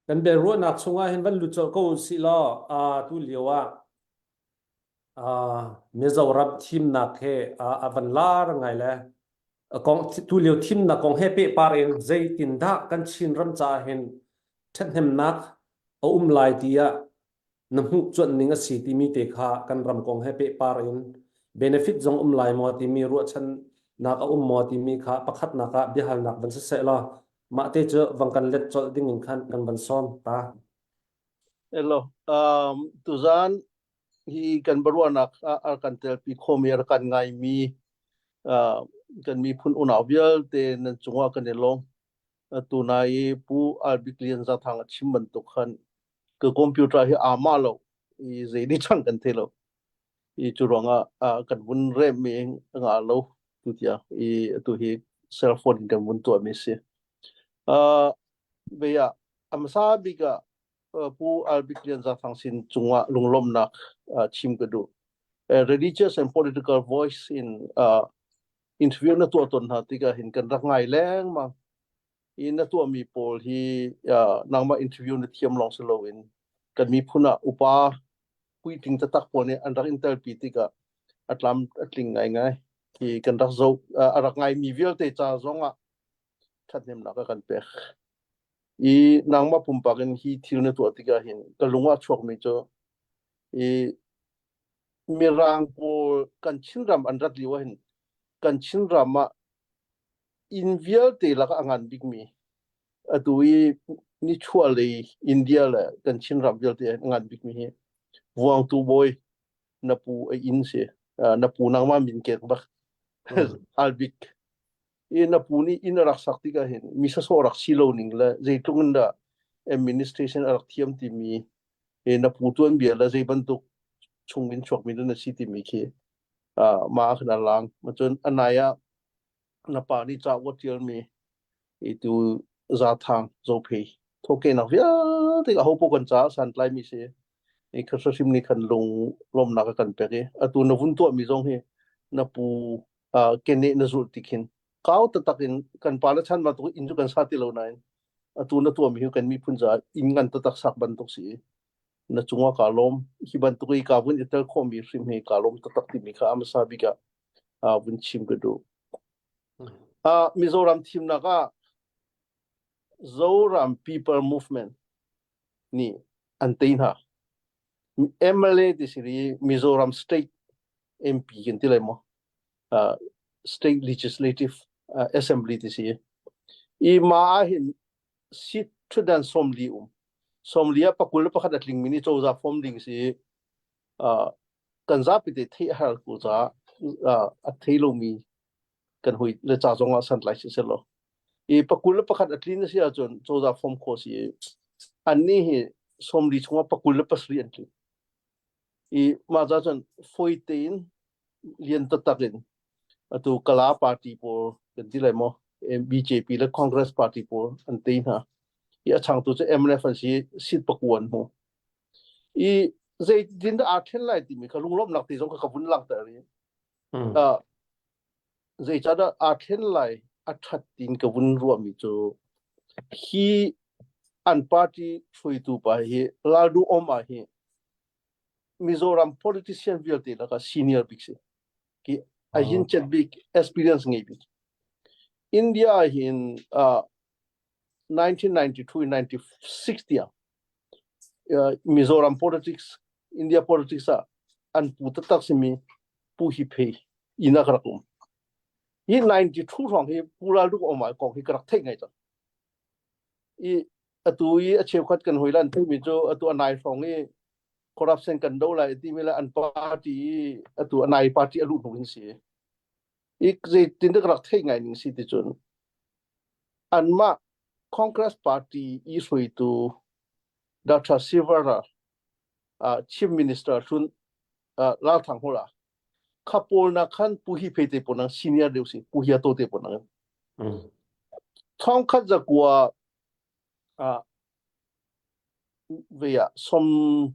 Kan biaruahnak chungah hin van lut colh ko usih law tu lio ah Mizoram thimnak he a van lar ngai le kong tu lio thimnak kong he pehpar in zeitindah kan Chin ram caah hin ṭhathnemnak a um lai tiah na hmuh cuanh ning a si timi te kha kan ram kong he pehpar in benefit zong um lai maw timi ruahchannak a um maw timi kha pakhatnak ah biahalnak van siseh law mah te cu vang kan let colh ding in khan kan van sawm ta. Hello. Tuzan hi kan baruahnak ah kan telpi khomi a kan ngaimi kan miphun unau vialte nan cungah kan i lawm. Tunai i Pu Albik Lian Zathang a chim bantuk khan ka computer hi aa mah lo i zei ni chang kan thei lo. I cu ruangah kan vun rem mi nga lo tu tiang i atu hi cell phone in kan vun tuah mi si. Uh, ve ah a hmasa bik ah Pu Albik Lian Zathang sin cungah lunglawmhnak chim ka duh. Religious and political voice in uh, interview na tuah tawn hna tikah hin kan rak ngai lengmang. I na tuahmi pawl hi uh, nangmah interview na thiam lawng si loin kan miphun ah upa puitling taktak pawl nih an rak in telpi tikah a tlam a tling ngaingai. Hi kan rak zoh a rak ngaimi vialte ca zongah ṭhathnemnak a kan pek. I nangmah pumpak in hi thil na tuah tikah hin ka lung ah chuakmi cu i Mirang pawl kan Chinram an rat lio ah hin kan Chinram ah inn vialte lakah a ngan bikmi atu i nichuahlei India le kan Chinram vialte ah hin a ngan bikmi hi Vuangtu bawi na pu a inn si. Na pu nangmah min kek bak Albik i na pu nih inn a rak sak tikah hin mi sasawh rak si lo ning le zeitluk in dah administration a rak thiam timi na pu tuanbia le zei bantuk chung in chuakmi na si timi khi mah ah khan a lang. Cun a nai ah na pa nih cauk a ṭialmi tu Zathang Zophei thawhkehnak vialte aho paoh kan caah santlaimi si. I hrim nih khan lung lawmhnak a kan pek i atu na vun tuahmi zong hi na pu keneh na zulh ti khin kau taktak in kan pa le chan bantuk inn cu kan sa ti lo nain atu na tuahmi hi kan miphun caah inn ngan taktak sak bantuk si i na cungah kaa lawm. Hi bantuk i kaa vun i tel khawhmi hrim hi kaa lawm taktak timi kha a hmasa bik ah vun chim ka duh. Mizoram thimnak ah Zoram People Movement nih an tei hna. MLA ti si i Mizoram State MP kan ti lai maw? State Legislative Assembly ti si. I ma ah hin seat ṭhutdan 40 um. 40 ah pakul le pakhat a tlingmi nih cozah form ding si kan zapi te theih a har ko caah a thei lomi kan hui le ca zong ah santlai si selaw. I pakul le pakhat a tlin a si ahcun cozah form khawh si i annih hi 40 chungah 27 an tling. I mah ca cun fawi tein lian taktak in atu Kala party pawl kan ti lai maw BJP le Congress party pawl an tei hna. I a changtu cu MNF an si seat pakua an hmu. I zeitin dah aa ṭhen lai timi kha lunglawmhnak ti zong kha ka vun langhter i zeicahdah aa thlen lai a ṭhat tiin ka vun ruahmi cu hi an party hruaitu pa hi Lalduhoma hi Mizoram politician vialte lakah senior bik si. Ki a yin chet bik experience ngei bik. India hin uh, 1992 96 tiang Mizoram politics India politics ah an pu taktak simi Pu Hi Phei inn ah ka rak um. Hi 92 hrawng hi Pu Ral Duk Oma kong hi ka rak theih ngai cang. I atu i a cheukhat kan hoi lan theimi cu atu a nai hrawng i corruption kan do lai timi le an party i atu a nai party a luh hnu hin si. I zeitin dah ka rak theih ngai ning si ti cun anmah Congress Party i hruaitu Dr. Sivara Chief Minister hlun Lal Thang Hawla kha pawl na khan Pu Hi Phei te pawl nang senior deuh si Pu Hia To te pawl nang thong khat zakua ve ah som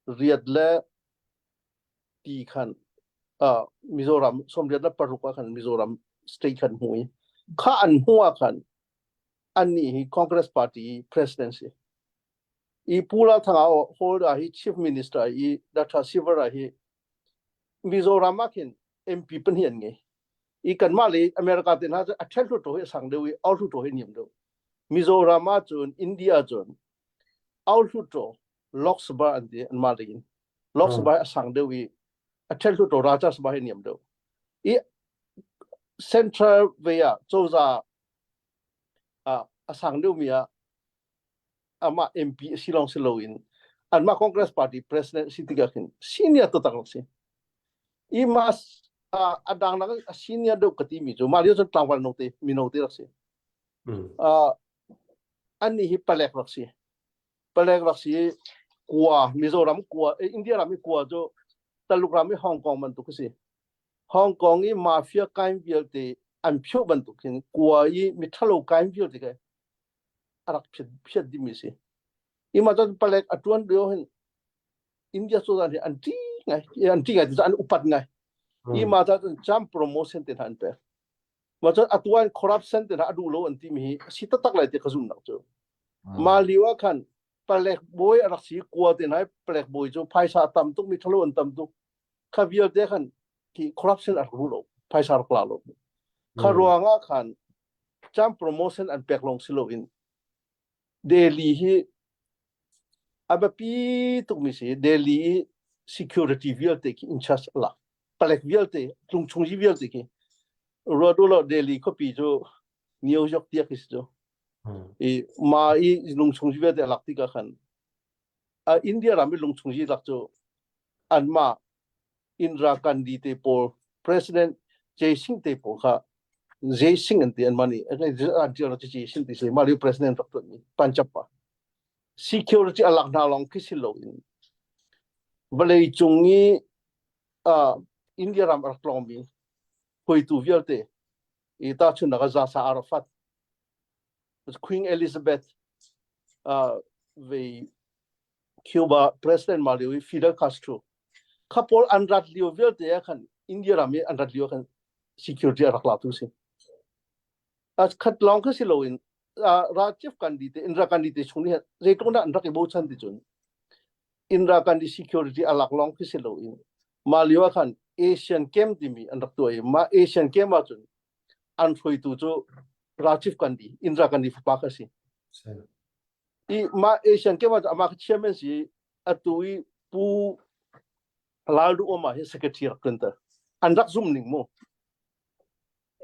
riat le ti khan Mizoram 86 ah khan Mizoram state khan hmu i kha an hmu ah khan. Annih hi Congress Party president si. I Pu Lal Thanga Holder hi Chief Minister i Dr. Sivara hi Mizoram ah khin MP pahnih an ngei. I kanmah le America te hna cu a ṭhen hluttaw hi a sang deuh i au hluttaw hi a niam deuh. Mizoram ah cun India cun au hluttaw Lok Sabha an ti anmah lei in. Lok Sabha hi a sang deuh i a ṭhen hluttaw Rajya Sabha hi a niam deuh. I central ve ah cozah a sang deuhmi ah amah MP a si lawng si loin anmah Congress Party president si tikah khin senior taktak rak si. I mas a dang nak a senior deuh ka timi cu mah lio cun tlangval no te mino te rak si. Annih hi palek rak si. Palek rak si kua Mizoram kua India ram i kua cu Taluk ram i Hong Kong bantuk a si. Hong Kong i mafia kain vialte an phioh bantuk hin kua i miṭhalo kain vialte kha a rak phiat phiat dihmi a si. I mah cun palek a ṭuan lio hin India cozah nih an ṭih ngai, an ṭih ngai ti an upat ngai. I mah ca cun jam promotion te hna an pek. Mah cun atu ah corruption te hna a duh lo an timi hi a si taktak lai ti ka zumhnak cu. Mah lio ah khan palek bawi a rak si kua te hna palek bawi cu phaisa a tam tuk mi ṭhalo an tam tuk. Kha vialte khan khi corruption a rak duh lo, phaisa rak la lo. Kha ruang ah khan jam promotion an pek lawng si loin Delhi hi a biapi tukmi si Delhi i security vialte khi in charge a lak palek vialte tlungchung hi vialte khi ruat u law Delhi khuapi cu New York tiah khi si cu i ma i lungchung hi vialte a lak tikah khan India ram i lungchung hi lak cu anmah Indira Gandhi te pawl President Jay Singh te pawl kha Jay Singh an ti an mah nih an tial Jay Singh ti si mah lio president rak tuan mi Punjab pa security a lak hna lawng khi si lo in vawlei cung i India ram a rak tlawng mi hruaitu vialte i tahchunhnak ah Yasser Arafat Queen Elizabeth ve Cuba President mah lio i Fidel Castro kha pawl an rat lio vialte ah khan India ram i an rat lio khan security a rak latu si. A khat lawng kha si loin Rajiv Gandhi te Indira Gandhi te chung nih zeitluk dah an rak i bochan ti cun Indira Gandhi security a lak lawng khi si loin mah lio ah khan Asian Game timi an rak tuah i mah Asian Game ah cun an hruaitu cu Rajiv Gandhi Indira Gandhi fapa kha si. I mah Asian Game ah amah kha chairman si atu i Pu Lal Duh Oma hi secretary rak ṭuanter. An rak zum ning mu.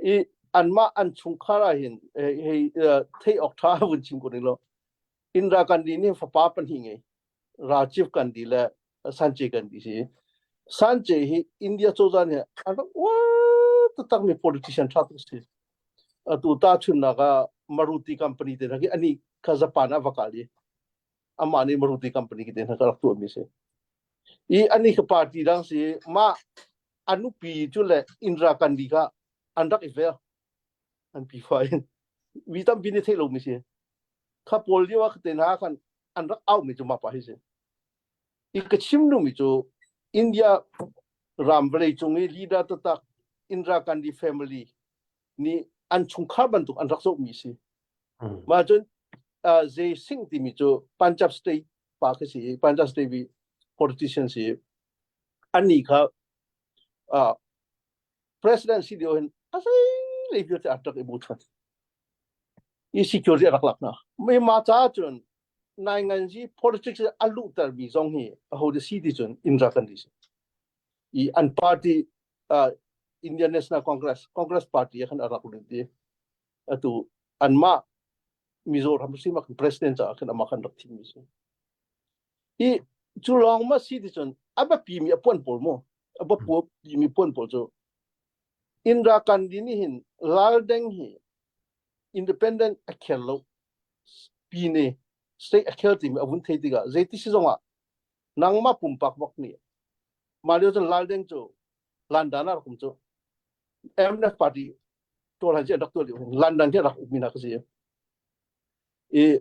I anmah an chungkhar ah hin hei theih awk ṭha vun chim ko ning law Indira Gandhi nih fapa pahnih ngei Rajiv Gandhi le Sanjay Gandhi si. Sanjay hi India cozah nih an rak uar taktakmi politician ṭha tuk si. Atu tahchunhnak ah Maruti company te hna khi anih kha Japan ah va kal i amah nih Maruti company te hna kha rak tuahmi si. I anih kha party dang si mah a nupi cu le Indira Gandhi kha an rak i vel an pi fa in mi tampi nih theih lomi si. Kha pawl lio ah te hna khan an rak aumi cu mah pa hi si. I ka chim duhmi cu India ram vawlei cung i leader taktak Indira Gandhi family nih an chungkhar bantuk an rak zohmi si. Mah cun Jay Singh timi cu Punjab state pa khi si i Punjab state i politician si. Annih kha president si lio hin a zei lei vialte a rak i bochan. I security a rak lak hna. Mah caah cun nainganzi politics a luhtermi zong hi aho da si ti cun Indira Gandhi si. I an party Indian National Congress Congress Party ah khan a rak lut i atu anmah Mizoram si mak president caah khan amah khan rak thimmi si. I cu lawng ma si ti cun a biapi mi a puan pawl mu a biapi mi puan pawl cu Indira Gandhi nih hin Lal Deng hi independent a khel lo pine state a khel timi a vun thei tikah zeiti si zongah nangmah pumpak bak nih mah lio cun Lal Deng cu London ah rak um cu MNF party tual han rak tual London hi rak ukmi na ka si i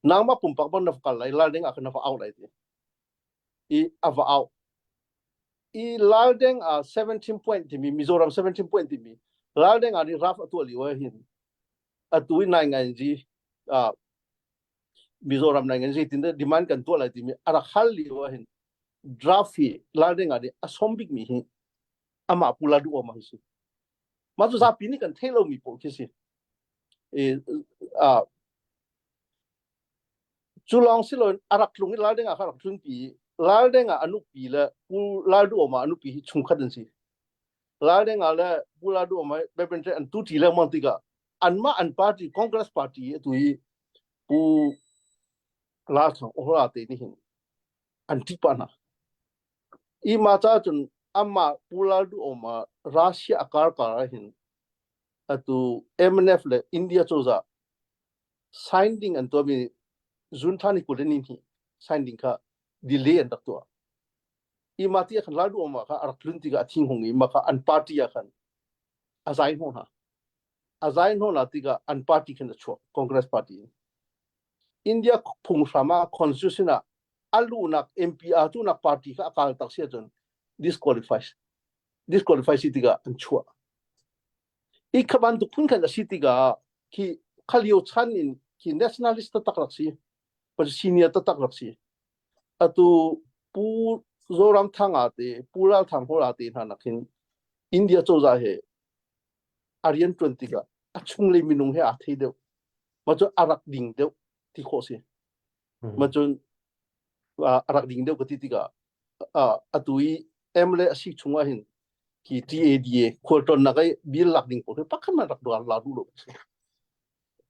nangmah pumpak bak na kal lai Lal Deng ah khan na va au lai ti i a va au i Lal Deng ah 17 point timi Mizoram 17 point timi Lal Deng ah nih raf a tuah lio ah hin. Atu i nai ngai ji Mizoram nai ngai zeitin dah demand kan tuah lai timi a rak hal lio ah hin draft hi Laldenga nih a som bik mi hi amah Pu Lalduhoma hi si. Mah cu zapi nih kan theih lomi pawl khi si. E, uh, cu lawng si loin a rak tlung i Laldenga kha rak tlungpi i Laldenga a nupi le Pu Lalduhoma a nupi hi chungkhat an si. Laldenga le Pu Lalduhoma hi an tu ṭi lengmang tikah anmah an party Congress party atu i Pu Lalthang Ohra te nih hin an ṭih pah hna. I mah caah cun amah Pu Lalduhoma Russia a kar kar ah hin atu MNF le India cozah sign ding an tuahmi June thla ni 20 le ni hnih sign ding kha delay an rak tuah. I mah ti ah khan Lalduhoma kha a rak tlun tikah a thinghung i mah kha an party ah khan a zai hnawh hna. A zai hnawh hna tikah an party khan a chuak Congress party in. India phunghram ah constitution ah a luhnak MP aa cuhnak party kha a kal tak si ahcun disqualify disqualify si tikah an chuah. I kha bantuk phun khan a si tikah khi khalio chan in khi nationalist taktak rak si senior taktak rak si atu Pu Zoramthanga te Pu Lal Thang Hawla te hna nak hin India cozah he a rian ṭuan tikah a chunglei minung he aa thei deuh. Mah cu a rak ding deuh ti khawh si. Mah cun a rak ding deuh ka ti tikah atu i MLA a si chung ah hin khi TADA khualtlawnnak i bill lak ding pawl hi pakhat hmanh rak la duh lo si.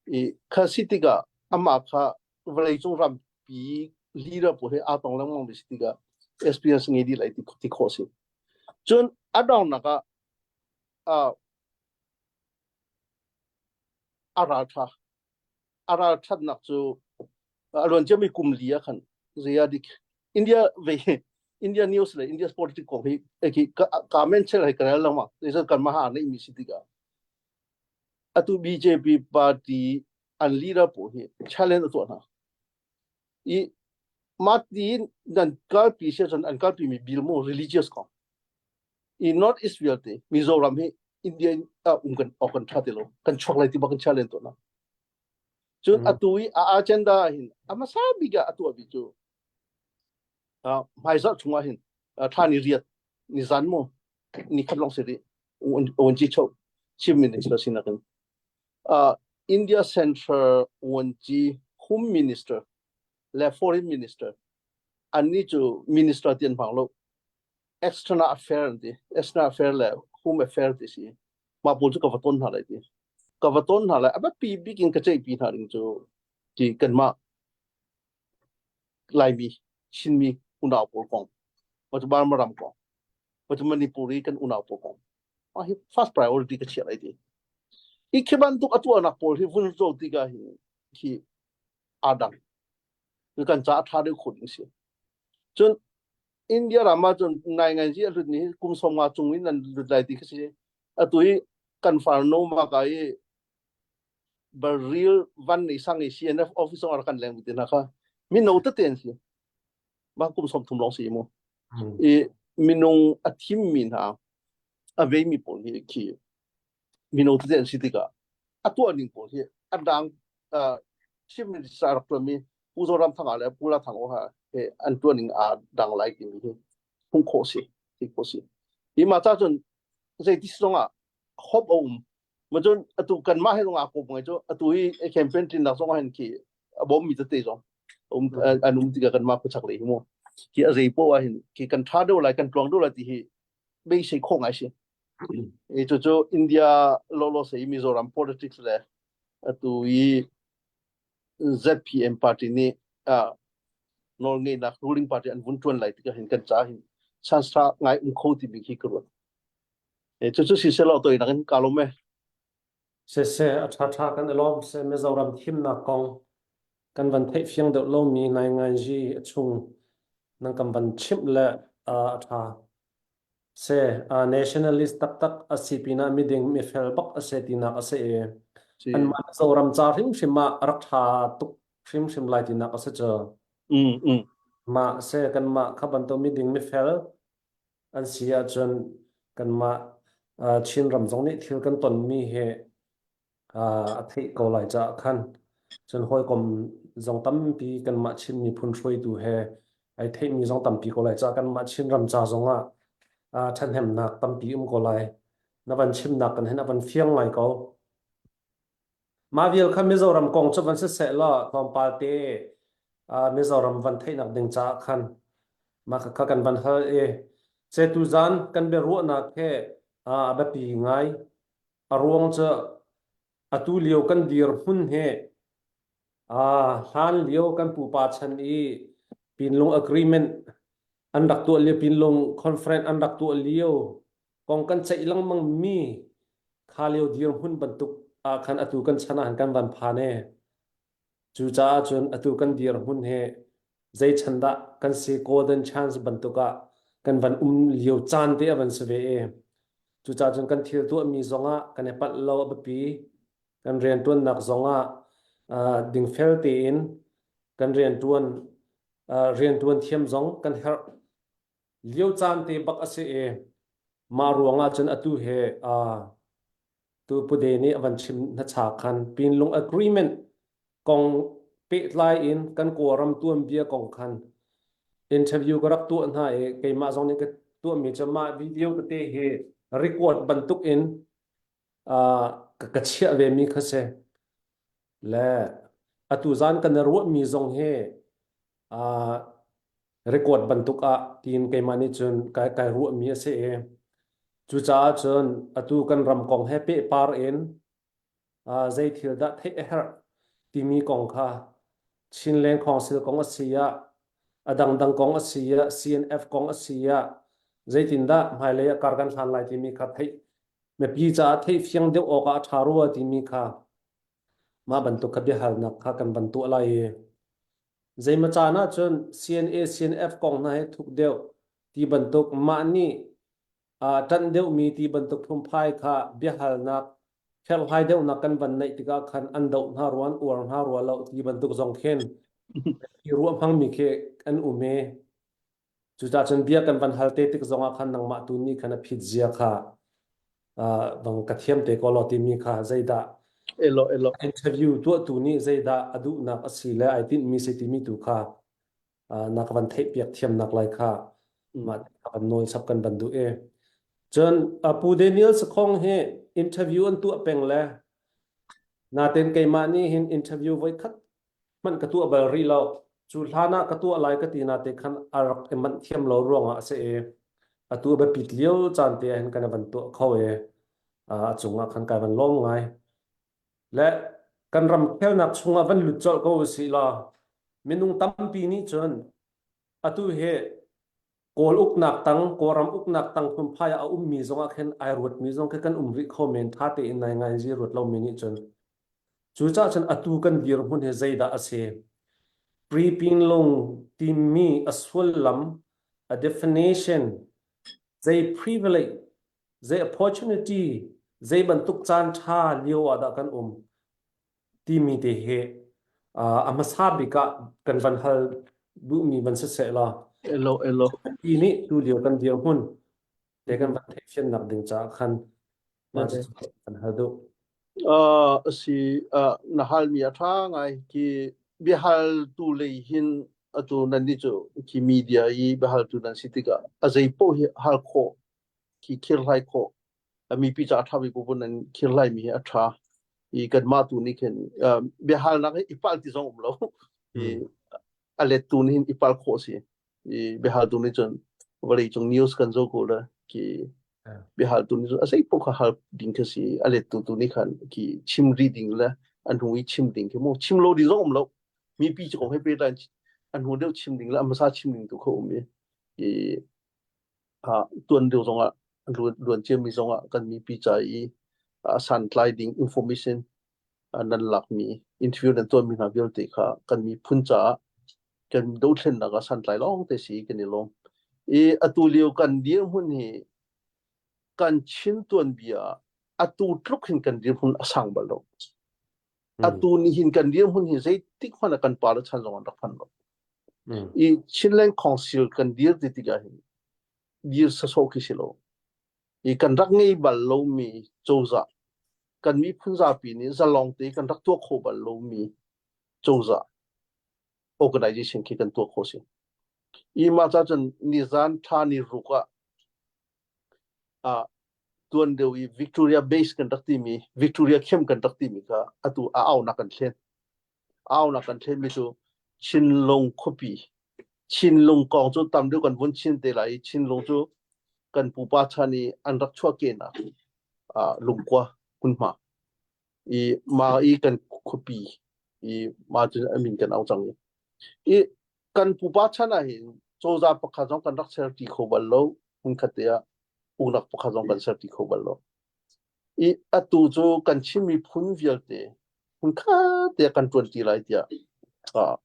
I kha si tikah amah kha vawleicung rampi leader pawl he aa tong lengmang mi si tikah experience ngei dih lai ti khawh si. Cun a donghnak ah a ralṭha. A ralṭhatnak cu a luan ciami kum li ah khan zei dik India ve India news le India politics kong hi khi ka men chel hai ka rel lengmang zeizat kan maha nei mi si tikah atu BJP party an leader pawl hi challenge a tuah hna i mah ti nan kalpi sia cun an kalpi mi bill mu religious kong i North East vialte Mizoram hi India in um kan awk kan tha ti lo kan chuak lai ti bak kan challenge tuah na cun atu i a agenda hin a hmasa bik ah a tuah bi cu hmaizarh chungah hin thla ni riat ni zan mu ni khat long si rih unci cho chief minister sinak in India Central unci home minister le foreign minister anni cu minister ti an hmang lo external affair an ti external affair le home affair ti si mah pawl cu ka va ton hna lai ti ka va ton hna lai a biapi bik in ka ceihpi hna ding cu ti kanmah Laimi Chinmi unau pawl kong ma cu Burma ram kong ma cu Manipur i kan unau pawl kong mah hi first priority ka chiah lai ti i khi bantuk a tuahnak pawl hi vun zo tikah hin hi aa dang kan ca a ṭha deuh kho ding si cun India ram ah cun ngai ngai zi a hlut ni kum 50 cung in an lut lai ti khi si atu hi kan farnu ma ka i Baril van nei sang i CNF office ong kan leng ti na kha mino tete an si ma kum 30 long si mu i minung a thim mi hna a vei mi pawl hi khi mino tete an si tikah a tuah ning pawl hi a dang Chief Minister rak tuan mi Pu Zoramthanga le Pu Lathang ha he an tuan ning aa dang lai timi hi phung khawh si ti khawh si hi ma cha cun zeiti zong ah hope a um ma cun atu kanmah he zong aa kawp ngai cu atu hi campaign tin nak zong ah hin khi a bawm mi tete zong um an um tikah kanmah khuachak lei hi mu khi a zei poah ah hin khi kan tha deuh lai kan tluang deuh lai ti hi beisei khawh ngai si. I cucu India lawlaw se i Mizoram politics le atu i ZPM party nih uh, nawlngeihnak ruling party an vun ṭuan lai tikah hin kan ca hin chance ṭha ngai um kho timi khi ka ruat. E, cucu si selaw toi nakin ka lawm e. Siseh a ṭhaṭha kan i lawm seh Mizoram thimnak kong kan van theih fiang deuh lomi nainganzi a chung nan kan van chimh le a ṭha. Se nationalist taktak a si pinah miding mifel bak a si tinak a si i anmah Mizoram ca hrimhrim ah a rak ṭha tuk hrimhrim lai tinak a si cu. Mm, mm. Mah se kanmah kha bantuk miding mifel an si ahcun kanmah Chinram zong nih thil kan tonmi hi. A theih ko lai caah khan cun hawikom zong tampi kanmah Chin miphun hruaitu he ai theihmi zong tampi ko lai caah kanmah Chinram ca zongah ṭhahnemnak tampi um ko lai. Na van chimnak kan hin a van fiang ngai ko. Mah vial kha Mizoram kong cu van siseh law tlawmpal te Mizoram van theihnak ding caah khan mah kha kan van hal i ce tuzan kan biaruahnak he a biapi ngai. A ruang cu atu lio kan dirhmun hi hlan lio kan pupa chan i Pinlung Agreement an rak tuah lio Pinlung Conference an rak tuah lio kong kan ceih lengmang mi kha lio dirhmun bantuk ah khan atu kan chan ah kan van phan e. Cucaah cun atu kan dirhmun hi zei chan dah kan si golden chance bantuk ah kan van um lio caan te a van si ve i cucaah cun kan thil tuahmi zongah kan i palh lo a biapi kan rianṭuannak zongah dingfel tein kan rianṭuan rianṭuan thiam zong kan herh lio caan te bak a si i mah ruangah cun atu he tu Pude nih a van chim hnacha khan Pinlung Agreement kong pehtlai in kan Kawlram tuanbia kong khan interview ka rak tuah hna i keimah zong nih ka tuahmi cu mah video tete hi record bantuk in ka chiah ve mi kha si. Le atu zan kan i ruahmi zong hi record bantuk ah tiin keimah nih cun kai, kai ruahmi a si i cucaah cun atu kan ram kong he pehpar in zei thil dah theih a herh timi kong kha Chinland Council kong a si ah a dangdang kong a si ah CNF kong a si ah zeitindah hmailei ah kar kan hlan lai timi kha theih mipi caah theih fiang deuh awk ah a ṭha rua timi kha mah bantuk kha biahalnak kha kan van tuah lai i Zeimaw caan ahcun CNA, CNF kong hna hi thuk deuh ti bantuk mah nih ṭanh deuhmi ti bantuk phungphai kha biahalnak kherhlai deuhnak kan van neih tikah khan an doh hna rua an uar hna rua lo ti bantuk zong khin i ruah hmangmi khi an um i Cucaah cun bia kan van hal te tik zongah khan nangmah tu nih khan a phit zia kha bang ka thiam te ko law timi kha zeidah elo elo interview tuahtu nih zeidah a duhnak a si le ai tinhmi si timi tu kha na ka van theih piak thiamnak lai kha mah ka van nawl chap kan van duh i cun Pu Daniel Sakhong hi interview an tuah peng le naten keimah nih hin interview voi khat hmanh ka tuah bal rih lo. Cu hlan ah ka tuah lai ka ti na te khan a rak i manh thiam lo ruangah a si i atu a biapit lio caan te ah hin kan van tuah kho i a cungah khan kai van lawm ngai. Le kan ram khelnak chungah van lut colh ko usih law minung tampi nih cun atu hi Kawl uknak tang, Kawlram uknak tang phunphai ah a ummi zongah khin ai ruatmi zong khi kan um rih kho men ṭha tein nai ngai zi ruat lomi nih cun. Cucaah cun atu kan dirhmun hi zeidah a si? Pre-Pinlung timi a sullam, a definition, zei privilege, zei opportunity, zei bantuk caan ṭha lio ah dah kan um? Timi te hi a hmasa bik ah kan van hal duhmi van si seh law Elo elo. ti nih tu lio kan dirhmun te kan van theihfiannak ding caah khan mah cu kan hal duh. Uh, si uh, na halmi a ṭha ngai ki biahaltu lei hin atu nan nih cu khi media i biahaltu nan si tikah a zei paoh hi hal khawh khi khirhlai khawh mipi ca a ṭha bik bu nan khirhlai mi hi a ṭha i kanmah tu nih khin biahalnak hi i pal ti zong um lo i a lettu nih hin i pal khawh si i biahaltu nih cun vawlei cung news kan zoh ko le ki biahaltu nih cun a zei paoh kha hal ding kha si a lettu tu nih khan ki chim ri ding le an hnu i chim ding khi mu chim lo ding zong um lo mipi cu kong he pehtlai an hnu deuh chim ding le a hmasa chim ding tu kha um i i tuan deuh zongah luan ciami zongah kan mipi ca i santlai ding information nan lakmi interview nan tuahmi hna vialte kha kan miphun caah kan dothlennak ah santlai lawng te si kan i lawm. I atu lio kan dirhmun hi kan Chin tuanbia atu tluk hin kan dirhmun a sang bal lo. Atu ni hin kan dirhmun hi zeitik hmanh ah kan pa le chan zong an rak phan lo. I Chinland Council kan dir ti tikah hin dir sasawh khi si lo. I kan rak ngei bal lomi cozah. Kan miphun zapi nih zalong te kan rak tuah khawh bal lomi cozah organization khi kan tuah khawh si. I mah ca cun nizan tha ni ruk ah ah tuan deuh i Victoria Base kan rak timi Victoria Camp kan rak timi kha atu a aunak kan thlen. Aunak kan thlenmi cu Chinlung khuapi. Chinlung kong cu tam deuh kan vun chin te lai i Chinlung cu kan pupa chan i an rak chuahkehnak ah lungkua hmunhma i mah i kan khuapi i mah cun a min kan au cang i i kan pupa chan ah hin cozah pakhat zong kan rak ser ti kho bal lo hmunkhat te ah uknak pakhat zong kan ser ti kho bal lo i atu cu kan Chin miphun vialte hmunkhat te ah kan ṭuan ti lai tiah ah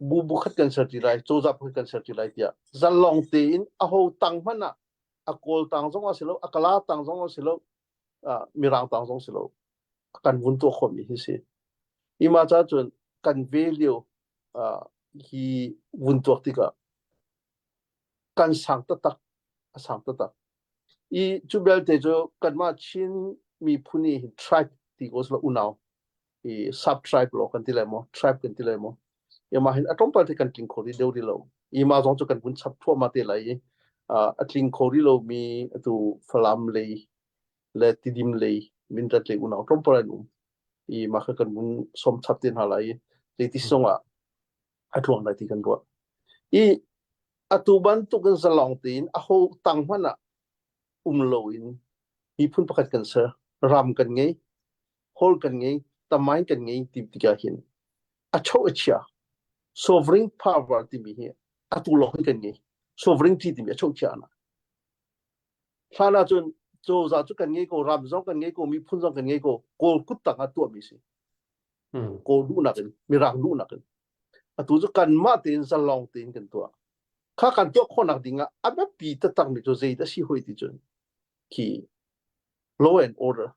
bu bu khat kan ser ti lai cozah pakhat kan ser ti lai tiah zalong tein aho tang hmanh ah a kawl tang zong a si lo a kala tang zong a si lo mirang tang zong si lo kan vun tuah khawhmi hi si i mah ca cun kan value hi vun tuak tikah kan sang taktak a sang taktak i cu belte cu kanmah Chin miphun i tribe ti ko sila unau i sub tribe lo kan ti lai maw tribe kan ti lai maw i mah hin a tlawmpal te kan tling kho rih deuh rih lo i mah zong cu kan vun chap thluahmah te lai i a tling kho rih lo mi atu Falam lei le Tidim lei Mindat lei unau tlawmpal an um i mah kha kan vun som chap te hna lai i zeiti zong ah a tluang lai ti kan ruah i atu bantuk in zalong tein a ho tang hmanh ah um loin miphun pakhat kan ser ram kan ngei hall kan ngei tamain kan ngei ti tikah hin a cho a chia sovereign power timi hi atu lawng hin kan ngei sovereignty timi a cho chia na hlan ahcun cozah cu kan ngei ko ram zong kan ngei ko miphun zong kan ngei ko kawl kut tang ah tuahmi si kawl duhnak in mirang duhnak in atu cu kanmah tein zalong tein kan tuah kha kan tuah khawhnak ding ah a biapi taktak mi cu zei dah si hoi ti cun khi law and order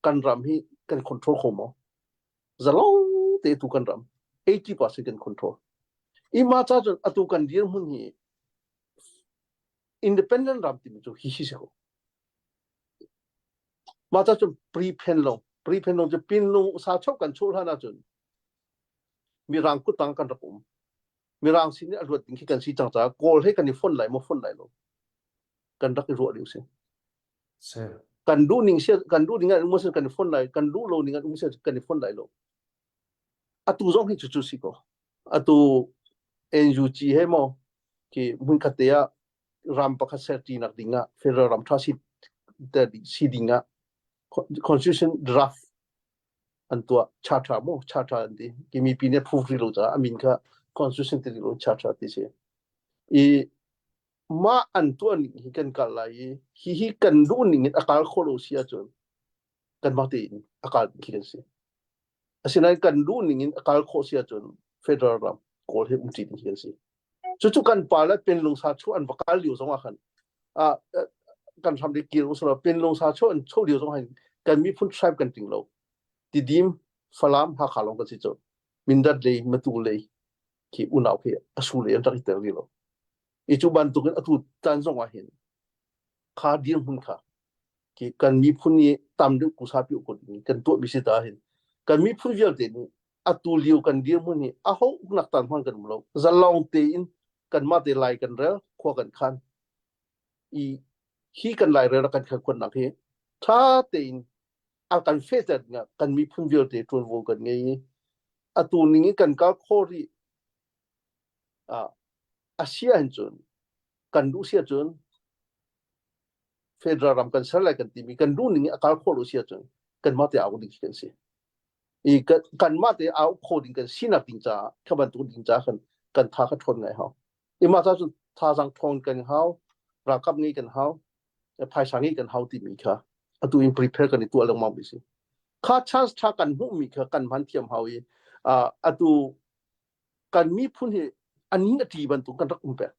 kan ram hi kan control kho maw zalong te tu kan ram 80% kan control ima cha cun atu kan dirhmun hi independent ram timi cu hi hi si ko mah ca cun pre pen long pre pen long cu pin lung sa chok kan chuh hlan ahcun mirang kutang kan rak um mirang sin i a luat ding khi kan si cang caah kawl he kan i fon lai maw fon lai lo kan rak i ruah ding si kan duh ning sia kan duh ning an um kan i fon lai kan duh lo ning an um sia kan i fon lai lo atu zong hi cu cu si ko atu NUG he mo ki hmun khat te ah ram pakhat ser ti nak ding ah federal ram tha si si ding ah constitution draft an tuah charter mo charter an ti ki mipi nih approve rih lo caah a min kha constitution ti lo charter ti si i mah an tuah ning hi kan kal lai i hi hi kan duh ning in a kal khawh lo si ahcun kanmah tein a kal khi kan si asinain kan duh ning in a kal khawh si ahcun federal ram kawl he um ṭi ding khi kan si cucu kan pa le pinlungsa chu an va kal lio zong ah khan kan hram ri kir usulaw pinlungsa chu an cho lio zong hin kan miphun tribe kan ting lo Tidim Falam Hakha lawng kan si cu Mindat lei Matu lei khi unau khi a su lei an rak i tel rih lo i cu bantukin atu caan zong ah hin kha dirhmun kha khi kan miphun i tam deuh kusa pi ko ding kan tuah mi si ta hin kan miphun vialte nih atu lio kan dirhmun hi aho uknak tan hman kan um lo zalong tein kanmah te lai kan rel khua kan khan i hi kan lai rel kan khan khuannak hi tha tein a kan fehter dingah kan miphun vialte ṭuanvo kan ngei i atu ning in kan kal khawh rih a si ahcun kan duh si ahcun federal ram kan ser lai kan timi kan duh ning in a kal khawh lo si ahcun kanmah te au ding khi kan si i kanmah te au kho ding kan sinak ding caah kha bantuk ding caah kan kan tha kha ṭhawn ngai hau i mah ca cun thazaang ṭhawn kan hau ralkap ngei kan hau phaisa ngei kan hau timi kha atu in prepare kan i tuah lengmang mi si kha chance tha kan hmuh mi kha kan hman thiam hau i atu kan miphun hi anin a ṭi bantuk kan rak um peng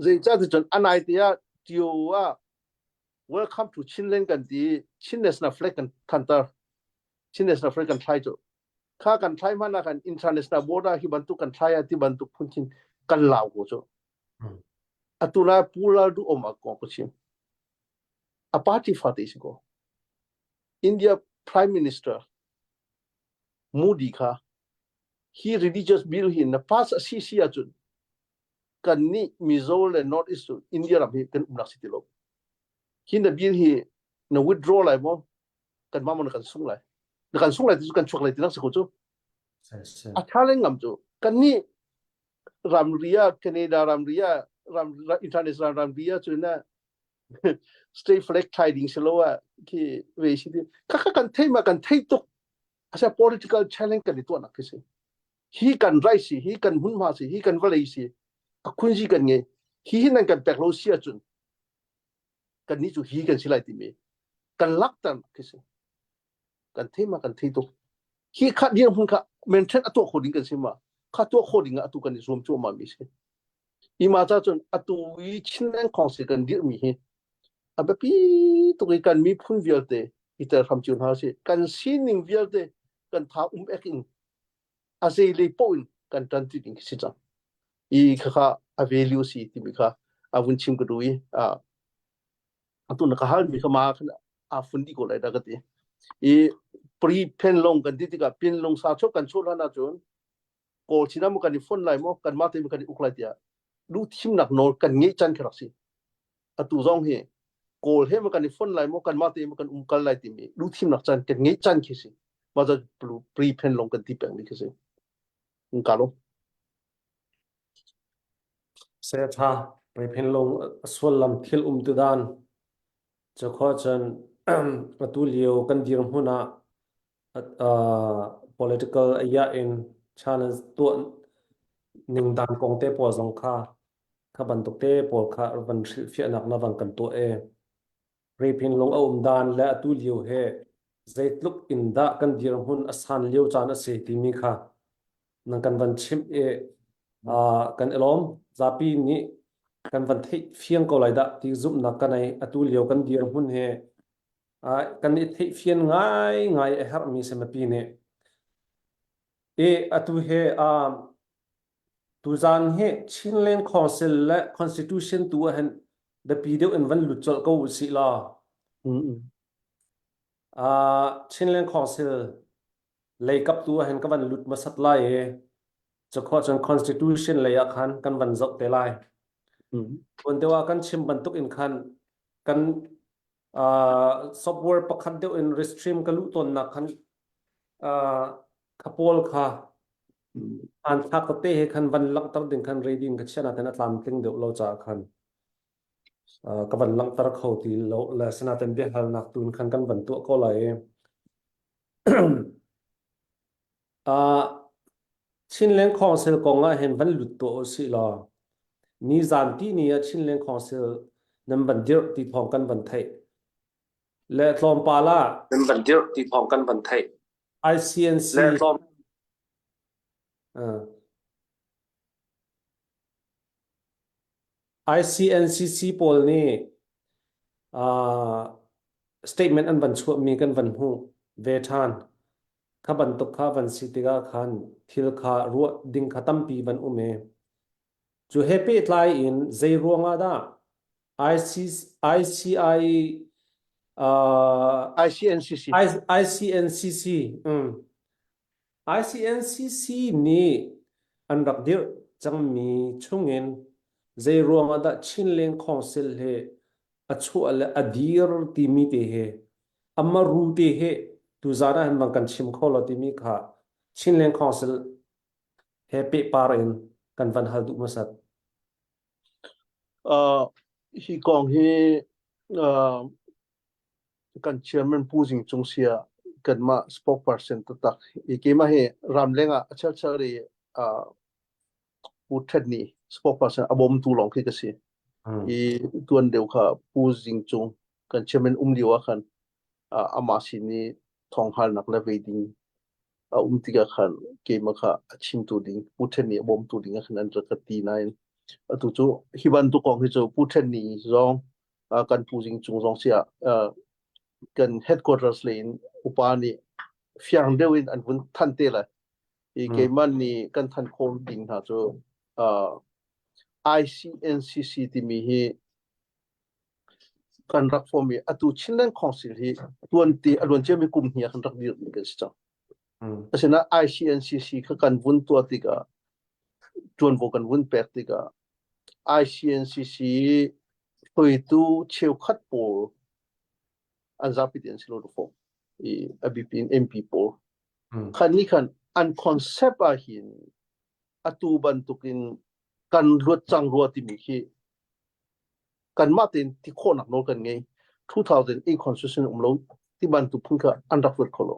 zeicah ti cun anai te ah Tio ah welcome to Chinland kan ti Chin National Flag kan thantar Chin National Flag kan thlai cu kha kan thlai hmanh ah kan international border hi bantuk kan thlai ah ti bantuk phun khin kan lau ko cu atu lai Pu Lal Du om a ko ko chim a party fate si ko India. Prime Minister Modi kha hi religious bill hi na pass a si si ahcun kan nih Mizo le North East cu India ram hi kan umnak si ti lo. Hi na bill hi na withdraw lai maw? Kan mah maw na kan sung lai? Na kan sung lai ti cu kan chuak lai ti nak si ko cu. A tha lengam cu kan nih ramri ah Canada ramri ah ram international ramri ah cun na state flag thlai ding si lo ah khi ve si ti kha kha kan thei ma kan thei tuk asa political challenge kan i tuahnak khi si hi kan rai si hi kan hmunhma si hi kan vawlei si a khunzi kan ngei hi hi nan kan pek lo si ahcun kan nih cu hi kan si lai timi kan lakter khi si kan thei ma kan thei tuk hi kha dirhmun kha maintain a tuah kho ding kan si ma kha tuah kho ding ah atu kan i zuam cuahmah mi si ima cha cun atu i Chinland Council kan dirh mi hi a biapi tuk i kan miphun vialte i tel hram cio hna si kan sining vialte kan tha um ek in a zei lei poh in kan ṭan ti ding si cang i khakha a value si timi kha a vun chim ka duh i atu na ka hal mi kha ma khan a fun di ko lai da ka ti i pri pen long kan ti tikah pin long sa chok kan chol hlan ahcun kawl chin mu kan i fon lai maw kan mah te kan i uk lai tiah lu thimnak nawl kan ngeih chan khi rak si atu zong hi kawl he ma kan i fon lai maw kan mah te ma kan um kal lai timi lu thimnak chan kan ngeih chan khi si ma za pri pen long kan ti peng mi khi si ka lo Se tha Prephenlung a sullam thil um tu dan cu cun atu lio kan dirhmun ah political aya in challenge tuah ning dan kong te pawl zong kha kha bantuk te pawl kha van hrilhfiahnak na van kan tuah e. Prephenlung a um dan le atu lio he zeitluk in dah kan dirhmun a san lio caan a si timi kha nan kan van chimh i kan i lawm. Zapi nih kan van theih fiang ko lai dah ti zumhnak ka nei. Atu lio kan dirhmun hi kan i theih fian ngai ngai a herhmi si mipi nih. I atu hi tuzaan hi Chinland Council le Constitution tu ah hin biapi deuh in van lut colh ko usih law. Chinland Council lei kap tu ah hin ka van lut hmasat lai i cukhuah cun constitution lei ah khan kan van zoh te lai. Tuan deuh ah kan chim bantuk in khan kan uh, software pakhat deuh in restream ka luh tawnnak khan uh, kha pawl kha an thlak te he khan van langhter ding khan ready in ka chiah natin a tlamtling deuh lo caah khan uh, ka van langhter kho ti lo le sinaten biahalnak tun khan kan van tuah ko lai i Chinland Council kong ah hin van lut tuah usih law nizan ti ni ah Chinland Council nan van dirh ti thawng kan van theih. Le tlawmpal ah nan van dirh ti thawng kan van theih. ICNC Le tlawm uh, ICNCC pawl nih uh, statement an van chuahmi kan van hmuh ve ṭhan. Kha bantuk kha van si tikah khan thil kha ruah ding kha tampi van um i cu he pehtlai in zei ruangah dah IC, ICI uh, ICNCC ICNCC um, ICNCC nih an rak dirh cangmi chungin zei ruangah dah Chinland Council he a chuah le a dir timi te he a ru te he tuzaan ah hin bang kan chim kho lo timi kha Chinland Council he pehpar in kan van hal duh hmasat. Uh, hi kong hi uh, kan chairman Pu Zing Cung sia kanmah spokesperson taktak i keimah hi ramleng ah a chelchel i uh, Pu Thet nih spokesperson a bawmtu lawng khi ka si. I tuan deuh kha Pu Zing Cung kan chairman um lio ah khan uh, amah sin i thawng halnak le vei ding a um tikah khan keimah kha a chimtu ding Pu Thet nih a bawmtu ding ah khan an rak ka ti nain atu cu hi bantuk kong hi cu Pu Thet nih zong kan Pu Zing Cung zong siah kan headquarters lei in upa nih fiang deuh in an vun than te lai. I keimah nih kan than khawh ding hna cu ICNCC timi hi Kan rak form i atu Chinland Council hi tuanti a luan ciami kum hnih ah kan rak dirmi kan si cang. Asinain ICNCC kha kan vun tuah tikah ṭuanvo kan vun pek tikah ICNCC hruaitu cheukhat pawl an zapi te an si lo dawh i a bipi in MP pawl khan nih khan an concept ah hin atu bantukin kan luat cang rua timi khi kanmah tein ti khawhnak nawl kan ngei. 2008 constitution um lo ti bantuk phun kha an rak ruat kho lo.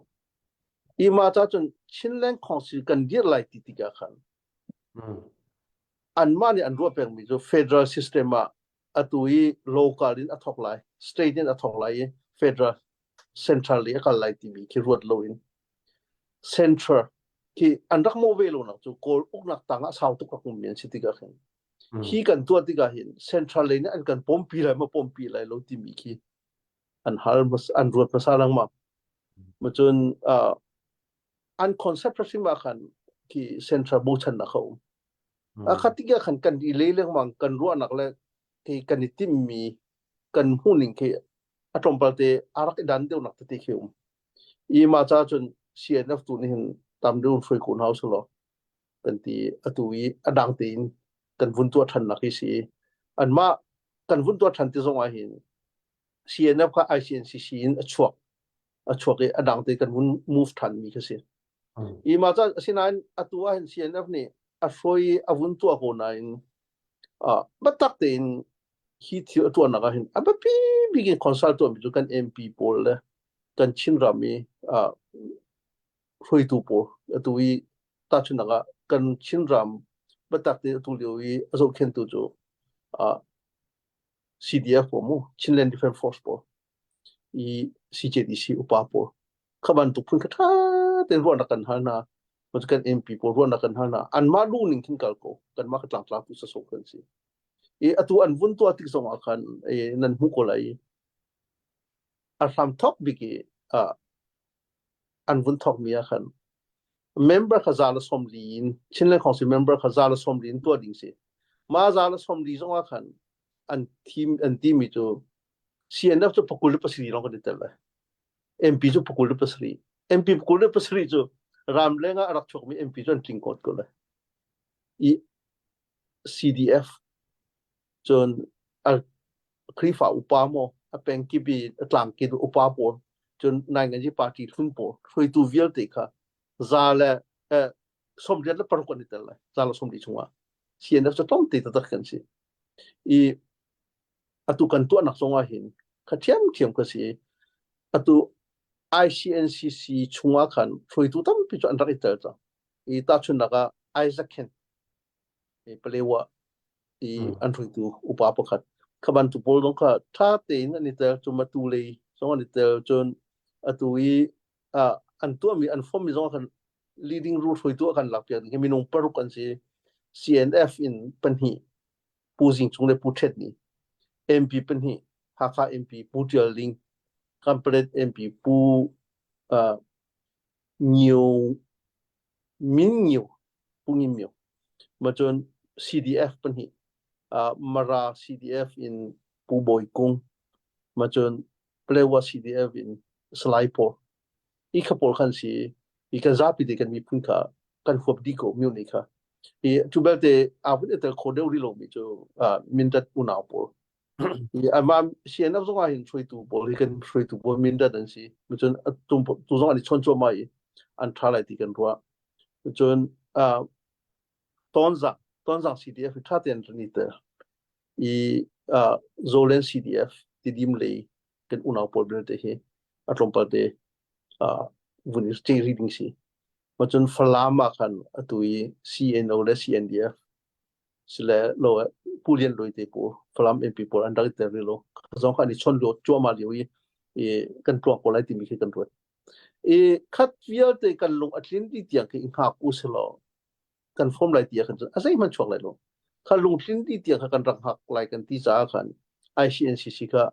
I mah ca cun Chinland Council kan dir lai ti tikah khan anmah nih an ruah pengmi cu federal system ah atu i local in a thawk lai, state in a thawk lai i federal central i a kal lai timi khi ruat loin central khi an rak mawh ve lo nak cu Kawl uknak tang ah sau tuk rak ummi an si tikah khin hi kan tuah tikah hin central lei nih an kan pompi lai maw pompi lai lo timi khi an hal an ruat hmasa lengmang. Macun uh, an concept hrim ah khan khi central bochannak kha um. A khat tikah khan kan i le lengmang kan ruahnak le khi kan i timmi kan hmuhning khi a tlawmpal te a rak i dan deuhnak tete khi um. I ma cha cun CNF tu nih hin tam deuh hruai ko hna usulaw kan ti atu i a dang tein kan vun tuah ṭhannak hi si. Anmah kan vun tuah ṭhan ti zong ah hin CNF kha ICNCC in a chuak a chuak i a dang te kan vun move ṭhan mi kha si. I mah ca asinain atu ah hin CNF nih a hruai i a vun tuah ko nain uh, biatak tein hi thil a tuahnak ah hin a biapi bik in consult tuahmi cu kan MP pawl le kan Chinram i uh, hruaitu pawl atu i tahchunhnak ah kan Chinram biatak tein atu lio i a zohkhentu cu uh, CDF pawl mu Chinland Defense Force pawl i CJDC upa pawl kha bantuk phun kha ṭha tein ruahnak kan hal hna kan MP pawl ruahnak kan hal hna anmah lu ning khin kal ko kanmah ka tlangtlak tu sasok kan si i atu an vun tuah tik zong ah khan nan hmu ko lai a hram thok bik i an vun thok mi ah khan member kha za le 40 in Chinland Council member kha za le 40 in tuah ding si ma za le 40 zong ah khan an thim an timi cu CNF cu pakul le pasarih lawng kan i tel lai MP cu pakul le pasarih MP pakul le pasarih cu ramleng ah a rak chuakmi MP cu an tling kawt ko lai i CDF cun a Khrihfa upa maw a pengkip i a tlangkip upa pawl cun nainganzi party hlun pawl hruaitu vialte kha za le eh, 86 an i tel lai za le 40 chungah CNF cu tlawmte taktak kan si i atu kan tuahnak zongah hin kha ṭhiamṭhiam ka si atu ICNCC chungah khan hruaitu tampi cu an rak i tel cang i tahchunhnak ah Isaac Khen i Palewa i an hruaitu upa pakhat kha bantuk pawl zong kha ṭha tein an i tel cu matu lei zong an i tel cun atu i an tuahmi an fommi zong khan leading role hruaitu a kan lakpiak ding hi minung paruk an si CNF in pahnih Pu Zing Cung le Pu Ṭhet Ni MP pahnih Hakha MP Pu Ṭial Ling Kanpalet MP Pu uh, Ngio Min Ngio Pu Ngim Mio ma cun CDF pahnih uh, Mara CDF in Pu Bawi Kung ma cun Palewa CDF in Salai pawl i kha pawl khan si i kan zapi te kan miphun kha kan huap dih ko myu nih kha i cu belte aa vun i tel kho deuh rih lomi cu Mindat unau pawl i amah CNF zong ah hin hruaitu pawl hi kan hruaitu pawl Mindat an si cun tu zong an i chawn cuahmah i an ṭha lai ti kan ruah cun Tonzang Tonzang CDF hi ṭha tein an i tel i Zolen CDF Tidim lei kan unau pawl belte hi a tlawmpal te vun i ce rih ding si. Ma cun Falam ah khan atu i CNO le CNDF sile lo Pu Lian Luai te pawl Falam MP pawl an rak i tel rih lo. Zong kha an i chon lio cuahmah lio i i kan tluang ko lai timi khi kan ruat. I khat vialte kan lung a tlin ti tiang khi i hngak u silaw kan form lai ti ah khan cun a zeihmanh chuak lai lo. Kha lungtlin ti tiang kha kan rak hngak lai kan ti caah khan ICNCC kha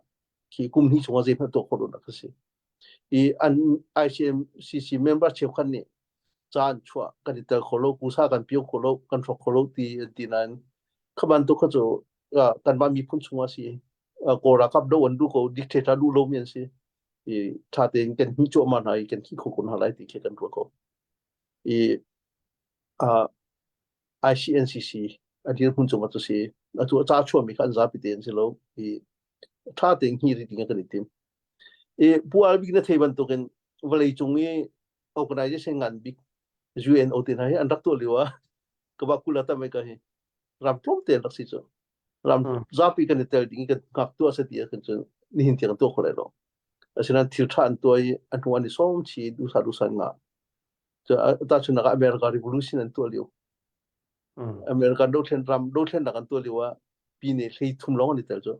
khi kum hnih chungah zeihmanh tuah khawh lonak a si. I an ICMCC member cheukhat nih caan chuah kan i tel kho lo, kusa kan pio kho lo, kan hrawk kho lo ti an ti nain kha bantuk kha cu kanmah miphun chungah si. Kawl ralkap do an duh ko dictator duh lomi an si. I ṭha tein kan hnih cuahmah hna i kan hih kho ko hna lai ti khi kan ruah ko. I uh, ICNCC a dirhmun cungah cu si atu a ca chuahmi kha an zapi te an si lo i ṭha tein hnih rih ding kan i tim. I Pu Albik na thei bantukin vawlei cung i organization ngan bik UNO te hna hi an rak tuah lio ah ka va kula tam ka hi ram tlawm te an rak si cu ram zapi kan i tel ding i kan ngak tuah se ti ah kan cun nihin tiang tuah kho lai lo asinain thil ṭha an tuah i a hnu an i sawm chi dusa dusa nga tahchunhnak ah America revolution an tuah lio American dothlen ram dothlennak an tuah lio ah pine hlei thum lawng an i tel cu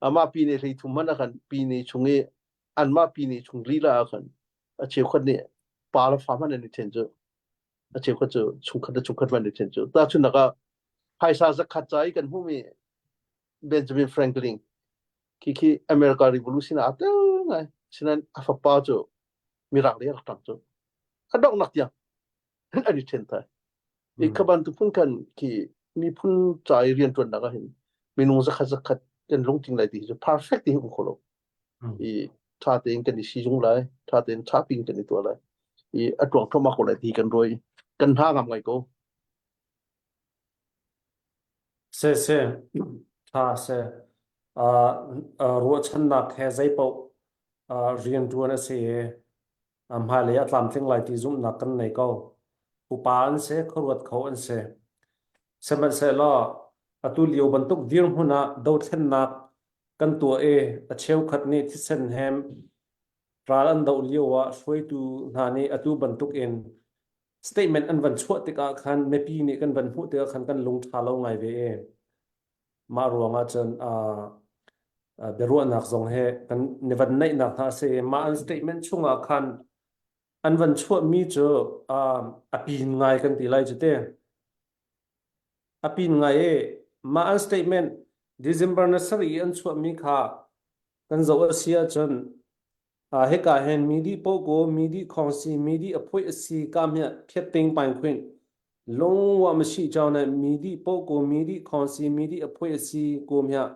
amah pine hlei thum hmanh ah khan pine chung i anmah pine chung lila ah khan a cheukhat nih pa le fa hmanh an i ṭhen cu a cheukhat cu chungkhat le chungkhat hmanh an i ṭhen cu tahchunhnak ah phaisa zakhat ca i kan hmuhmi Benjamin Franklin khi khi America Revolution ah aa tel ngai sinain a fapa cu Mirang lei a rak ṭang cu a donghnak tiang an i ṭhen thai i kha bantuk phun khan khi miphun ca i rianṭuannak ah hin minung zakhat zakhat kan lungtling lai ti hi cu perfect ti hi um kho lo i ṭha tein kan i sizung lai ṭha tein ṭha piin kan i tuah lai i a ṭuang thluahmah ko lai ti kan ruai kan hna ngam ngai ko. Se se ṭha se uh, uh, ruahchannak he zeipaoh uh, rianṭuan a si i hmailei a tlamtling lai ti zumhnak kan nei ko. Upa an si, khuaruat kho an si. Sihmanhsehlaw atu lio bantuk dirhmun ah dothlennak kan tuah i a cheukhat nih thisen hem ral an doh lio ah hruaitu hna nih atu bantuk in statement an van chuah tikah khan mipi nih kan van hmuh tikah khan kan lung ṭha lo ngai ve i mah ruangah cun biaruahnak zong he kan ni van neihnak hna a si mah an statement chungah khan an van chuahmi cu a pin ngai kan ti lai cu te a pin ngai i mah an statement December na sarih i an chuahmi kha kan zoh a si ahcun Hika hin mi dih poh mi dih khawngsi, mi dih a phoih a si ka hmiah phiat ting paing khuin. Lung wa ma shi chao na mi dih poh mi dih khawngsi, mi dih a phoih a si ko hmiah.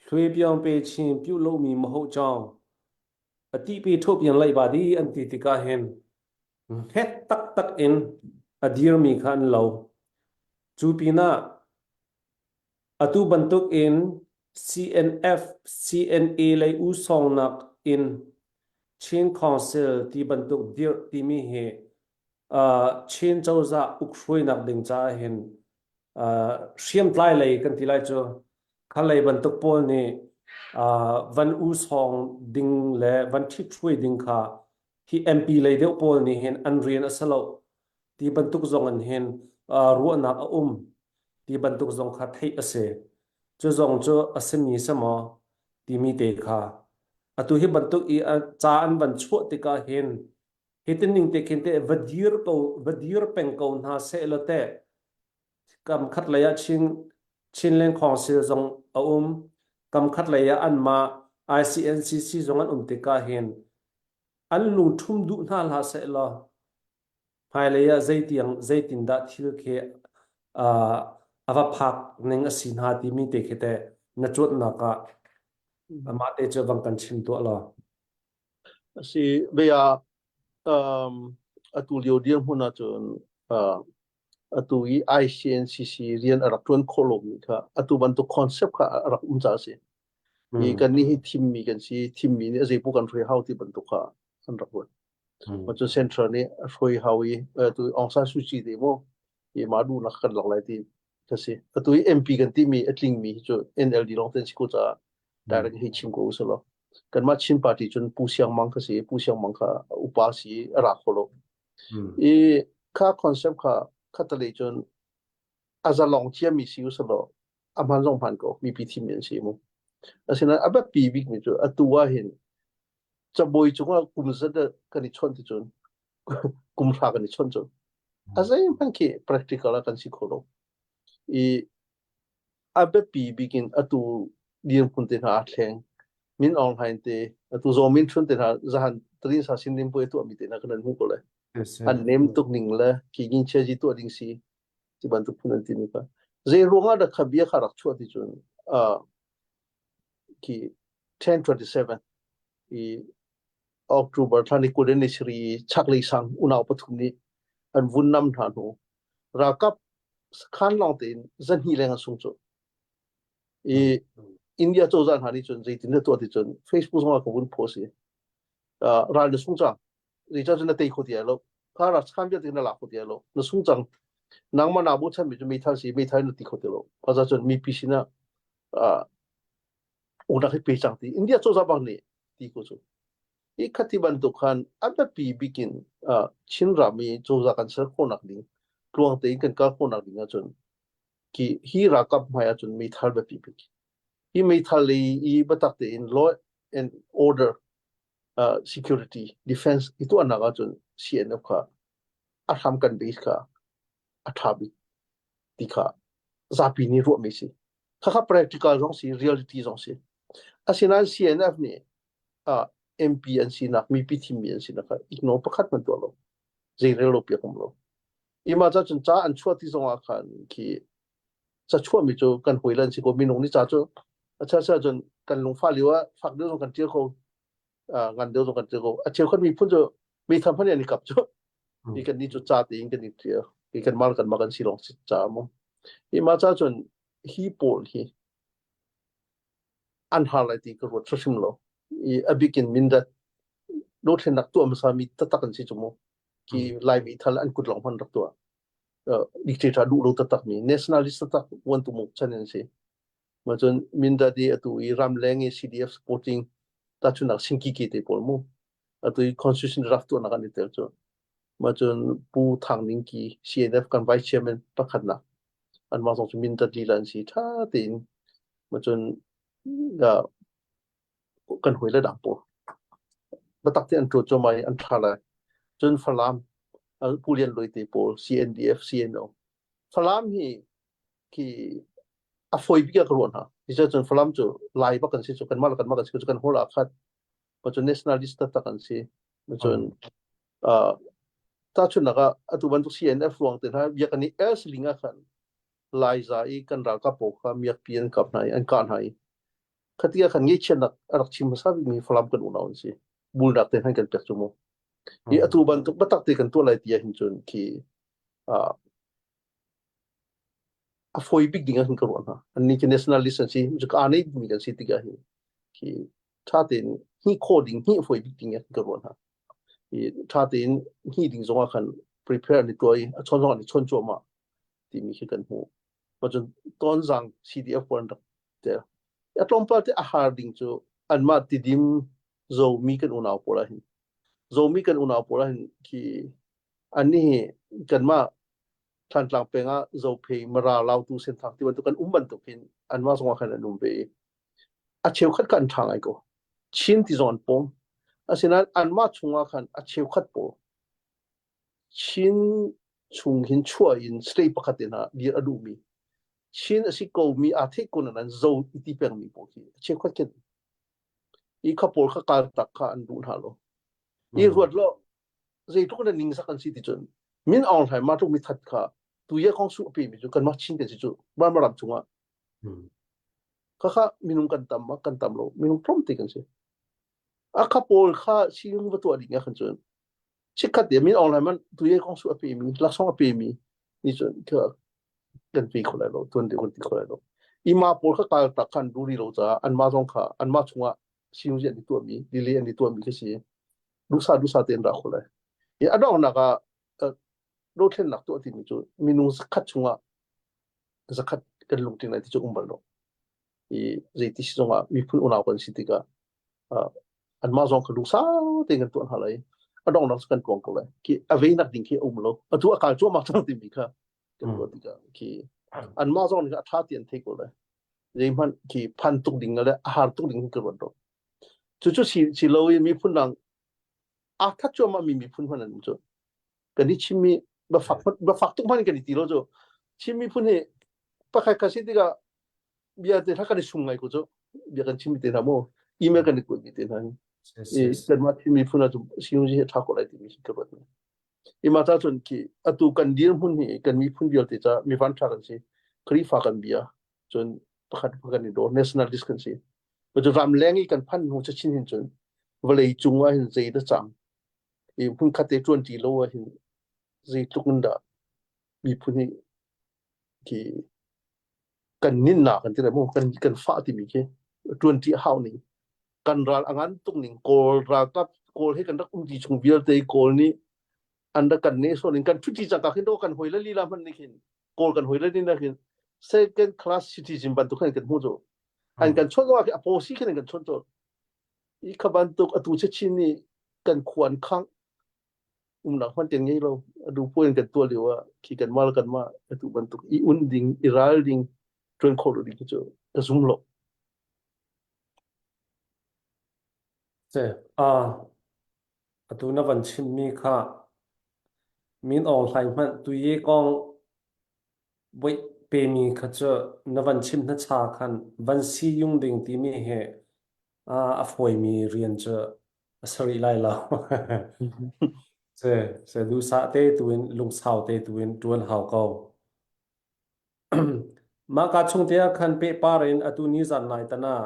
Thlue piang pe chin piu lo mi ma ho chao. A ti pi tho piang lai ba di an ti tikah hin het taktak in a dir mi kha an lo. Cu pinah Atu bantuk in CNF, CNA lei usawngnak in Chin Council ti bantuk dirh timi hi uh, Chin cozah ukhruainak ding caah hin uh, hriamtlai lei kan ti lai cu kha lei bantuk pawl nih uh, van usawng ding le van ṭhithruai ding kha hi MP lei deuh pawl nih hin an rian a si lo ti bantuk zong in hin uh, ruahnak a um ti bantuk zong kha theih a si. Cu zong cu a simi si maw timi te kha atu hi bantuk i ca an van chuah tikah hin hitin ning te khin te va dir ko va dir peng ko hna seh law teh kam khat lei ah Chin Chinland Council zong a um kam khat lei ah anmah ICNCC zong an um tikah hin an lungṭhum duh hna hlah seh law hmailei ah zeitiang zeitindah thil khi uh, a va phak ning a si hna timi te khi teh na cuanhnak ah amah te cu vang kan chim tuah law. Si bia um, atu lio dirhmun ahcun uh, atu i ICNCC rian a rak ṭuan khawh lomi kha atu bantuk concept kha a rak um caah a si. I kan nih hi thimmi kan si, thimmi nih a zeipu kan hruai hau ti bantuk kha an rak ruat. Ma cu central nih a hruai hau i tu Aung San Suu Kyi te mu i mah duhnak kan lak lai ti ka si. Atu i MP kan timi a tlingmi hi cu NLD lawng te an si ko caah direct hei chim ko usih law. Kanmah Chin party cun Pu Siang Mang kha si, Pu Siang Mang kha upa si a ra kho lo. I kha concept kha khatalei cun a zalong ciami si usih law a hman zong hman ko mipi thimmi an si mu. Asinain a biapi bikmi cu atu ah hin cabuai cungah kum zat kan i chawnh ti cun kum hra kan i chawnh cun a zeihmanh khi practical ah kan si kho lo. I a biapi bik in atu dirhmun te hna aa thleng. Min Aung Hlaing te, atu Zaw Min Htun te hna zahan Tarin Sa Sin Rim Puai tuahmi te hna kan an hmuh ko lai. An nem tuk ning le khi yin chia ji tuah ding si ti bantuk phun an timi kha. Zei ruangah dah kha bia kha rak chuah ti cun uh, Khi 1027 i October thla ni 20 ni siri chaklei sang unau pathum nih an vun nam hna hnu ralkap sakhan lawng tein zahnih leng an sung cu. I India cozah hna nih cun zeitin dah tuah ti cun Facebook zong ah ka vun post i ral na sung cang zeicah cun na tei kho ti ai lo kha ral sakhan vialte na lak kho ti ai lo na sung cang nangmah naa bochan mi cu meithal si meithal na ti kho ti lo kaza cun mipi sinah unak hi pe cang ti India cozah bang nih ti ko cu hi khati bantuk khan a biapi bikin Chin ram i cozah kan ser khawhnak ding tluang tein kan kal khawhnak ding ahcun khi hi ralkap hmai ahcun meithal biapi bik hi meithal lei i biatak tein law and order security defense i tuahnak ahcun CNF kha a hram kan base kha a ṭha bik ti kha zapi nih ruahmi si. Khakha practical zong si, reality zong si. Asinain CNF nih uh, MP an sinak, mipi thimmi an sinak kha ignore pakhat man tuah lo. Zei rel lo piak um lo. Ima ca cun ca an chuah ti zong ah khan khi ca chuahmi cu kan hawi lan si ko minung nih ca cu a cha cha cun kan lungfah lio ah fak deuh zong kan ṭial ko ngan deuh zong kan ṭial ko a cheukhat miphun cu mi tham hmanh an i kap cu hi kan nih cu ca tein kan i ṭial hi kan mal kan ma kan si lawng si ca mu hi ma ca cun hi pawl hi an har lai ti ka ruat hrim lo i a bikin mindat dothlennak tuah hmasa mi taktak an si cu mu ki laimi thal an kut lawng hman rak tuah dictator duh lo taktak mi nationalist taktak wan tu muk chan an si ma cun mindat i atu i ramleng i CDF supporting tahchunak singki ke te pawl mu atu i constitution draft tuahnak an i tel cu ma cun Pu Thang Ning Ki CNF kan vice chairman pakhatnak anmah zong cu mindat lila an si ṭha tein ma cun kan hawi le dang pawl biatak te an ṭuan cuahmah i an ṭha lai cun Falam Pu Lian Luai te pawl CNDF CNO Falam hi khi a fawi bik ah ka ruah hna cun Falam cu Lai bak kan si cu kanmah le kanmah kan si cu kan hawl ah khat cun nationalist taktak an si cun tahchunhnak ah atu bantuk CNF ruang te hna bia kan i el siling ah khan Laiza i kan ralkap pawl kha miakpi an kap hna i an kah hna i khati ah khan ngaihchiatnak a rak chim hmasa bikmi Falam kan unau an si bulnak te hman kan pek cu mu hi atu bantuk biatak te kan tuah lai ti ah hin cun khi a fawi bik ding ah hin ka ruah hna. Annih khi nationalist an si, cu aa nei mi kan si tikah hin khi ṭha tein hnih khawh ding, hnih a fawi bik ding ah hin ka ruah hna. I ṭha tein hnih ding zongah khan prepare an i tuah i a chawn zong an i chawn cuahmah timi khi kan hmuh. Cun Tonzang CDF pawl an rak tel. A tlawmpal te a har ding cu anmah Tidim Zomi kan unau pawl ah hin Zomi kan unau pawl ah hin khi annih hi kanmah Thantlang peng ah Zophei, Mara, Lautu, Senthang ti bantuk kan um bantuk hin anmah zong ah khan an um ve i a cheukhat kha an ṭha ngai ko. Chin ti zong an pawm. Asinain anmah chungah khan a cheukhat pawl Chin chung hin chuah in state pakhat in ah dir a duhmi Chin a si komi aa theih ko nain Zo i ti pengmi pawl khi a cheukhat khin i kha pawl kha kal tak kha an duh hna lo. I ruat lo zeitluk in ningzak an si ti cun Min Aung Hlaing mah tluk mithat kha tu ye kong su a pemi cu kanmah Chin kan si cu Burma ram chungah khakha minung kan tam ma kan tam lo minung tlawmte kan si a kha pawl kha sining va tuah ding ah khan cun chikkhat te Min Aung Hlaing man tu ye kong su a pemi laksawng a pemi ni cun kha kan pe kho lai lo tuan deuh kan ti kho lai lo ima pawl kha kal tak khan duri lo caah anmah zong kha anmah chungah siung an i tuahmi lili an i tuahmi khi si duhsah duhsah tein ra kho lai. I a donghnak ah dothlennak tuah timi cu minung zakhat chungah zakhat kan lungtling lai ti cu um bal lo. I zeiti si zongah miphun unau kan si tikah anmah zong kha lungsau tein kan tuah hna lai. A donghnak cu kan tuang ko lai. Khi a veinak ding khi a um lo. Atu a kal cuahmah cang timi kha kan ruah tikah khi anmah zong nih a ṭha ti an thei ko lai. Zeihmanh khi phan tuk ding le a har tuk ding ka ruat lo. Cucu si, si lo i miphun dang aa that cuahmah mi miphun hmanh an um cu. Kan i Chinmi biafak biafak tuk hmanh kan i ti lo cu. Chin miphun hi pakhat khat si tikah bia te hna kan i sum ngai ko cu. Bia kan chim te hna mu. Email kan i kuat mi te hna hi. I kanmah Chin miphun ah cu siung hi ṭha ko lai timi hi ka ruat. Ima ca cun khi atu kan dirhmun hi kan miphun vialte ca mi van ṭha kan si. Khrihfa kan bia. Cun pakhat kan i daw. Nationalist kan si. Cu ramleng i kan phan hnu chin hin cun vawlei cung ah hin zei dah cang i hmunkhat te ṭuan ṭi lo ah hin zeitluk in dah miphun hi khi kan ninnak kan ti lai mu kan kan fah timi khi ṭuan ṭi a hau ning kan ral a ngan tuk ning Kawl ralkap Kawl he kan rak um ti chung vialte Kawl nih an rak kan nehsawh ning kan ṭhuṭi cangka khin kan hoi le lila hmanh nih khin Kawl kan hoi le lila khin second class citizen bantuk khan kan hmu cu an kan chawnh lo ah a pawsi khin an kan chawnh cu i kha bantuk atu chin nih kan khuan khang umnak hman ten ngei lo adu puin kan tuah lio ah khi kan mal kan ma atu bantuk i un ding i ral ding ṭuan kho lo ding cu ka zum lo. Se a atu na van chimmi kha Min Aung Hlaing hmanh tuye kong voih pemi kha cu na van chim hnacha khan van si yung ding timi hi a fawimi rian cu a si rih lai lo. Se se duhsah te tuin lungsau te tuin ṭuan hau ko. Mah ka chung te ah khan pehpar in atu ni zan nai tan ah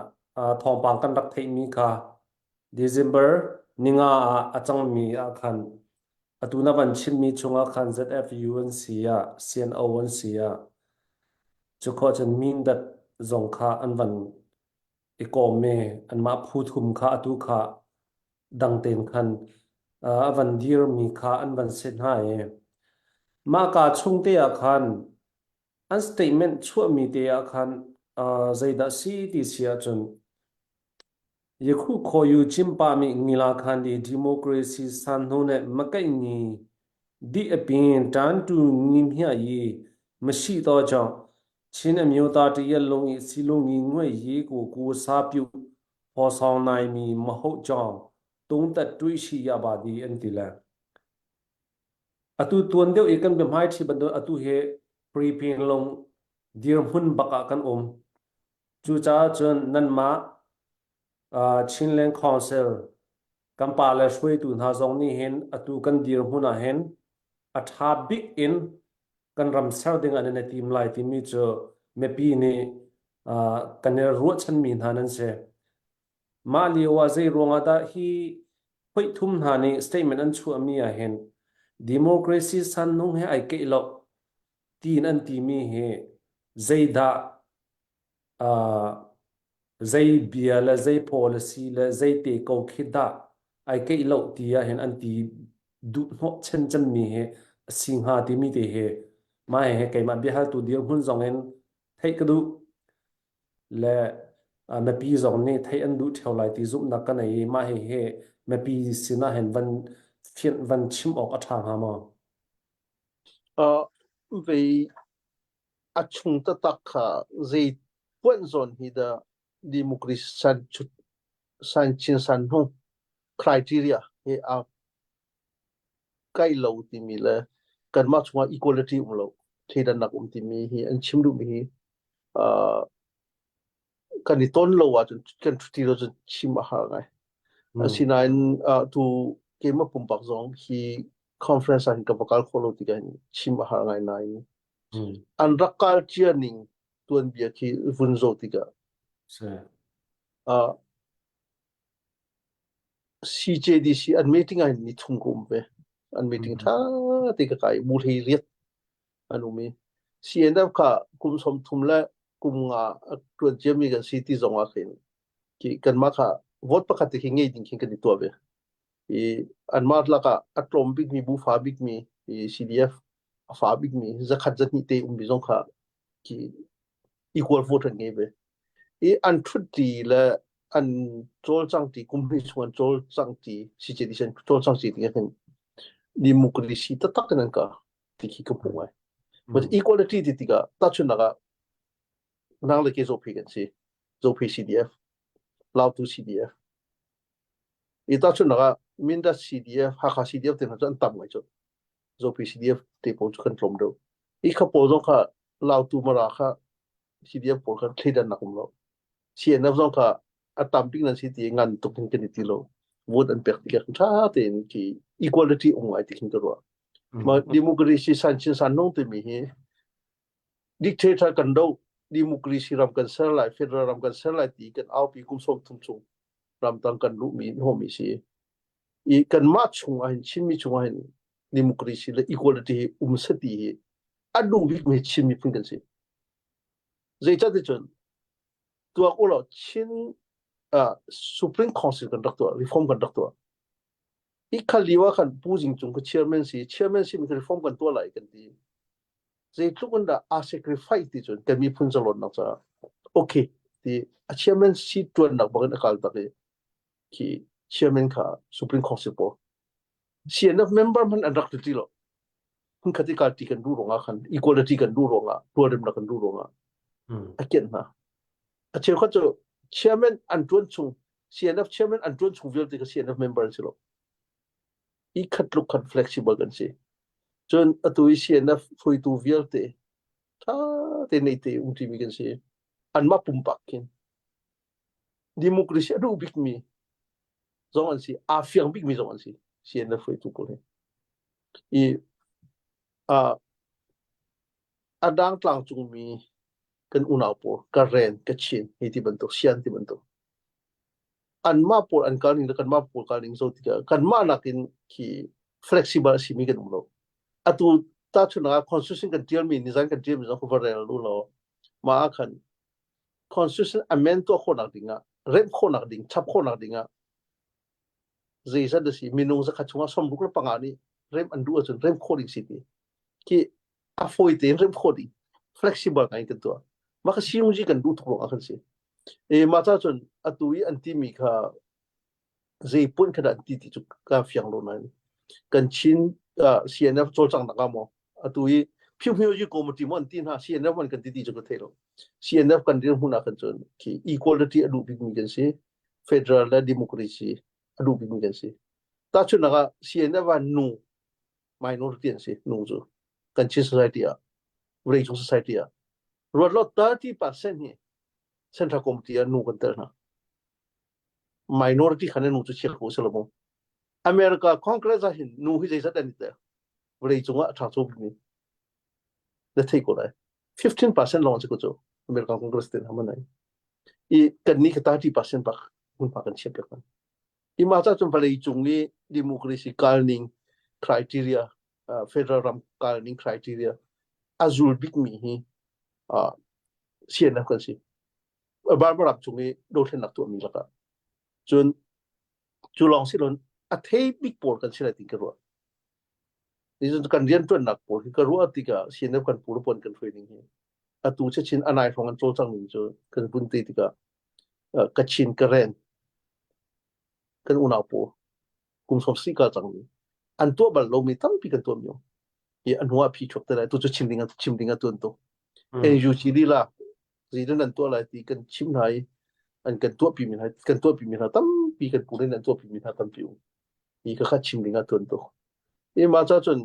thawngpang kan rak theihmi kha December ninga ah a cangmi ah khan atu na van chimmi chungah khan ZFU an si ah CNO an si ah cu khawh cun Mindat zong kha an van i kawm i anmah phu thum kha atu kha dang tein khan a van dirmi kha an van si hna i mah ka chung te ah khan an statement chuahmi te ah khan zeidah si ti si ahcun Yakhu khaw yu chimpa mi ngila khan di democracy san hnu ne makai ni di apin tan tu ni mhia yi mashi to chong Chin amyota ti yel lung i silung ni ngui yi ku ku sa pyu phaw sawng nai mi maho chong tung tat tui shi ya ba di an ti le atu tuan deuh i kan biahmai thi bantuk atu he pre long dirhmun bak ah kan um Cucaah cun nanmah Chinland Council kan pale hruaitu hna zong nih hin atu kan dirhmun ah hin a ṭha bik in kan ram ser ding ah nan i tim lai timi cu mipi nih kan i ruahchanmi hna nan si. Mah lio ah zei ruangah dah hi phoihthum hna nih statement an chuahmi ah hin democracy sannung he ai keih lo tiin an timi hi zeidah zei bia le zei policy le zei te ko khi dah ai keih lo ti ah hin an ti duh hnawh chen cemmi hi a si hnga timi te hi mah he keimah biahaltu dirhmun zong in theih ka duh le mipi zong nih theih an duh ṭheo lai ti zumhnak ka nei i mah hihi mipi sinah hin van fianh van chim awk a ṭha hnga maw? Uh, vei a chung taktak kha zei puanh zawn hi dah democracy san chut san chin san hnung criteria hi a kai lo timi le kanmah chungah equality um lo thleidannak um timi hi an chim duhmi hi uh, kan i ton lo ahcun kan ṭhuti lo cun chim a har ngai. Asinain uh, tu keimah pumpak zong hi conference ah hin ka va kal khawh lo tikah hin chim a har ngai nain an rak kal cia ning tuanbia khi vun zoh tikah uh, CJDC an meeting ah hin ni thum ka um ve. An meeting ṭha te ka kai bu hlei riat an um i CNF kha kum 30 le kum nga a ṭuan ciami kan si ti zong ah khin khi kanmah kha vote pakhat te khi ngei ding khin kan i tuah ve. I anmah lakah a tlawm bikmi bu fa bikmi i CDF a fa bikmi zakhat zahnih te ummi zong kha khi equal vote an ngei ve. I an ṭhutṭi le an cawlcang ti kum hnih chung an cawlcang ti CJDC an cawlcang ti tikah khin democracy taktak in an ka ti khi ka hmuh ngai. But equality ti tikah tahchunhnak ah nang le ke Zophi kan si. Zophi CDF, Lautu CDF. I tahchunhnak ah Mindat CDF, Hakha CDF te hna cu an tam ngai cu. Zophi CDF te pawl cu kan tlawm deuh. I kha pawl zong kha Lautu Mara kha CDF pawl kha thleidannak um lo. CNF zong kha a tam bik nan si ti ngan tuk in kan i ti lo. Vote an pek tikah ṭha tein khi equality um ngai ti khin ka ruah. Ma democracy san chin san nong timi hi dictator kan do. Democracy ram kan ser lai, federal ram kan ser lai ti kan aupi kum 30 chung ramtang kan luhmi hnawhmi si. I kanmah chung ah hin Chinmi chung ah hin democracy le equality hi um seh ti hi a duh bikmi Chin miphun kan si. Zeicahti cun tuak u law Chin uh, Supreme Council kan rak tuah, reform kan rak tuah. I khal lio ah khan Pu Jing Cung ka chairman si, chairman si mi reform kan tuah lai kan ti. Zeitluk in dah aa sacrifice ti cun kan miphun zalonnak caah okay ti a chairman si tuannak bangin a kal tak i khi chairman kha Supreme Council pawl CNF member hmanh an rak ti lo. Hmunkhat i kalti kan duh ruangah khan equality kan duh ruangah rualremnak kan duh ruangah a kianh hna. A cheukhat cu chairman an tuan chung CNF chairman an tuan chung vialte kha CNF member an si lo. I khat tluk khan flexible kan si. Cun atu i CNF hruaitu vialte tha te nei te um ṭimi kan si. Anmah pumpak khin democracy a duh bikmi zong an si aa fiang bikmi zong an si CNF hruaitu pawl hi i uh, a dang tlangcungmi kan unau pawl Karen Kachin hi ti bantuk Sian ti bantuk anmah pawl an kal ning le kanmah pawl kal ning zo tikah kanmah nakin khi flexible a simi kan um lo atu tahchunhnak ah constitution kan tialmi nizan kan tialmi zong va rel lu law mah ah khan constitution amend tuah khawhnak ding ah remh khawhnak ding chap khawhnak ding ah zeizat a si minung zakhat chungah 65 nih remh an duh ahcun remh khawh ding si ti khi a fawi tein remh khawh ding flexible ngai kan tuah mah kha siungzi kan duh tuk ruangah kan si e mah ca cun atu i an timi kha zei pun kha dah an ti ti cu ka fiang lo nain kan Chin uh, CNF cawlcanghnak ah maw atu i phiu phiu ji committee mo an ti hna CNF man kan ti ti cu ka thei lo CNF kan dirhmun ah kan cun khi equality a duh bikmi kan si federal le democracy a duh bikmi kan si tahchunhnak ah CNF ah nu minority an si nu cu kan Chin society ah vawleicung society ah ruat lo 30% hi central committee ah nu kan tel hna minority khan nu cu chia ko selo mu America Congress ah hin nu hi zeizat an i tel vawleicung ah a ṭha cu bikmi na thei ko lai 15% lawng si ko cu American Congress te hna man ai i kan ni ka 30% bak hmunhma kan chiah piak hna i mah ca cun vawleicung i democracy kal ning criteria uh, federal ram kal ning criteria a zul bikmi hi uh, CNF kan si Burma ram chung i dothlennak tuahmi lakah cun cu lawng si loin a thei bik pawl kan si lai ti ka ruah. Ni kan rianṭuannak pawl hi ka ruah tikah CNF kan pu le puan kan hruai ning hi atu chachin anai hrawng an cawlcang ning cu kan vun te tikah Kachin Karen kan unau pawl kum som si ka cang mi an tuah bal lomi tampi kan tuah mi i a hnu ah phi chuak te lai tu cu chim ding chim ding a tuan to NUG lila zeitin an tuah lai ti kan chim hna i an kan tuahpi mi hna kan tuahpi mi hna tampi kan pu an tuahpi mi hna tampi um hi ka kha chim ding ah tuan tuk i ma cha cun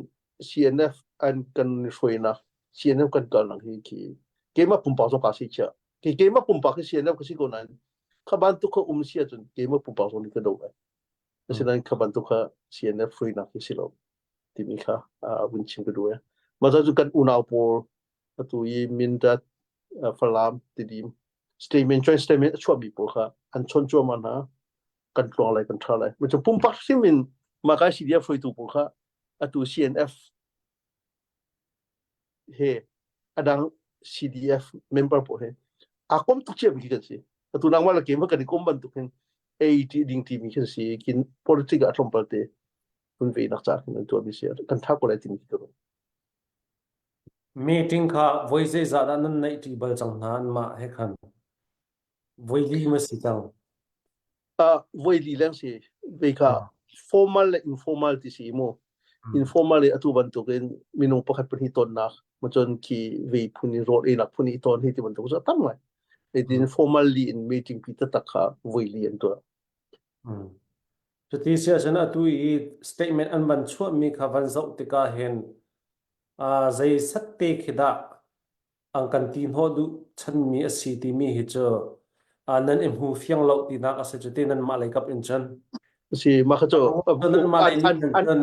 CNF an kan hruainak CNF kan kalnak hi khi keimah pumpak zong ka si chia ke keimah pumpak hi CNF ka si ko nain kha bantuk kha um si ahcun keimah pumpak zong nih ka do lai asinain kha bantuk kha CNF hruainak hi si lo timi kha vun chim ka duh e mah ca cu kan unau pawl atu i Mindat, Falam, Tidim statement joint statement a chuahmi pawl kha an chon cuahmah hna kan tluang lai kan ṭha lai macun pumpak hrim in mah kai CDF hruaitu pawl kha atu CNF he adang CDF member pawl he aa kom tuk ciami khi kan si atu nangmah le keimah kan i kom bantuk hin ei ti ding timi kan si kin politics ah tlawmpal te hun ve nak ca kan tuahmi si kan tha ko lai timi khi ka ruah Meeting kha voi zeizah dah nan neih ṭi bal cang hna anmah he khan? Voi li ma si cang? Uh, voi li leng si ve kha Ah. formal le informal ti si mu Mm. informal le atu bantukin minung pakhat pahnih tonnak macun khi vei phun in rawl einak phun i ton hi ti bantuk cu a tam ngai Mm. in formally in meeting pi taktak kha voi li an tuah Mm. Cuti si ahcun atu i statement an van chuahmi kha van zoh tikah hin uh, zei set te khi dah an kan ti hnawh duh chanmi a si timi hi cu uh, nan i hmu fiang lo tinak a si cu ti nanmah lei kap in cun. Si mah kha cu Nanmah lei nih khan cun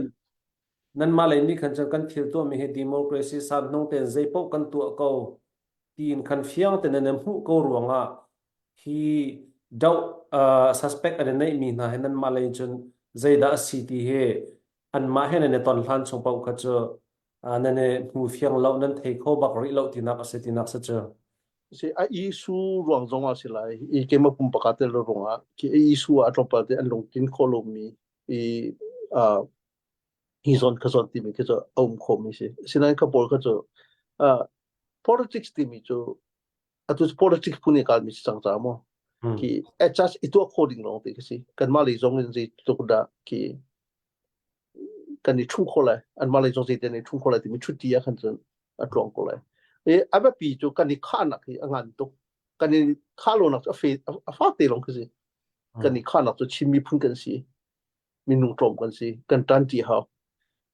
nanmah lei nih khan cun kan thil tuahmi hi democracy san hnung tein zei paoh kan tuah ko. tiin khan fiang te nan hmuh ko ruangah hi doh suspect an i neihmi hna he nanmah lei cun zeidah a si ti hi anmah he nan i ton hlan chung paoh kha cu nan i hmu fiang lo nan thei kho bak rih lo tinak a si tinak si cu. Si a issue ruang zong ah si lai i keimah pumpak ah tel ruangah khi a issue ah tlawmpal te an lungtlin khawh lomi i hi zawn kha zawn timi khi cu a um khomi si. Asinain kha pawl kha cu politics timi cu atu cu politics phun i kalmi si cang ca maw khi adjust i tuah kho ding lawng te khi si. Kanmah lei zong in zeitluk dah khi kan i ṭhung kho lai, anmah lei zong zeitin i ṭhung kho lai timi ṭhutti ah khan cun a tluang ko lai. I a biapi cu kan i khahnak hi a ngan tuk. Kan i khah lonak cu a fe a fak te lawng khi si. Kan i khahnak cu Chin miphun kan si. Minung tlawm kan si. Kan ṭanṭi hau.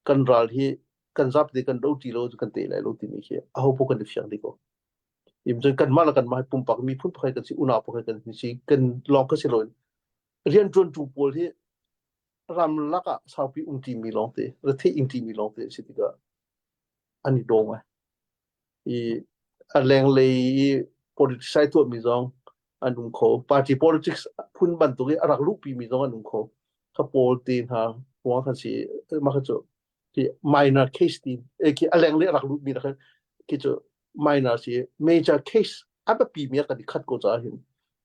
Kan ral hi kan zapte kan do ti lo cu kan te lai lo timi khi aho paoh kan i fiang dih ko. Im cun kanmah le kanmah hi pumpak miphun pakhat kan si, unau pakhat kan si, kan lawng kan si loin rianṭuantu pawl hi ramlak ah saupi um ṭimi lawngte, rethei ing ṭimi lawngte an si tikah an i daw ngai. I a lenglei i politics ai tuahmi zong an um kho. Party politics phun bantuk i a rak luhpimi zong an um kho. Kha pawl te hna ruang khan si mah kha cu khi minor case ti khi a lenglei a rak lutmi kha khi cu minor si major case a biapi mi a kan i khat ko caah hin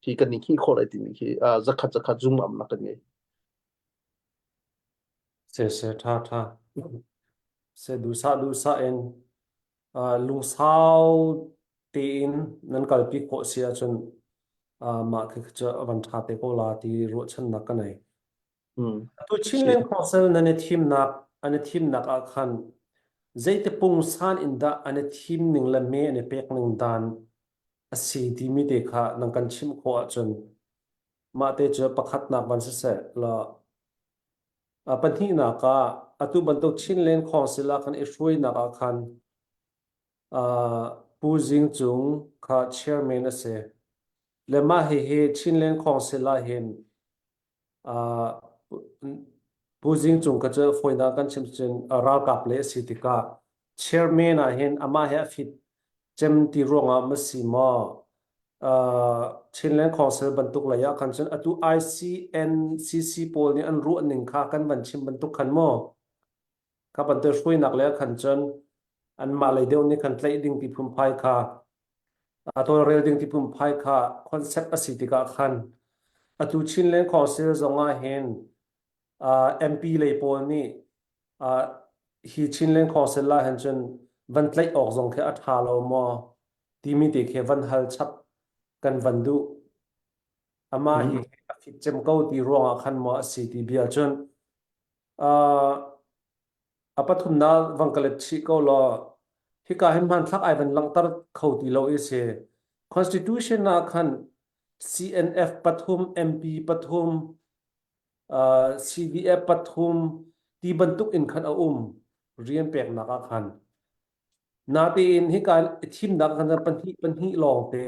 khi kan i hngih khawh lai timi khi zakhat zakhat zung amnak kan ngei. Se se tha tha. Se duhsah duhsah in lungsau tein nan kalpi khawh si ahcun mah khi cu a van ṭha te ko la ti ruahchannak ka nei. Atu Chinland Council nan i thimnak an i thimnak ah khan zeiti pungsan in dah an i thim ning le me an i pek ning dan a si timi te kha nan kan chimh khawh ahcun mah te cu pakhatnak van siseh law pahnihnak ah atu bantuk Chinland Council ah khan i hruainak ah khan Pu Zing Cung kha chairman a si. Le mah hihi Chinland Council ah hin Pu Zing Cung kha cu fawinak kan chim cun ralkap le a si tikah chairman ah hin amah he a fit cem ti ruangah ma si maw Chinland Council bantuk lei ah khan cun atu ICNCC pawl nih an ruah ning kha kan van chim bantuk khan maw kha bantuk hruainak le khan cun anmah lei deuh nih khan tlaih ding ti phunphai kha a tawlrel ding ti phunphai kha concept a si tikah khan atu Chinland Council zong ah hin MP lei pawl nih hi Chinland Council ah hin cun van tlaih awk zong khi a ṭha lo maw timi te khi van hal chap kan van duh. Amah hi a fit cem ko ti ruangah khan maw a si ti bia cun a pathumnak vang ka let chih ko law hika hin hmanthlak ai van langhter kho ti lo i si. Constitution ah khan CNF pathum, MP pathum, CDF pathum ti bantuk in khan a um rian peknak ah khan. Natein hika thimnak khan pahnih pahnih lawng te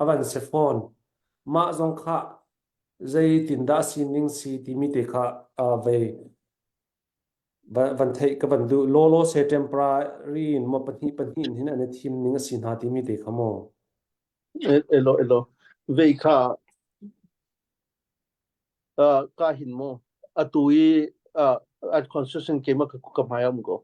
a van si fawn. Mah zong kha zeitindah sining si timi te kha vei van theih ka van duh. Lawlaw se temporary in maw pahnih pahnih in hin an i thim ning a si hna timi te kha maw? Elo elo vei kha ka hin mu atu i at constitution keimah ka ka hmai um ko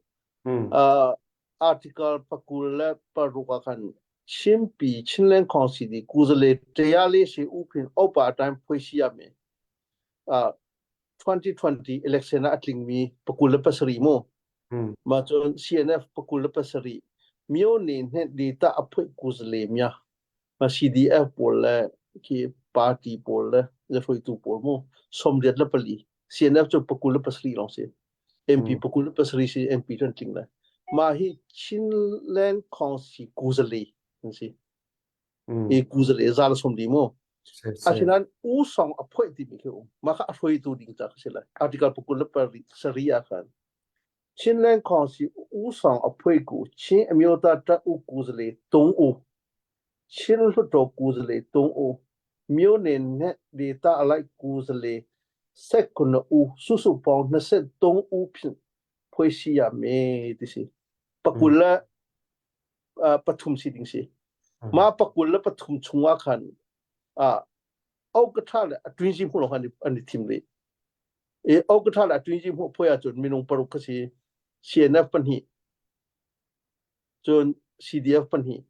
article pakul le paruk ah khan Chinpi Chinland Council di kuzale ṭaya le she uphin opa time phoi sia me 2020 election ah a tlingmi pakul le pasarih mu ma cun CNF pakul le pasarih myo ne hnet data a phoi kuzale mya ma CDF pawl le khi party pawl le le hruaitu pawl mu 84 CNF cu pakul le pasarih lawng si MP pakul le pasarih si MP kan tling le mah hi Chinland Council kuzale an si i kuzale za le 40 mu asinain u song a phoih timi khi um mah kha a hruaitu ding ca khi si lai article pakul le pasarih ah khan Chinland Council u song a phoih ku Chin Amyota ta u kuzale tung u Chin Hluttaw kuzale tung u myone hnet data alai kuzale sekuna u susu pawng na set tung u phin phoi si ya me ti si pakul le pathum si ding si. Mah pakul le pathum chungah khan ah Okatha le Atwinzi hmuh lawng an an i thim rih. I Okatha le Atwinzi hmuh phuai ahcun minung paruk kha si CNF pahnih cun CDF pahnih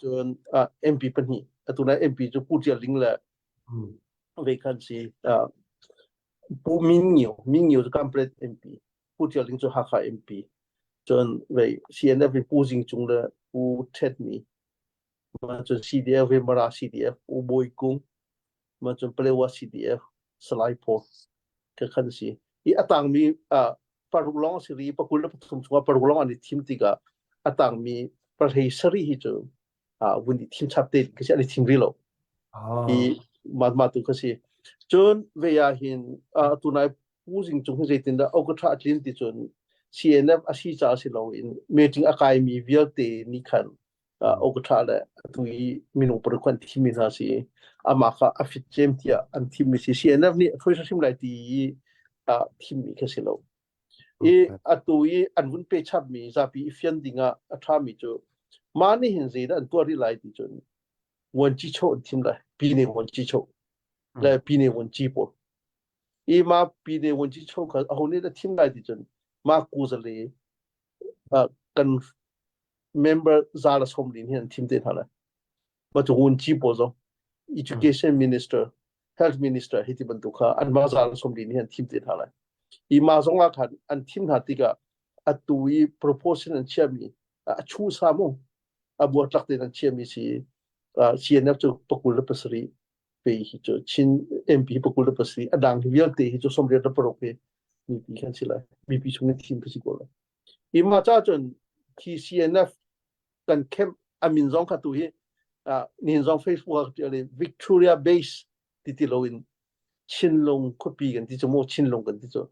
cun MP pahnih atu nai MP cu Pu Tial Ling le ve khan si Pu Min Ngio Min Ngio cu Kampret MP Pu Tial Ling cu Hakha MP cun vei CNF in Pu Zing Cung le Pu Thet Ni cun CDF ve Mara CDF Pu Bawi Kung cun Palewa CDF Salai Paul ka khan si i a tangmi paruk lawng si ri pakul le pathum chungah paruk lawng an i thim tikah a tangmi pahlei sarih hi cu vun i thim chap te khi an i thim rih lo i mah mah tu kha si cun ve ah hin tunai Pu Zing Cung hi zeitindah okatha a tlin ti cun CNF a si caah si loin meeting a kaimi vialte nih khan okatha le atu i minung paruk an thimmi hna si amah kha a fit cem tiah an thimmi si CNF nih a ṭhoi hrim lai ti i thimmi kha si lo. I atu i an vun pe chapmi zapi i fian dingah a ṭhami cu mah nih hin zeidah an tuah rih lai ti cun vuanci cho an thim lai pine vuanci cho le pine vuanci pawl i mah pine vuanci cho kha aho nih a thim lai ti cun mah kuzale kan member za le som lin hin an thim te hna lai ma cu vuanci pawl zong education minister health minister hi ti bantuk kha anmah za le som lin hin an thim te hna lai i mah zong ah khan an thim hna tikah atu i proportion an chiahmi a chu sa mu a buatlak tein an chiahmi si CNF cu pakul le pasarih pe hi cu Chin MP pakul le pasarih a dang vialte hi cu 86 hi mipi kan si lai mipi chung in thim ka si ko lai i mah ca cun khi CNF kan camp amin zong kha tu hi nihin zong Facebook ah tial Victoria Base ti ti loin Chinlung khuapi kan ti cu mu Chinlung kan ti cu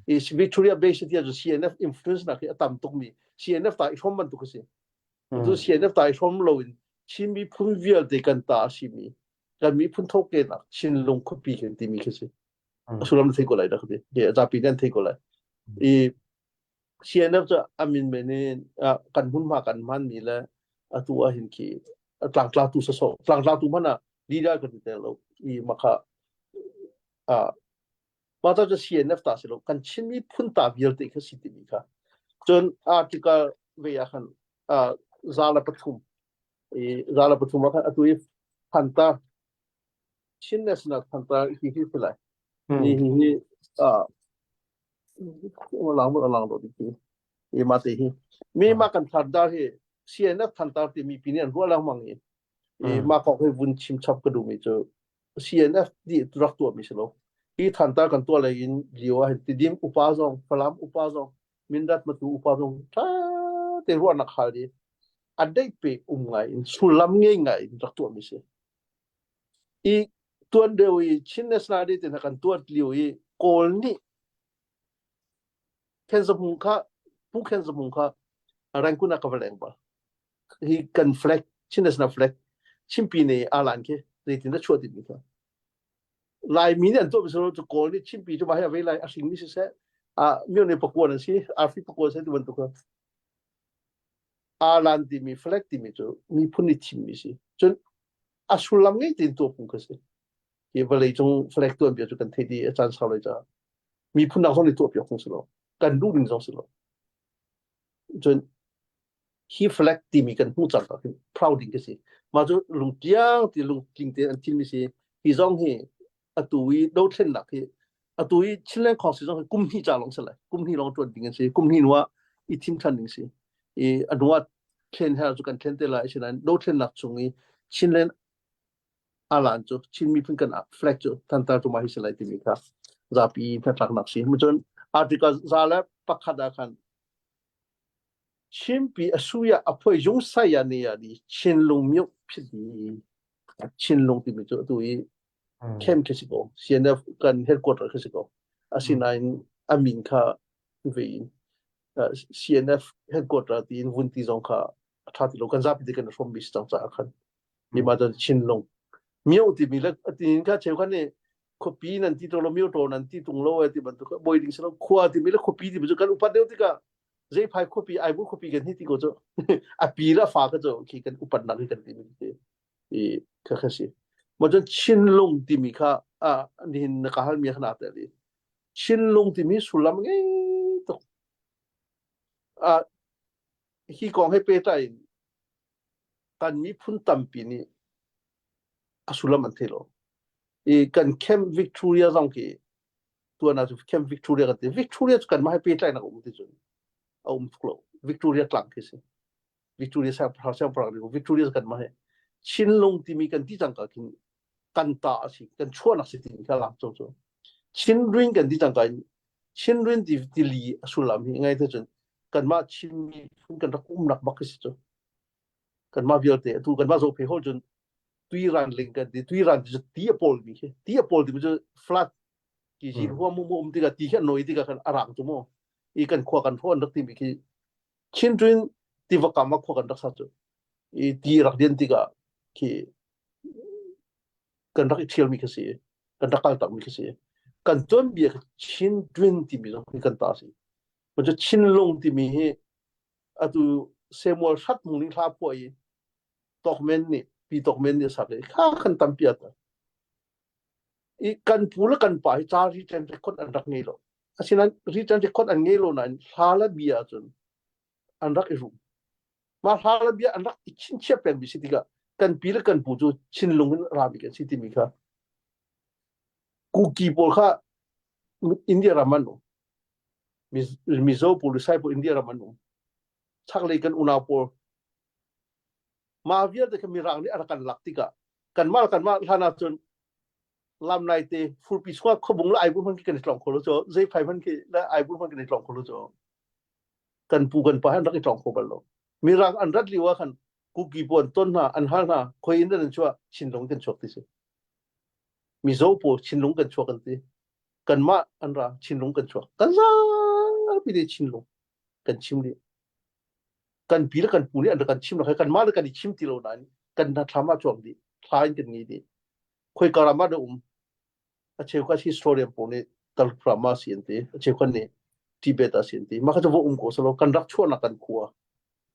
i Victoria Base ti cu CNF influence nak hi a tam tuk mi CNF ta i hrom bantuk a si cu CNF ta i hrom loin Chin miphun vialte kan ta a si mi kan miphun thokenak Chinlung khuapi kan timi khi si a sullam thei ko lai dah ka ti zapi nan thei ko lai i CNF cu a min men in kan hmunhma kan hmanmi le atu ah hin khi tlangtlatu sawsawh tlangtlatu hmanh ah leader kan ti lo i makha mah ta cu CNF ta si lo kan Chin miphun ta vialte kha si timi kha cun article ve ah khan za le pathum i za le pathum ah khan atu i Thantar Chin National Thantar hi hi si lai hi hi hi lang mo lang do ti i ma te hi mi ma kan thantar hi CNF thantar ti mi pin an ruah lengmang i i ma kok hi vun chim chap ka du mi cu CNF di rak tuah mi si lo hi thantar kan tuah lei in lio ah tidim upa zong Falam upa zong Mindat matu upa zong tha te ruahnak hal di a dei pe um ngai in sullam ngei ngai in rak tuah mi si I tuan deuh i Chin National Day te hna kan tuah lio i Kawl nih Khen Za kha Pu Khen Za kha Rangoon ah ka va leng bal. Hi kan flag Chin National flag Chinpi ne alan khi zeitin dah chuah timi kha. Laimi nih an tuah mi cu Kawl nih Chinpi cu mah hi a vei lai a hringmi siseh a myo ne pakuan an si arfi pakuan si ti bantuk kha alan timi flag timi cu miphun nih thimmi si. Cun a sullam ngei tein tuah phung kha si. Hi vawlei cung flag tuanbia cu kan theih dih a caan sau lai caah miphun dang zong nih tuah piak phung si lo. Kan duh ning zong si lo. Cun hi flag timi kan hmuh cang ah hin proud ding ka si. Mah cu lungtiang ti lungtling tein an thimmi si. Hi zong hi atu i dothlennak hi atu i Chinland Council zong hi kum hnih ca lawng si lai. Kum hnih lawng ṭuan ding an si. Kum hnih hnu ah i thim ṭhan ding si. I a hnu ah thlen her cu kan thlen te lai asinain dothlennak chung i Chinland alan cu Chin miphun kan flag cu thantar cu mah hi si lai timi kha zapi hnatlaknak si. Cun article za le pakhat ah khan Chinpi a suya a phoi jung saya ne ya di Chinlung myuk phit di Chinlung timi cu atu i camp khi si ko CNF kan headquarter khi si ko asinain a min kha ve in CNF headquarter tiin vun ti zong kha a ṭha ti lo kan zapi te kan hrom mi si cang caah khan mi ma cun Chinlung mio timi le atin kha cheu khan nih khuapi nan ti to lo mio to nan ti tung lo e ti bantuk boi ding si lo khua timi le khuapi timi cu kan upat deuh tikah. Zeiphai khuapi Aibur khuapi kan hi ti ko cu a pi le a fa ka cu khi kan upatnak hi kan timi khi i kha kha si. Ma cun Chinlung timi kha a nihin na ka halmi kha na tel i Chinlung timi sullam ngei tuk. A hi kong he pehtlai in kan miphun tampi nih a sullam an thei lo. I kan Camp Victoria zong khi tuan ah cu Camp Victoria kan ti. Victoria cu kanmah he pehtlaihnak a um ti cun a um tuk lo. Victoria tlang khi si. Victoria siangpahrang siangpahrang nih Victoria cu kanmah he Chinlung timi kan ti cangka khin kan ta a si, kan chuahnak si timi kha lak cu cu. Chinrin kan ti cangka in Chinrin ti tili a sullam hi ngai te cun kanmah Chin miphun kan rak umnak bak khi si cu. Kanmah vialte atu kanmah Zophei hol cun tuiran ling kan ti tuiran ti cu ti a pawl mi khi ti a pawl timi cu flood ti hi huam mu um tikah ti khi an noi tikah khan a rang cu mu i kan khua kan hrawn rak timi khi Chindwin tiva kam ah khua kan rak sa cu i ti rak dian tikah khi kan rak i ṭhial mi khi si kan rak kal tak mi khi si kan tuanbia khi Chindwin timi zong hi kan ta si cu Chinlung timi hi atu Samuel Hrat mung ning hla phuah i Tokmen nih Pi Tokmen nih a sak i kha khan tampi a ta i kan pu le kan pa hi ca written record an rak ngei lo asinain written record an ngei lo nain hla le bia ahcun an rak i rum mah hla le bia an rak i chinchiah pengmi si tikah kan pi le kan pu cu Chinlung in rami kan si timi kha Kuki pawl kha India ram an um Mizo pawl Lusai pawl India ram an um chaklei kan unau pawl Mah vialte kha Mirang nih a rak kan lak tikah kanmah kanmah hlan ahcun lamlai te furpi chungah khuabung le aibur hman khi kan i tlong kho lo cu zeiphai hman khi le aibur hman kan i tlong kho lo cu kan pu kan pa han rak i tlong kho bal lo Mirang an rat lio ah khan kuki pawl an ton hna an hal hna khoi in an chuah Chinlung kan chuak ti si Mizo pawl Chinlung kan chuak an ti kanmah an ra Chinlung kan chuak kan zapi te Chinlung kan chim dih kan pi le kan pu nih an rak kan chim lo kanmah le kan i chim ti lo nain kan hnathlam ah cuang dih thla in kan ngei dih khoika ram ah dah um a cheukhat historian pawl nih Talprama si an ti a cheukhat nih Tibet ah si an ti mah kha cu va um ko selaw kan rak chuahnak kan khua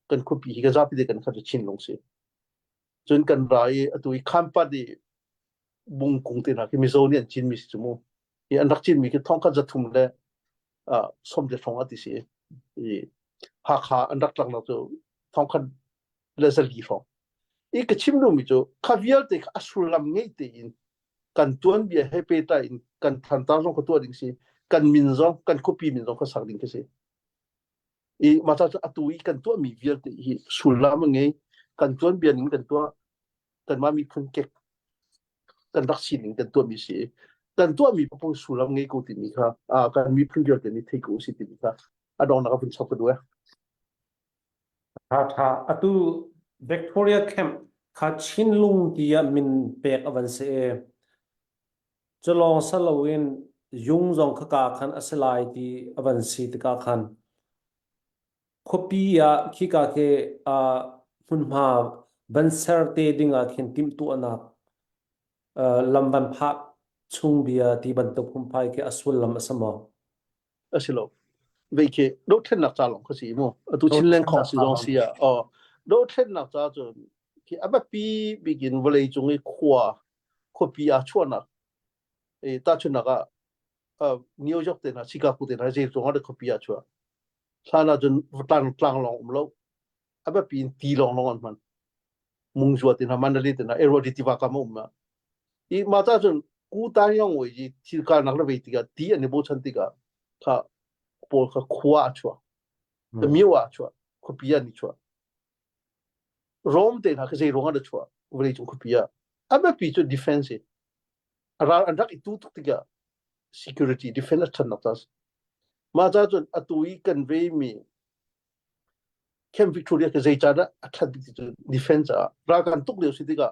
kan khuapi hi kan zapi te kan khat cu Chinlung si cun kan ra i atu i Khampat i bungkung te hna khi Mizo nih an cinmi si cu mu i an rak cinmi khi thongkhat 300 le 40 hrawng a ti si i Hakha an rak tlaknak cu 1400 hrawng i ka chim duhmi cu kha vialte kha a sullam ngei tein kan tuanbia he pehtlai in kan thantar zong kha tuah ding si kan min zong kan khuapi min zong kha sak ding khi si i mah ca cu atu i kan tuahmi vialte hi sullam a ngei kan tuanbia ning kan tuah kanmah miphun kek kan rak sining kan tuahmi si kan tuahmi paoh sullam ngei ko timi kha kan miphun vialte nih thei ko si timi kha a dongnak a vun chap ka duh. Tha tha atu Victoria Camp kha Chinlung tiah min pek a van si i culawng sa loin yung zong khaka khan a si lai ti a van si tikah khan Khuapi ah khika khi hmunhma van ser te ding ah khin timhtuahnak lam van phah chung bia ti bantuk phungphai khi a sullam a si maw? A si lo. Vei khi dothlennak ca lawng kha si mu. Atu Chinland khong si zong si ah oh dothlennak ca cun khi a biapi bik in vawlei cung i khua khuapi ah chuahnak e tahchunhnak ah New York te hna Chicago te hna zei zong ah khuapi ah chuah Hlan ahcun tlang tlang lawng um lo. A biapi in ti lawng lawng an hman. Mungzua ti hna, Mandalay ti hna, Irrawaddy tiva kam a um ma. I mah ta cun ku tan yong wei ji thil kalnak le vei tikah ti an i bochan tikah kha pawl kha khua a chuak. Myo ah a chuah. Khuapi ah an i chuah. Rome te hna kha zei ruang ah dah chuah? Vawlei cung khuapi ah. A biapi cu defense i ral an rak i tu tuk tikah security defense a ṭhannak ca mah ca cun atu i kan veimi Camp Victoria ke zei ca dah a ṭhat bik ti cu defense ah ral kan tuk lio si tikah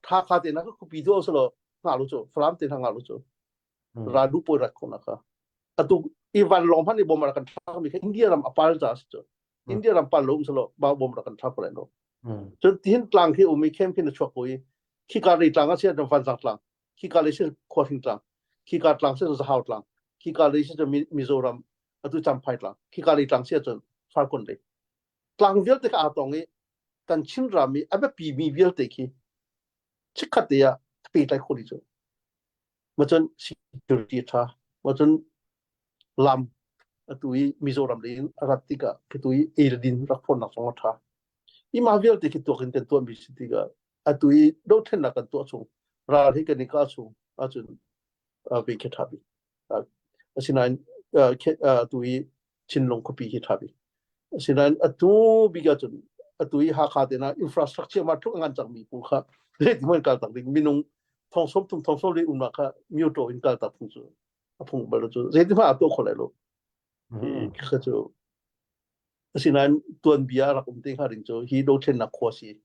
Hakha te na ka khuapi tu selo nga lu cu Falam te na nga lu cu ral du poi rat khona kha atu i van long hman i bom ra kan thlak mi kha India ram apal ca si cu India ram pal lo um selo ba bom ra kan thlak ko lai lo cun tihin tlang khi um i camp khi na chuak ko i khika lei tlang a si ahcun Vanzang tlang khika lei si Khuahring tlang khika tlang si Zahau tlang khika lei si Mizoram. Atu Champhai tlang, khika lei tlang si ahcun Farkawn lei. Tlang vialte kha aa tong i kan Chinram i a biapi mi vialte khi chikkhat te ah pehtlai khawh dih cu. Macun security a ṭha. Macun lam atu i Mizoram lei in a rat tikah khi i ei le din rak phornak zong a ṭha. I mah vialte khi tuak in kan tuahmi si tikah atu i dothlennak kan tuah chung ral hi kan i kah chung ahcun ve khi ṭha bik. Asinain atu i Chinlung khuapi hi ṭha bik. Asinain atu bik ahcun atu i Hakha te na infrastructure ma tluk a ngan cangmi pawl kha zeitin kal tak ding minung thong sawm thum thong sawm li umnak kha myoto in kal tak phung cu a phung bal cu zeitin hmanh a tuah kho lai lo. Kha cu asinain tuanbia rak um te hnga ding cu hi dothlennak khua si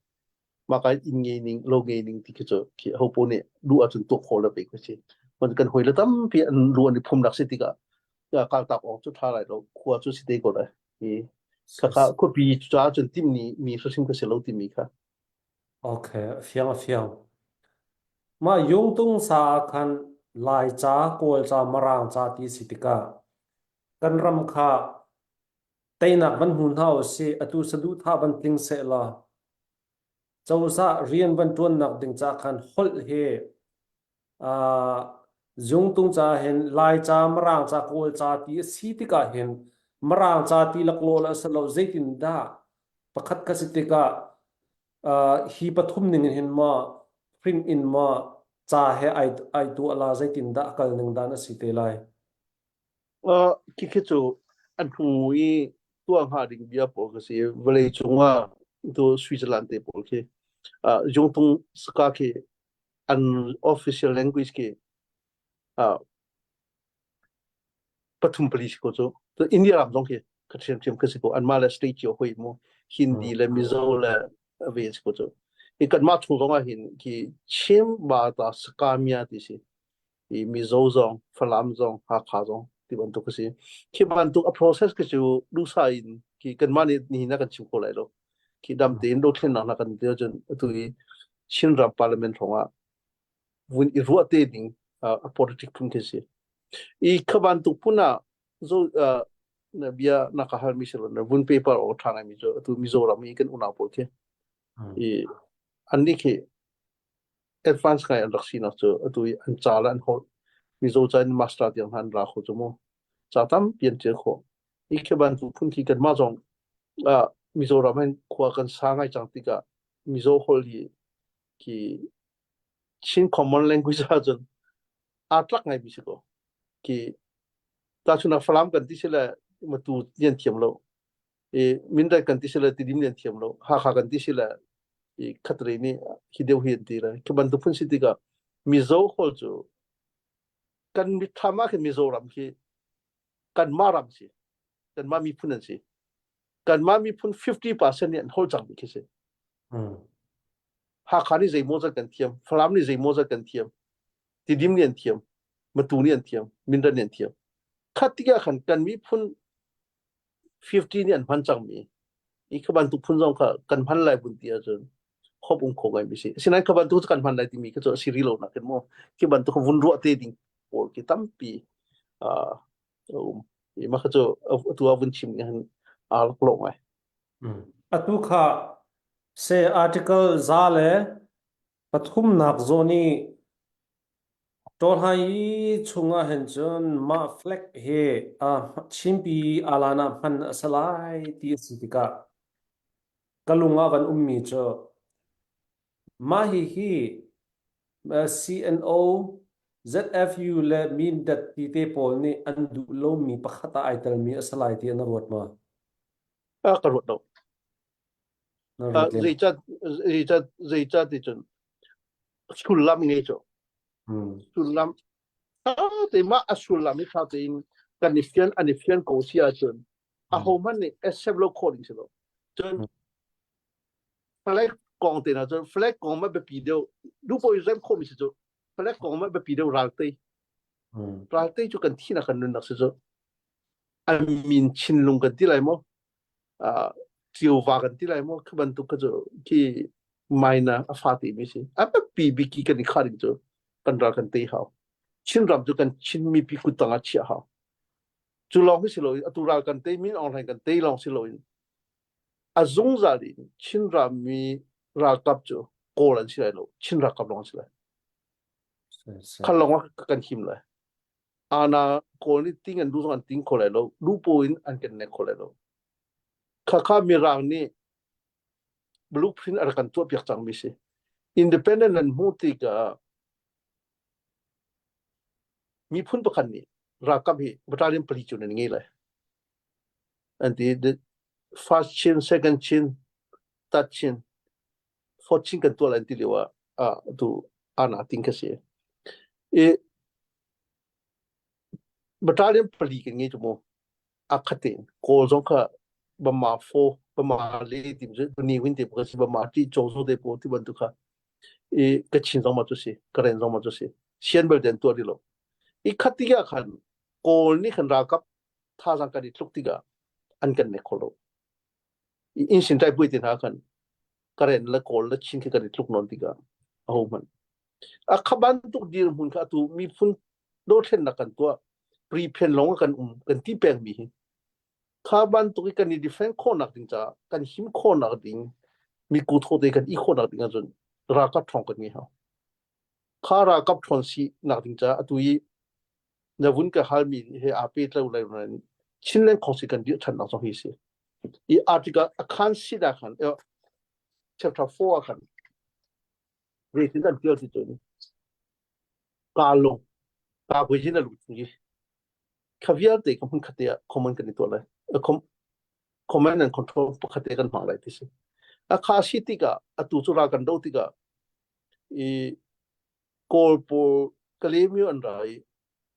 mah ka inn ngei ning lo ngei ning ti khi cu khi ho paoh nih duh ahcun tuah khawh le ve khi si man kan hawi le tampi an lu an i phumnak si tikah kaltak awk cu ṭha lai lo khua cu si te ko lai hi khakha khuapi caah cun timmi mi hrimhrim ka si lo timi kha Okay, a fiang a fiang. Mah Yungtung sa ah khan Laica, Kawlca, Marangca ti si tikah kan ram kha teinak van hmu hna usih, atu saduhthah van tling seh law cozah rian van ṭuannak ding ca khan holh hi uh, zungtung ca hin Laica, Mirang ca, Kawl ca ti a si tikah hin Mirang ca ti laklawh le a si lo zeitin dah pakhat kha si tikah uh, hi pathum ning in hin maw print in maw ca he ai ai tuah la zeitin dah a kal ning dan a si te lai. Uh, khi cu an hnu i tuah hnga ding bia pawl ka si vawlei cung ah tu Switzerland te pawl khi uh, Jungtung saka khi an official language khi uh, pathum pali si ko cu to India ram zong khi ka thiam thiam ka si ko anmah le state cio hoi mu Hindi le Mizo le ve si ko cu hi kanmah chung zong ah hin khi Chin ba ta Sakamia ti si i Mizo zong, Falam zong, Hakha zong ti bantuk a si. Khi bantuk a process khi cu duhsah in khi kanmah nih nihin ah kan chim kho lai lo. Khi dam tein dothlennak hna kan ti ahcun atu i Chinram parliament hrawng ah vun i ruah te ding a politic phun khi si. I kha bantuk phun ah zo na bia na ka halmi si lo na vun paper o ṭha ngaimi cu atu Mizoram i kan unau pawl khi i annih khi advance ngai an rak sinak cu atu i an ca le an holh Mizo ca in master tiang hna an ra kho cu mu ca tampi an ṭial khawh i khi bantuk phun khi kanmah zong ah Mizoram hin khua kan sa ngai cang tikah Mizo holh hi khi Chin common language ahcun aa tlak ngai mi si ko khi tahchunhnak Falam kan ti si le Matu an thiam lo i Mindat kan ti si le Tidim nih an thiam lo Hakha kan ti si le i khatlei nih hi deuh hi an ti le khi bantuk phun si tikah Mizo holh cu kan mitthlam ah khin Mizoram khi kanmah ram si kanmah miphun an si kanmah miphun 50% nih an holh cangmi khi si Hakha nih zeimaw zat kan thiam Falam nih zeimaw zat kan thiam Tidim nih an thiam Matu nih an thiam Mindat nih an thiam khat tikah khan kan miphun 50 nih an hman cangmi i kha bantuk phun zong kha kan hman lai vun ti ahcun khop um kho ngai mi si asinain kha bantuk cu kan hman lai timi kha cu a si rih lo nakin mu khi bantuk vun ruah te ding pawl khi tampi a um i mah kha cu atu ah vun chim hin aa laklawh ngai Atu kha se article za le pathumnak zawn i Tawlhai chungah hin cun mah flag hi Chinpi alan ah hman a si lai ti a si tikah ka lung ah van ummi cu mah hihi CNO, ZFU le Mindat ti te pawl nih an duh lomi pakhat ah ai telmi a si lai ti na ruat maw? Ka ruat lo. Na ruat lem. Zeicat zeicat zeicat ti cun sullam ngei cu sullam te mah a sullam hi tha tein kan i fian an i fian ko si ahcun aho hmanh nih accept lo khawh ding si lo cun flag kong te na cun flag kong ma biapi deuh duh i rem khawh mi si cu flag kong ma biapi deuh ralte ralte cu kan thi na kan nunnak si cu an min chinlung kan ti lai maw Ṭiova kan ti lai maw khi bantuk kha cu khi minor a fa timi si. A biapi bik i kan i khah ding cu kan ral kan tei hau. Chinram cu kan Chin mipi kut tang ah chiah hau. Cu lawng hi si loin atu ral kan tei Min Aung Hlaing kan tei lawng si loin a zungzal in Chin rammi ralkap cu Kawl an si lai lo Chin ralkap lawng an si lai. Kha lawng ah kan him lai. Ana Kawl nih ting an duh zong an ting kho lai lo. Lupo in an kan nek kho lai lo. Khakha Mirang nih blueprint a rak kan tuahpiak cangmi si. Independent an hmuh tikah miphun pakhat nih ralkap hi battalion pali cu nan ngei lai. An ti the first chin, second chin, third chin, fourth chin kan tuah lai an ti lio ah ah tu ana ting ka si. I battalion pali kan ngei cu mu. A khat tein Kawl zong kha Bama fo, Bama le ti cu ni win te ka si Bama ti chaw zo te po ti bantuk kha i Kachin zong ma cu si Karen zong ma cu si sian bel den tuah di lo i khat tikah khan Kawl nih khan ralkap thazaang kan i tluk tikah an kan nek kho lo i insin tai pui te hna khan Karen le Kawl le Chin khi kan i tluk nawn tikah aho hmanh a kha bantuk dirhmun kha atu miphun dothlennak kan tuah prephen lawng kan um kan ti pengmi hi kha bantuk i kan i defend khawhnak ding caah kan him khawhnak ding mi kutho te kan i khawhnak ding ahcun ralkap ṭhawng kan ngei hau kha ralkap ṭhawn si nak ding caah atu i na vun ka halmi he aa pe tlo lai nain Chinland Council kan dirh ṭhannak zong hi si i article a khan si da khan chapter 4 ah khan zeitin an tial ti cun kaa lung kaa vui hin a lut i kha vialte ka hmun khat ah common kan i tuah lai command and control pakhat te kan hmang lai ti si a kha si tikah atu cu ral kan do tikah i kawl pawl Kalaymyo an ra i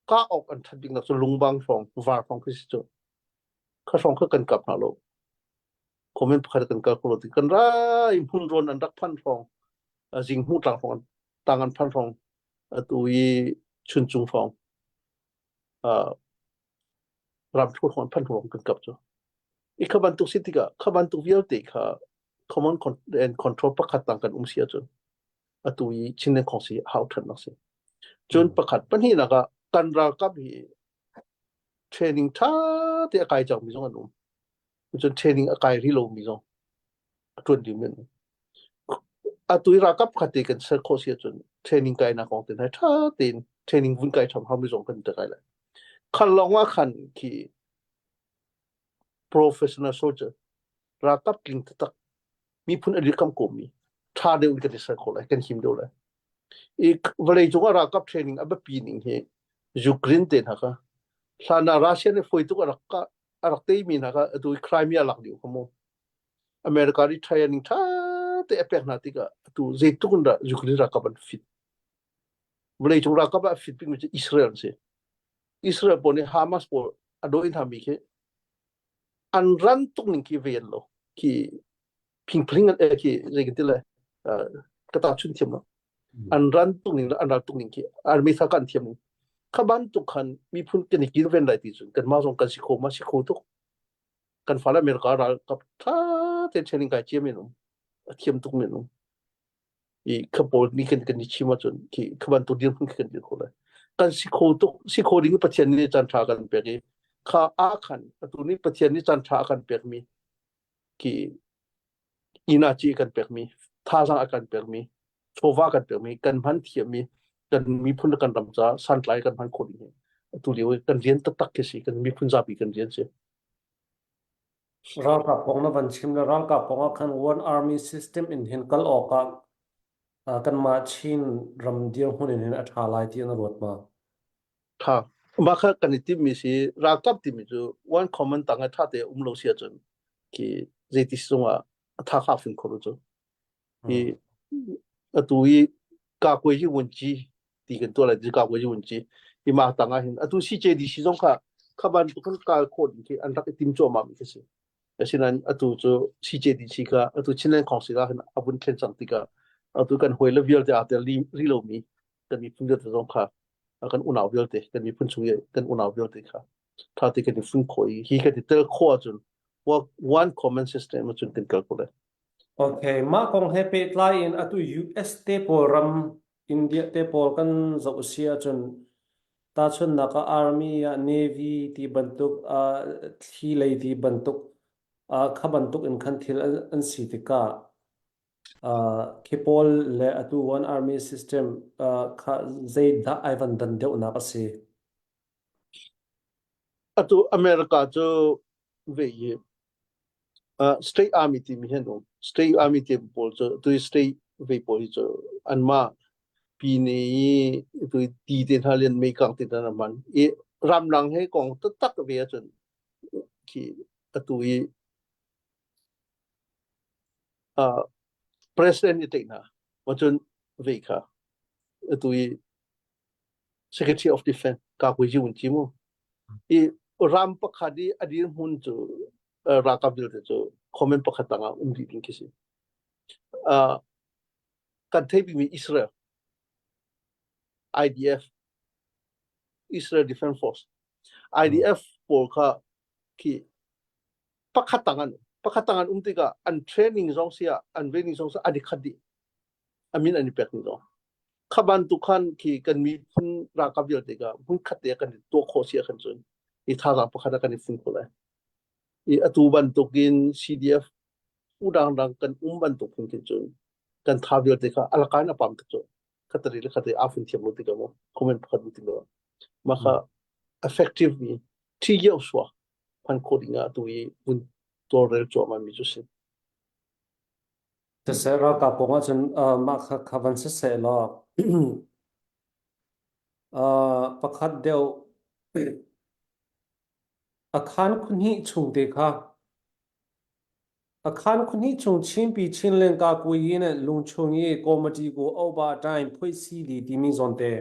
ka awk an that bik nak cu lungbang hrawng var hrawng khi si cu kha hrawng kha kan kap hna lo comment pakhat kan kal kho lo ti kan rai hmun rawn an rak phan hrawng zing hmu tlang hrawng tang an phan hrawng atu i chuncung hrawng ram thu hrawng an phan hrawng kan kap cu i kha bantuk si tikah kha bantuk vialte kha common and control pakhat tang kan um si ahcun atu i Chinland Council hau ṭhatnak si cun pakhat pahnihnak ah kan ralkap hi training ṭha te a kai cangmi zong an um cun training a kai rih lomi zong a ṭuan ding an um atu i ralkap khat te kan ser khawh si ahcun training kai nak kong te hna ṭha tein training vun kai ṭham haumi zong kan te kai lai khan lawng ah khan khi professional soldier ralkap tling taktak miphun a dirkam komi ṭha deuh in kan i ser khawh lai kan him deuh lai i vawlei cung ah ralkap training a biapi ning hi Ukraine te hna kha hlan ah Russia nih fawi tuk a rak a rak teimi hna kha atu i Crimea lak dih kha mu America nih training ṭha te a pek hna tikah atu zeitluk in dah Ukraine ralkap an fit vawlei cung ralkap ah a fit bikmi cu Israel an si Israel pawl nih Hamas pawl a dawi hna mi khi an ran tuk ning khi ve an lo khi phingphling an eh khi zei kan ti le ka ta chun thiam lo an ran tuk ning le an ral tuk ning khi army sa kan thiam ning kha bantuk khan miphun kan i kilven lai ti cun kan mah zong kan si kho ma si kho tuk kan fale America ral kap tha te training kai chiam in um a thiam tuk min um i kha pawl ni kan kan i chim ahcun khi kha bantuk dirhmun khi kan dir kho lai kan si kho tuk si kho ding Pathian nih caan ṭha kan pek i kha a khan atu ni Pathian nih caan ṭha a kan pekmi khi ina ci kan pekmi thazaang a kan pekmi chawva kan pekmi kan hman thiammi kan miphun le kan ram ca santlai kan hman khawh ding hi atu lio kan rian taktak khi si kan miphun zapi kan rian si Ralkap kong na van chim le ralkap kong ah khan one army system in hin kal awkah kanmah Chin ram dirhmun in hin a ṭha lai ti na ruat ma? Ṭha. Mah kha kan i timmi si ralkap timi cu one common tang ah ṭha te um lo si ahcun khi zeiti zong ah a tha kha fin kho lo cu. Hi atu i kakuai hi vunci ti kan tuah lai ti kakuai hi vunci i mah tang ah hin atu CJDC zong kha kha bantuk khan kal khawh ding khi an rak i tim cuahmah mi khi si. Asinain atu cu CJDC kha atu Chinland Council ah hin a vun thlen cang tikah atu kan hawi le vialte aa tel rih lomi kan miphun vialte zong kha kan unau vialte kan miphun chung i kan unau vialte kha ṭha te kan i fun khawh i hi kan i tel khawh ahcun one common system ahcun kan kal ko lai. Okay, mah kong he pehtlai in atu US te pawl ram India te pawl kan zoh si ahcun. Tahchunhnak ah army ah navy ti bantuk ah thli lei ti bantuk ah kha bantuk in khan thil an, an si tikah uh, khi pawl le atu one army system uh, kha zeidah ai van dan deuhnak a si? Atu America cu ve hi uh, state army timi hi an um. State army ti pawl cu tu state ve pawl hi cu anmah pine i tu ti te hna lian meikang te hna man i ramlang he kong taktak ve ahcun khi atu i uh, president i teihna macun ve kha atu i Secretary of Defense ka kui ji un chi mu i ram pakhat i a dirhmun cu ralkap vialte cu comment pakhat tangah um dih ding khi si. Uh, kan theih bikmi Israel IDF Israel Defense Force IDF pawl kha khi pakhat tang an pakhat tang an um tikah an training zong sia an training zong sia an i khat dih a min an i pek ning zong kha bantuk khan khi kan miphun ralkap vialte ka hmun khat te kan i tuah khawh si khan cun i thazaang pakhat ah kan i fun kho lai i atu bantukin CDF udang dang kan um bantuk phun khin cun kan tha vialte kha alakain a pam tuk cu khatari le khatari aa fun thiam lo tikah mu comment pakhat mu ti lo mah kha effective mi thi yau sua phan kho ding ah tu i vun tawlrel cuahmah mi cu si. Siseh ralkap kong ahcun uh, mah kha kha van siseh law uh, pakhat deuh a khan khuhnih chung te kha a khan khuhnih chung Chinpi Chinlen ka kui in lungchung i komati ku oba time phui si di timi zawn te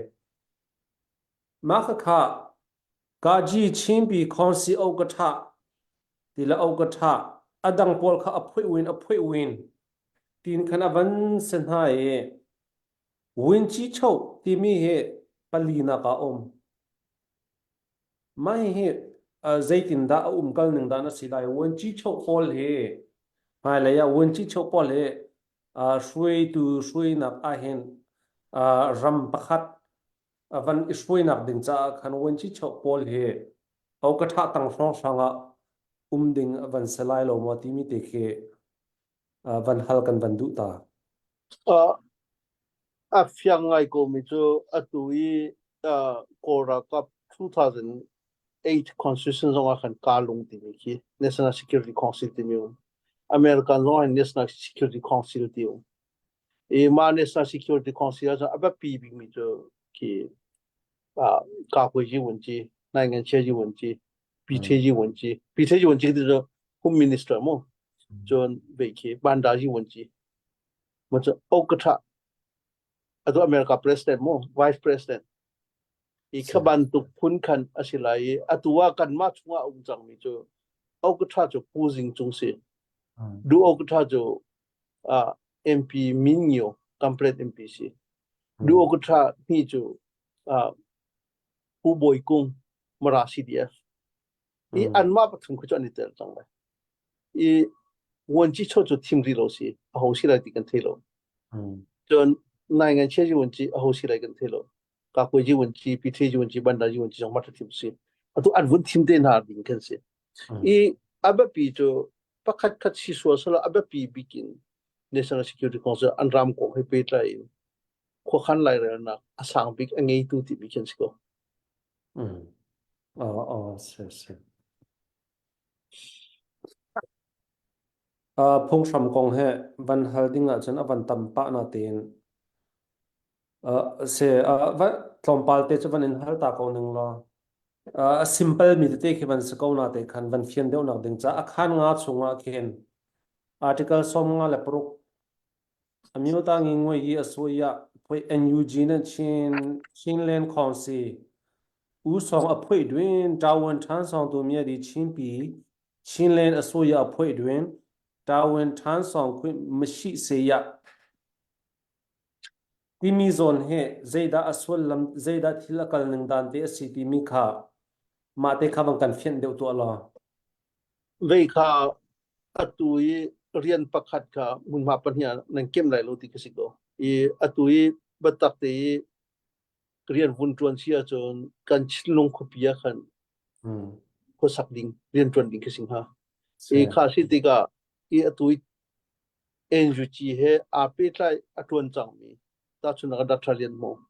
mah kha kha Kaji Chinpi Khawngsi Okatha ti le Okatha a dang pawl kha a phuih win a phuih win tin khan a van se hna i Win Chi Cho timi hi palinak ah um. Mah hihi zeitindah a umkal ning dah na si lai? Win Chi Cho pawl hi hmailei ah Win Chi Cho pawl hi hruaitu hruainak ahhin ram pakhat a van i hruainak ding caah khan vuancichoh pawl hi okatha tang hrawnghrang ah um ding a van si lai lo maw timi te khi van hal kan van duh ta. Uh, a fiang ngai ko mi cu atu i uh, Kawl ralkap 2008 constitution zong ah khan kalung timi khi National Security Council timi um American zong ah National Security Council ti um I mah National Security Council ah cun a biapi bikmi cu khi kakuazi vunci, nainganchiazi vunci, PTG vunci, PTG vunci ti cu Home Minister mu. Cun vei khi Bandazi vunci. Ma cu Okatha atu America President mu, Vice President. I kha bantuk phun khan a si lai i atu ah kanmah chungah a um cangmi cu Okatha cu Pu Zing Cung si. Du Okatha cu uh, MP Min Ngio Kampret MP si. Du Okatra ni cu uh, Pu Bawi Kung Mara CDF. I anmah pathum khu cu an i tel cang lai. I vuanci cho cu thim ri lo si a ho si lai ti kan thei lo. Cun nai ngan chia ji vuanci a ho si lai kan thei lo. Ka koi ji vuanci, PT ji vuanci, banda ji vuanci zong ma thim si. Atu an vun thim te hna ding kan si. I abiapi cu pakhat khat si sual sala a biapi bik in National Security Council an ram kong he pehtlai in khuakhan lairelnak a sang bik a ngeitu timi khi an si ko. Mm. Oh, oh, si, si. Uh, phunghram kong he van hal ding ahcun a van tam pah na tein uh, se uh, va tlawmpal te cu van in hal ta ko ning law a simple mi tete khi van si ko na te khan van fian deuh nak ding ca a khan nga chungah khin article 56 amyota ngi ngoi yi asuya phoi NUG na Chin Chinland Council u song a phoi dwin tawon than song tu mia di Chin pi Chinland asuya a phoi dwin tawon than song khwi mashi se ya Timi zawn hi zeidah a sullam, zeidah thil a kal ning dan te a si timi kha mah te kha vang kan fianh deuh tuah law. Vei kha atu i rian pakhat kha hmunhma pahnih ah nan kem lai lo ti ka si ko. I atu i biatak te i. Rian vun ṭuan si ahcun kan Chinlung khuapi ah khan khuasak ding rian ṭuan ding khi si hnga. I kha si tikah i atu i NUG he aa pehtlai a ṭuan cangmi tahchunhnak ah Dr. Lian Hmung,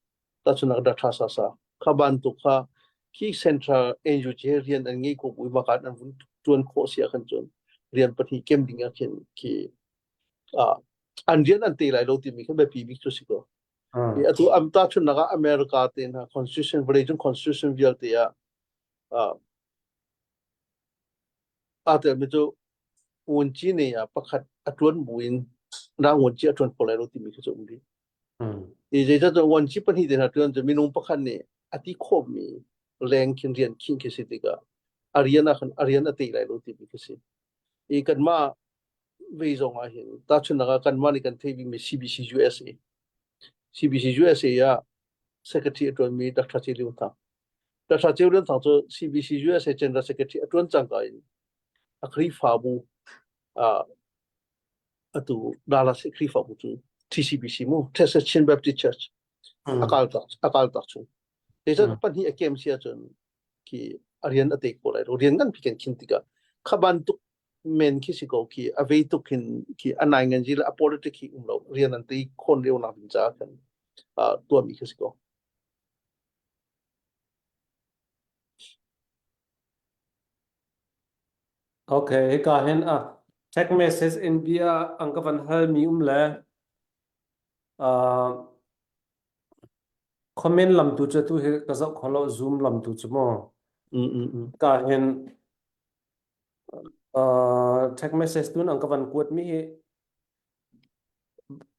tahchunhnak ah Dr. Sasa kha bantuk kha khi central NUG he rian an ngei ko bu i maka an vun ṭuan khawh si ahkhan cun rian pahnih kem ding ah khin khi ah an rian an te lai lo timi kha biapi bik cu si ko. I atu am tahchunhnak ah America te hna constitution vawleicung constitution vialte ah ah aa telmi cu ngunci ne ah pakhat a ṭuan buin rang ngunci a ṭuan kho lai lo timi khi cu um rih. I zeicahtiah ngunci pahnih te hna ṭuan cu minung pakhat nih a ti khawhmi leng khin rian khinh khi si tikah a rian ah khan a rian a tei lai lo timi khi si. I kanmah ve zong ah hin tahchunhnak ah kanmah nih kan theih bikmi CBC USA CBC USA ah secretary a ṭuanmi Dr. Ceu Lian Thang Dr. Ceu Lian Thang cu CBC USA General Secretary a ṭuan cangka in a Khrihfabu ah atu Dallas Khrihfabu cu TCBC mu Texas Chin Baptist Church a kal tak a kal tak chung. Zeicah pahnih a kem si ahcun khi a rian a te ko lai lo rian nganpi kan khin tikah kha bantuk men khi si ko khi a vei tuk hin khi a nai ngan ji le a politic hi um lo rian an tei khon leo nak ding caah khan tuahmi khi si ko. Okay, hika hin a text message in bia ang ka van hal mi um le uh, comment lam tu chu tu hi ka zoh kho lo zoom lam tu chu mo Mm, mm, mm. ka hin Uh, text message tun ang ka van kuat mi hi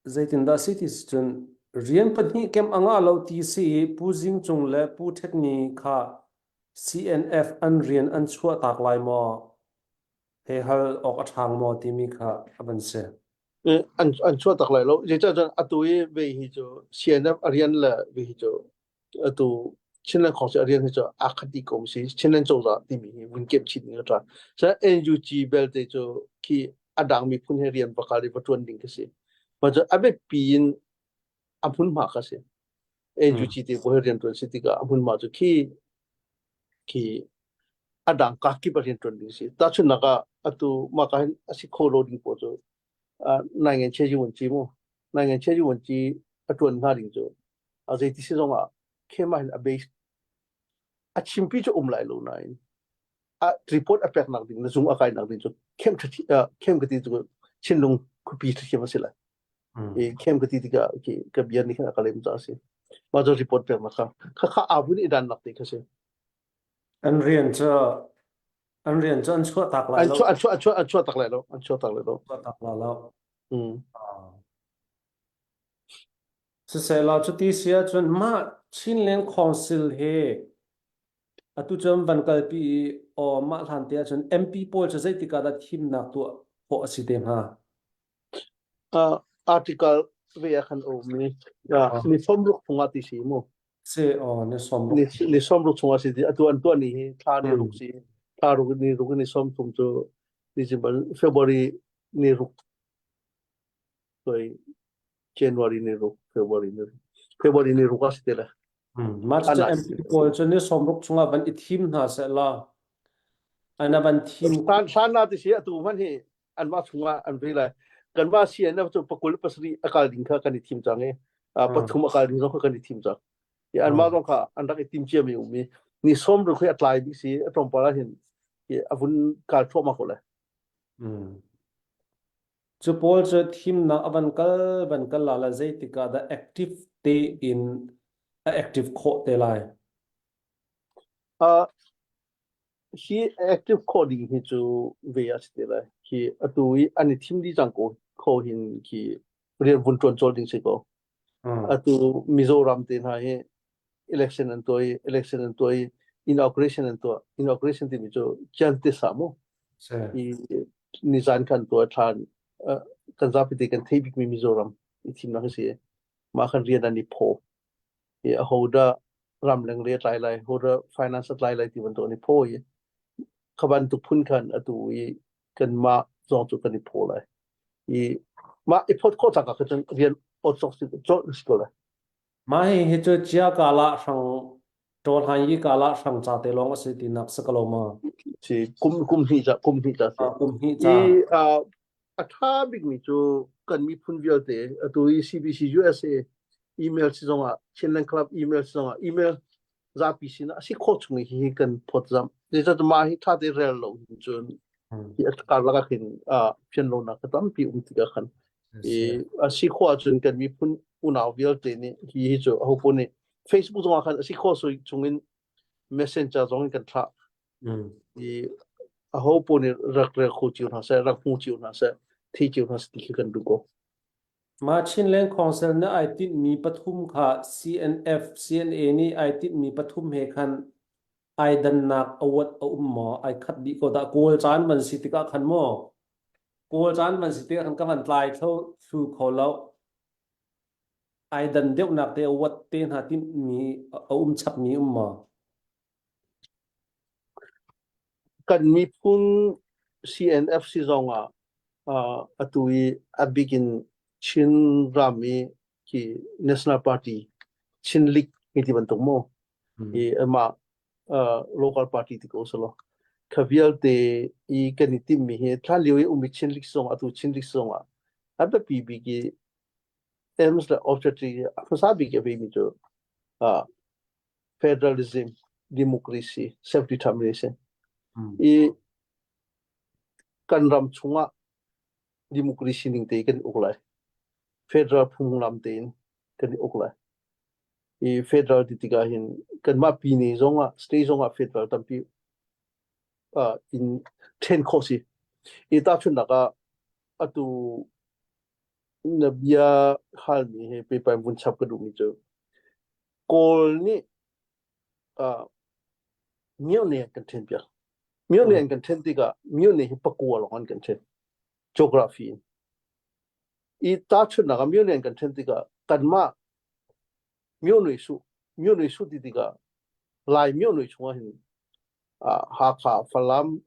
zeitindah si ti si cun rian pahnih kem anga lo ti si i Pu Zing Cung le Pu Htet Ni kha CNF an rian an chuah tak lai maw he hal awk a ṭhang maw timi kha a van si. An an chuah tak lai lo. Zeicah cun atu i vei hi cu CNF a rian le vei hi cu atu Chinland Council a rian hi cu aa khat dih ko si Chinland cozah timi hi vun kemh chin ding a ṭha. Cun NUG belte cu khi a dang miphun he rian va kal i va ṭuan ding khi si. Mah cu a biapi in a hmunhma kha si. NUG te pawl he rian ṭuan si tikah a hmunhma cu khi khi a dang ka kip a rian ṭuan ding si. Tahchunhnak ah atu mah ka hin a si kho lo ding pawl cu nai ngen che yu ci mu nai ngen che yu ci a ṭuan hnga ding cu a zeiti si zong ah khema hin a base a chimpi cu um lai lo nain a report a pek nak ding na zung a kai nak ding cu khem khem ka ti cu chinlung khupi thiam a si lai i khem ka ti tikah ki ka bia ni khan a kalem cha si ma jo report pek nak kha kha kha abun i dan nak te kha si An rian cu an rian cu an chuah tak lai an lo. chuah an chuah an chuah an chuah tak lai lo an chuah tak lai lo Chuah tak lai lo. mm Sisehlaw cuti si ahcun mah Chinland Council hi atu cu an van kalpi i aw mah hlan te ahcun MP pawl cu zeitik ah dah thimnak tuah khawh a si te hnga? Uh, article ve ah khan a um i uh, ni sawmruk chungah ti si mu. Si aw ni sawmruk. Ni, ni sawmruk chungah si ti atu an tuah ni hi thla ni ruk si thla ruk ni ruk ni 30 cu December February ni ruk Sorry, January ni ruk, February ni ruk. February ni ruk a si te le. Mah cu MP pawl cu ni 60 chungah van i thim hna seh law ana van thim Hlan hlan na ti si atu hman hi anmah chungah an ve lai. Kanmah CNF cu pakul pasarih a kal ding kha kan i thim cang i pathum a kal ding zong kha kan i thim cang. I anmah zong kha an rak i tim cia mi um i ni 60 hi a tlai bik si a tlawmpal ah hin a vun kal thluahmah ko lai. Cu pawl cu thimnak a van kal van kal la la zeitik ah dah active tein a active khawh te lai? Uh, hi active khawh ding hi cu ve a si te lai. Hi atu i an i thim dih cang ko kho hin khi rian vun ṭuan cawl ding si ko. Atu Mizoram te hna hi election an tuah i election an tuah i inauguration an tuah. Inauguration timi cu chian te sa mu. I nizan khan tuah ṭhan kan zapi te kan thei bikmi Mizoram i thimnak a si. Mah khan rian an i phaw. I aho dah ramleng le a tlai lai, ho dah finance a tlai lai ti bantuk an i phaw i kha bantuk phun khan atu i kanmah zong cu kan i phaw lai. I mah i phawt khawh cangka kha cun rian awt cawk si cawlh si ko lai. Mah hi hi cu cia kala hrang ṭawlhan yi kala hrang ca te lawng a si tinak si ko lo maw? Si kum kum hnih ca kum hnih ca si. Kum hnih ca. I a ṭha bikmi cu kan miphun vialte atu i CBC USA email si zongah Chinland Club email si zongah email zapi sinah a si khawh chung i hihi kan phawtzamh. Zeicahtiah mah hi ṭha te rel lo hin cun hi a karlak ah khin fian lonak ka tampi um tikah khan i a si khawh ahcun kan miphun unau vialte nih hi hi cu aho paoh nih Facebook zongah khan a si khawh chungin messenger zong in kan thlah. I aho paoh nih rak rel kho cio hna seh, rak hmu cio hna seh, thei cio hna seh ti khi kan duh ko. Mah Chinland Council nih ai tinhmi pathum kha CNF, CNA nih ai tinhmi pathum he khan ai dannak awat a um maw? Ai khat dih ko dah. Kawl caan van si tikah khan maw? Kawl caan van si tikah khan ka van tlai thlo thlu kho lo. Ai dan deuhnak te awat te hna tinhmi a um chapmi um maw? Kan miphun CNFC zong ah atu i a bik in Chin ram i khi National Party Chin League mi ti bantuk mu i amah local party ti ko selaw kha vialte i kan i timmi hi thla lio i ummi Chin League zong atu Chin League zong ah a biapi bik i aims le objective a hmasa bik a veimi cu federalism, democracy, self-determination. I kan ram chungah democracy ning te kan uk lai. Federal phunglam tein kan i uk lai. I federal ti tikah hin kanmah pine zongah state zongah federal tampi uh, in then khawh si. I tahchunhnak ah atu na bia halmi he paper vun chap ka duhmi cu Kawl nih uh, myone an kan ṭhen piak. Myone an kan ṭhen tikah myone hi pakua lawng an kan ṭhen. Geography in. I tahchunhnak ah myone an kan ṭhen tikah kanmah myone su myone su ti tikah Lai myone chungah hin uh, Hakha, Falam,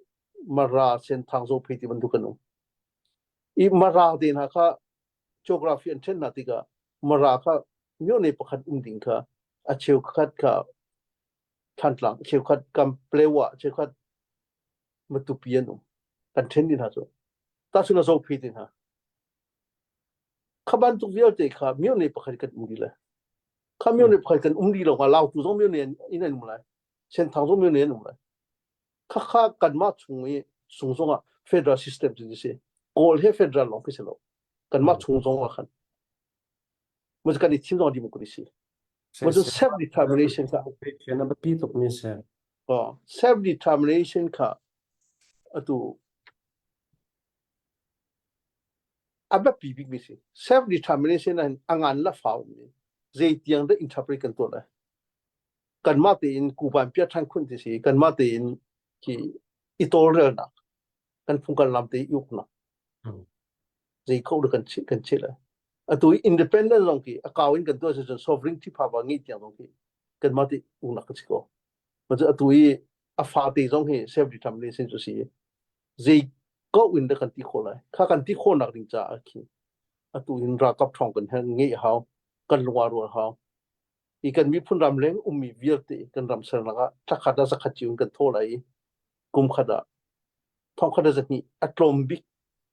Mara, Senthang, Zophei ti bantuk kan um. I Mara te hna kha geography an ṭhen hna tikah Mara kha myone pakhat um ding kha a cheukhat kha Thantlang, cheukhat Kamplewa, cheukhat Matupi an um. Kan ṭhen ding hna cu. Tahchun a Zophei te hna. Kha bantuk vialte kha myone pakhat kan um dih lai. Kha myone pakhat kan um dih lo hnga Lautu zong myone in an um lai. Senthang zong myone an um lai. Khakha kanmah chung i chung zongah federal system cu si. Kawl he federal lawng khi si lo. Kanmah chung zong ah khan. Mas kan i thim zong democracy. Mas self determination kha. Na biapi tuk mi si. Oh, self determination kha atu a biapi bik mi si. Self determination ah a ngan la fau mi zei tiang dah interpret kan tuah lai. Kanmah tein kuvan piah ṭhan khun ti si. Kanmah tein khi i tawlrelnak kan phung kan lam te i uknak zei kho dah kan chih kan chih lai. Atu i independent zong khi a kau in kan tuah si cun sovereignty power ngeih tiang zong khi kanmah te uknak kan si ko. Macu atu i a fate zong hi self determination cu si zei ko in dah kan ti khawh lai. Kha kan ti khawhnak ding caah khin atu in ralkap ṭhawng kan ngeih hau, kan lung aa rual hau. I kan miphun ram leng ummi vialte kan ram sernak ah thla ah zakhat cio in kan thaw lai i kum khat ah thong khat ah zahnih a tlawm bik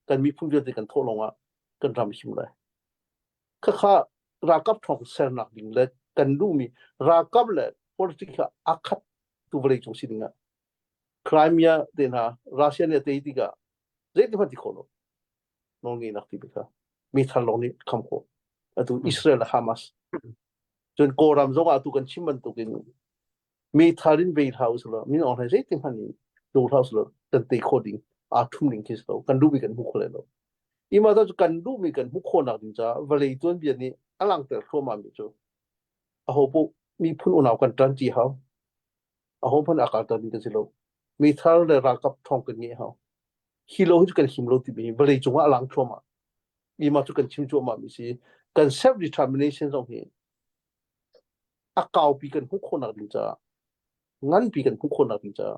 kan miphun vialte kan thawh lawng ah kan ram him lai. Khakha ralkap ṭhawng sernak ding le kan duhmi ralkap le politics ah aa khat tu vawlei cung si ding ah Crimea te hna Russia nih a tei tikah zeiti hmanh ti khawh lo nawlngeihnak ti kha meithal lawng nih kham khawh atu Israel le Hamas cun Kawlram zong ah atu kan chim bantukin meithal in bei hlah usih min Aung Hlaing zeiti hmanh in do hlah usih kan tei khawh ding aa thum ding khi si lo kan duhmi kan hmu kho lai lo ima cu kan duhmi kan hmuh khawhnak ding caah vawlei tuanbia nih a langhter thluahmah mi cu aho paoh miphun unau kan ṭan ṭi hau aho hmanh a kalter ding kan si lo meithal le ralkap ṭhawng kan ngeih hau hi lo hi cu kan him lo timi hi vawlei cungah a lang thluahmah mi mah cu kan chim cuahmah mi si kan self determination zong hi a kaupi kan hmuh khawhnak ding caah nganpi kan hmuh khawhnak ding caah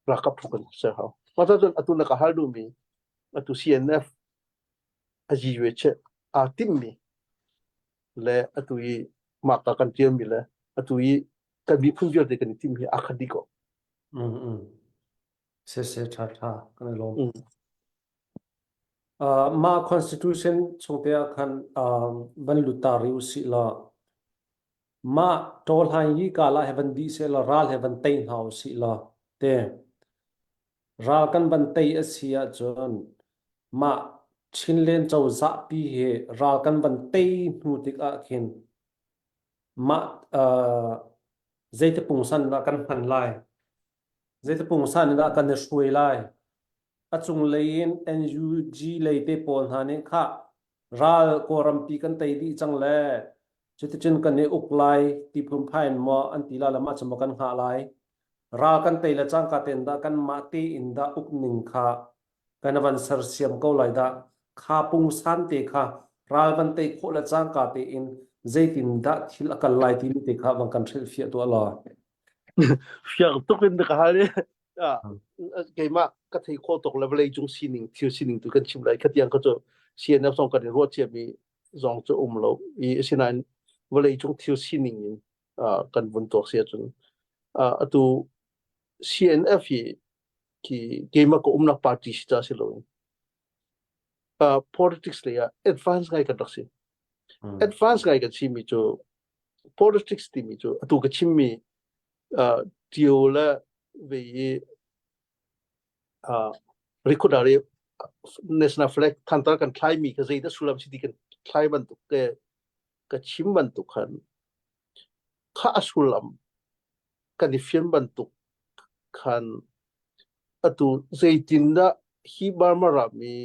ralkap thu kan ser hau mah cun atu na ka hal duhmi atu CNF a ji che aa timmi le atu i. Mah ka kan ṭialmi le atu i kan miphun vialte kan i timh hi aa khat dih ko. Mm mm. Se se ṭha ṭha kan i lawm. Mm. Uh, mah constitution chung te ah khan uh, van lut ta rih usih law mah tawhlan yi kala he van dih seh law ral he van tei hna usih law te ral kan van tei a si ahcun mah Chinland cozah pi hi ral kan van tei hnu tik ah khin mah uh, zeiti pungsan dah kan hman lai zeiti pungsan in dah kan i hruai lai a cunglei in NUG lei te pawl hna nih khah ral Kawlrampi kan tei dih cang le cuticun kan i uk lai ti phunphai in maw an ti la le mah cu maw kan hngah lai ral kan tei le cangka tein dah kanmah tein dah uk ning kha kan van sersiam ko lai dah kha pungsan te kha ral van tei khawh le cangka tein zeitin dah thil a kal lai timi te kha van kan hrilhfiah tuah law Fiang tuk in na ka hal i ah, keimah ka thei kho tuk le vawlei cung sining thil sining tu kan chim lai khatiang kha cu CNF zong kan i ruah ciami zong cu um lo i asinain vawlei cung thil sining in ah, kan vun tuak si ahcun ah, atu CNF hi khi keimah ka umnak party si ca si loin uh, politics lei ah advance ngai kan rak si. Advance ngai kan simi cu politics timi cu atu ka chimmi uh, tio le ve i uh, recorder i national flag thantar kan thlai mi ka zei dah sullam si ti kan thlai bantuk ke ka chim bantuk khan kha a sullam kan i fian bantuk khan atu zeitindah hi Burma ram i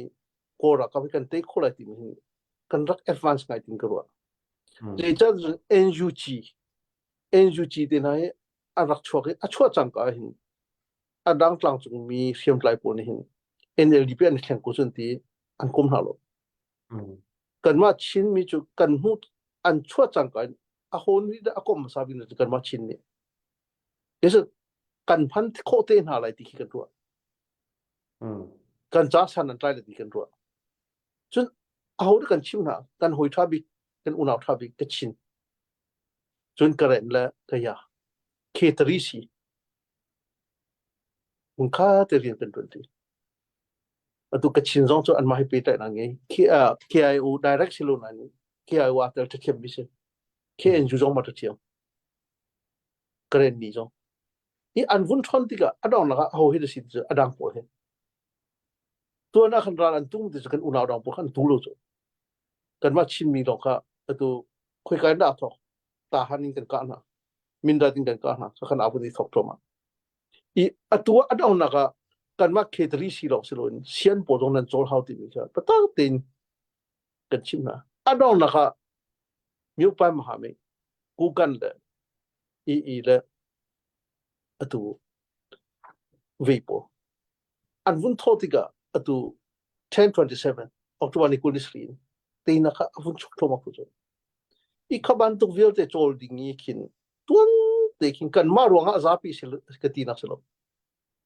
Kawl ralkap hi kan tei khawh lai timi hi kan rak advance ngai tin ka ruah. Zeicah NUG NUG te hna hi a rak chuak i a chuah cangka ah hin a dang tlangcung mi hriamtlai pawl nih hin NLD an i thleng ko cun ti an kom hna lo. Kanmah Chinmi cu kan hmuh an chuah cangka in a ho nih dah a kom hmasa bik cu kanmah Chin nih. Yes, kan hman khawh te hna lai ti khi kan ruah. Kan ca san an tlai lai ti kan ruah. Cun aho dah kan chim hna kan hawi ṭha bik kan unau ṭha bik ka chin cun ka ren le ka ya khetari si hmunkha te rian kan ṭuan ti atu ka chin zong cu anmah hi pehtlaihnak ngei KIO direct si lo nain KIO aa tel ṭhathiam mi si KNU zong ma ṭhathiam Karen ni zong hi an vun ṭhawn tikah a dong lakah aho hi da si ti cu a dang pawl he Tuan ah khan ral an tung ti cu kan unau dang pawl khan an tu lo cu. Kanmah Chinmi lawng kha atu khoika in dah a thawk? Tahan in kan kah hna. Mindat in kan kah hna. Kha khan aa vun i thawk thluahmah. I atu ah a donghnak ah kanmah Khetri si lawng si loin Sian pawl zong nan cawl hau timi kha biatak tein kan chimh hna. A donghnak ah Myupai Mahami, Kukan le II le atu vei pawl an vun thawh tikah atu 1027 October ni 20 ni in teinak kha a vun chuk thluahmah ko cu. I kha bantuk vialte cawl ding i khin tuan te khin kanmah ruangah zapi si ka tinak si lo.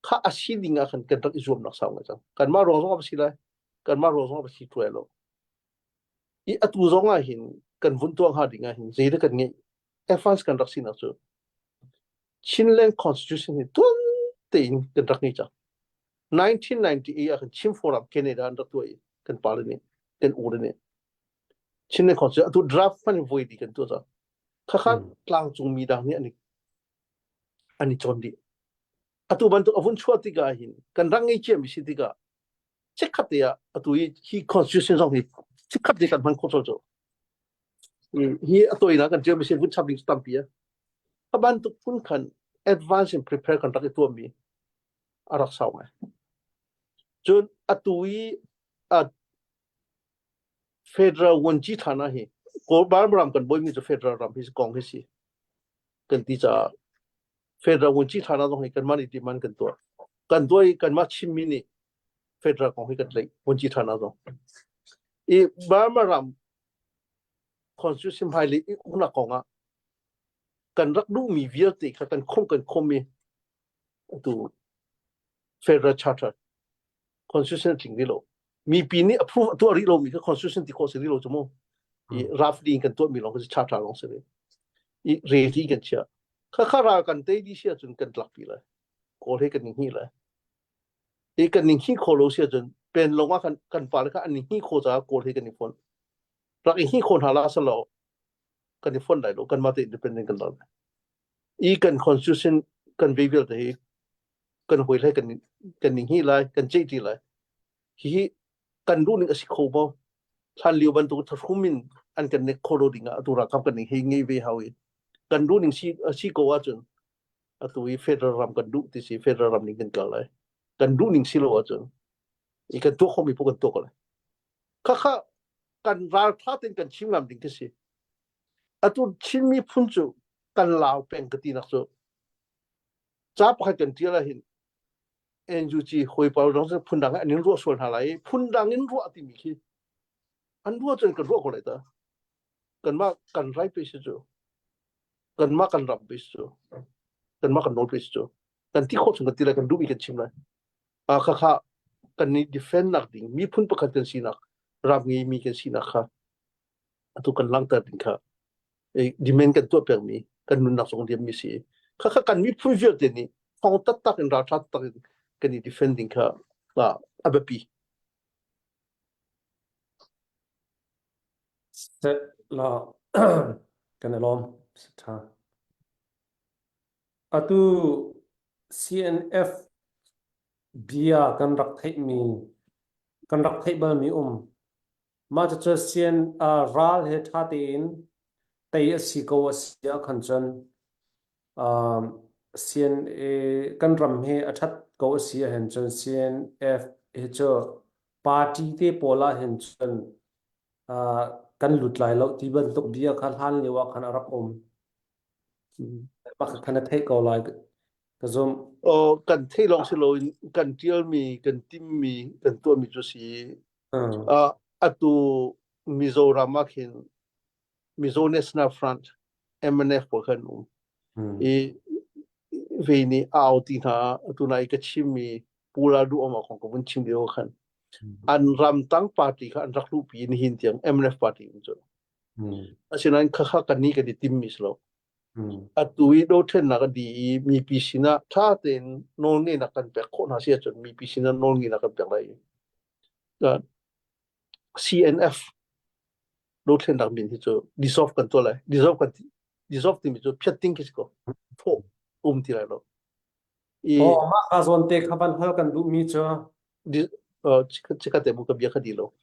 Kha a si ding ah khan kan rak i zuamnak sau ngai cang. Kanmah ruang zong a si lai. Kanmah ruang zong a si tuai lo. I atu zong ah hin kan vun tuah hnga ding ah hin zei dah kan ngeih advance kan rak sinak cu Chinland Constitution hi tuan tein kan rak ngei cang. 1998 ah khan Chin Forum Canada an rak tuah i kan pale nih kan u le nih Chinland Constitution atu draft hman in voi di kan tuah cang. Khakha tlangcung mi dang nih an i an i cawn dih. Atu bantuk a vun chuah tikah hin kan rak ngei ciami si tikah chikkhat te ah atu hi hi constitution zong hi chikkhat te kan hman khawh cu hi a toinak kan ṭialmi si vun chap ding cu tampi a a bantuk phun khan advance in prepare kan rak i tuahmi a rak sau ngai cun atu i a federal wanci thana hi Kawl ram kan boimi cu federal ram hi kong hi si kan ti caah federal wanci thana zong hi kanmah nih demand kan tuah kan tuah i kanmah Chinmi nih federal kong hi kan tlaih wanci thana zong i Burma ram constitution hmailei i uknak kong ah kan rak duhmi vialte kha kan khomh kan khomh i atu federal charter constitution tling rih lo mipi nih approve tuah rih lomi kha constitution ti khawh si rih lo cu mu i roughly in kan tuahmi lawng kha charter lawng si rih. I ready kan chia. Kha kha ral kan tei di sia cun kan tlak pi lai. Kawl he kan ni hni lai. I kan ning hi kho lo sia cun pen long ah kan kan pa le kha an ning hi kho caah kawl he kan i fon. Rak i hi kho hna la salo kan i fon lai lo kan mah te independent kan lo. I kan constitution kan ve vialte hi kan hoi lai kan kan ning hi lai kan ceih ti lai. Hihi kan duh ning a si kho maw? Hlan lio bantuk thahrum in an kan nek kho lo ding ah atu ralkap kan ning hei ngei ve hau i kan duh ning si si ko ahcun atu i federal ram kan duh ti si federal ram ning kan kal lai. Kan duh ning si lo ahcun i kan tuah khomi poh kan tuah ko lai. Khakha kan raltha tein kan chim ngam ding khi si. Atu Chin miphun cu kan lau peng ka ti nak cu ca pakhat kan tial ahhin NUG hawipa dang cu phundang an in ruah sual hna lai i phundang in ruah timi khi an ruah cun kan ruah ko lai ta. Kanmah kan rai pe si cu kanmah kan ram pe si cu kanmah kan nawl pe si cu kan ti khawh chung kan ti lai kan duhmi kan chim lai. Ah khakha kan i defend nak ding miphun pakhat kan sinak ram ngeimi kan sinak kha atu kan langhter ding kha demand kan tuah pengmi kan nunnak zong liammi si khakha kan miphun vialte nih thong taktak in raltha taktak in kan i defend ding kha a biapi. Seh la kan i lawm. Tha. Atu CNF bia kan rak theihmi kan rak theih balmi um Mah cucu sian ral he ṭha tein tei a si ko a si ahkhan cun CNA kan ram hi a ṭhat ko a si ahhin cun CNF hi cu party te pawl ahhin cun kan lut lai lo ti bantuk bia kha hlan lio ah khan a rak um. Mah kha na theih ko lai ka zumh. Aw kan theih lawng si loin kan ṭialmi, kan timmi, kan tuahmi cu si. Uh, atu Mizoram ah khin Mizo National Front MNF pawl khan um. I ve nih a au ti hna atu nai ka chimmi Pu Lal Duh Om kong ka vun chim lio khan an ramtang party kha an rak luhpi nihin tiang MNF party um cu. Asinain khakha kan nih kan i timmi si lo. Atu i dothlennak a dih i mipi sinah ṭha tein nawlngeihnak kan pek khawh hna si ahcun mipi sinah nawlngeihnak kan pek lai i CNF dothlennak min hi cu dissolve kan tuah lai. Dissolve kan dissolve timi cu phiat ding khi si ko. Thawh um ti lai lo. I Oh, mah ka zawn te kha van hal kan duhmi cu chikkhat te mu ka bia kha di lo.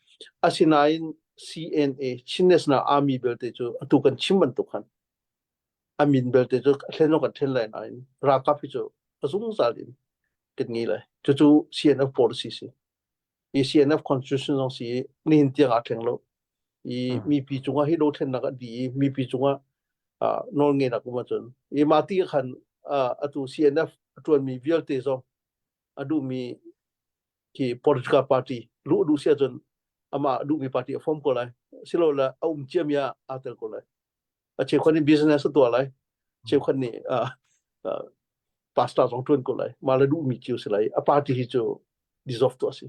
Asinain CNA Chin National Army belte cu atu kan chim bantuk khan a min belte cu thlen kan then lai nain ralkap hi cu a zungzal in kan ngei lai. Cucu CNF policy si. I CNF constitution zong si i nihin tiang aa thleng lo. I mipi cungah hi dothlennak a di i mipi cungah nawlngeihnak um ahcun i mah ti khan atu CNF a ṭuanmi vialte zong a duhmi khi political party luh duh si ahcun amah a duhmi party a form ko lai silole a um ciami ah aa tel ko lai a cheukhat nih business a tuah lai cheukhat nih pastor zong ṭuan ko lai mah le duhmi cio si lai a party hi cu dissolve tuah si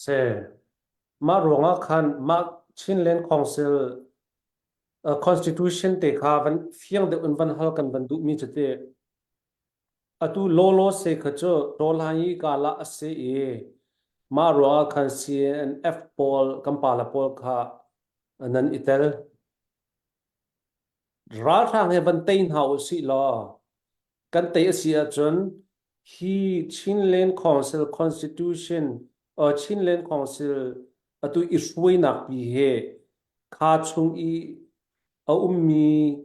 se mah ruangah khan mah Chinland Council constitution te kha van fiang deuh in van hal kan van duhmi cu te Atu lawlaw se kha cu Tawlhanyi kala a si i mah ruangah khan CNF pawl kan pale pawl kha nan i tel. Ralhrang he van tei hna u sih law kan tei a si ahcun hi Chinland Council Constitution or Chinland Council atu i hruainak pi he kha chung i a ummi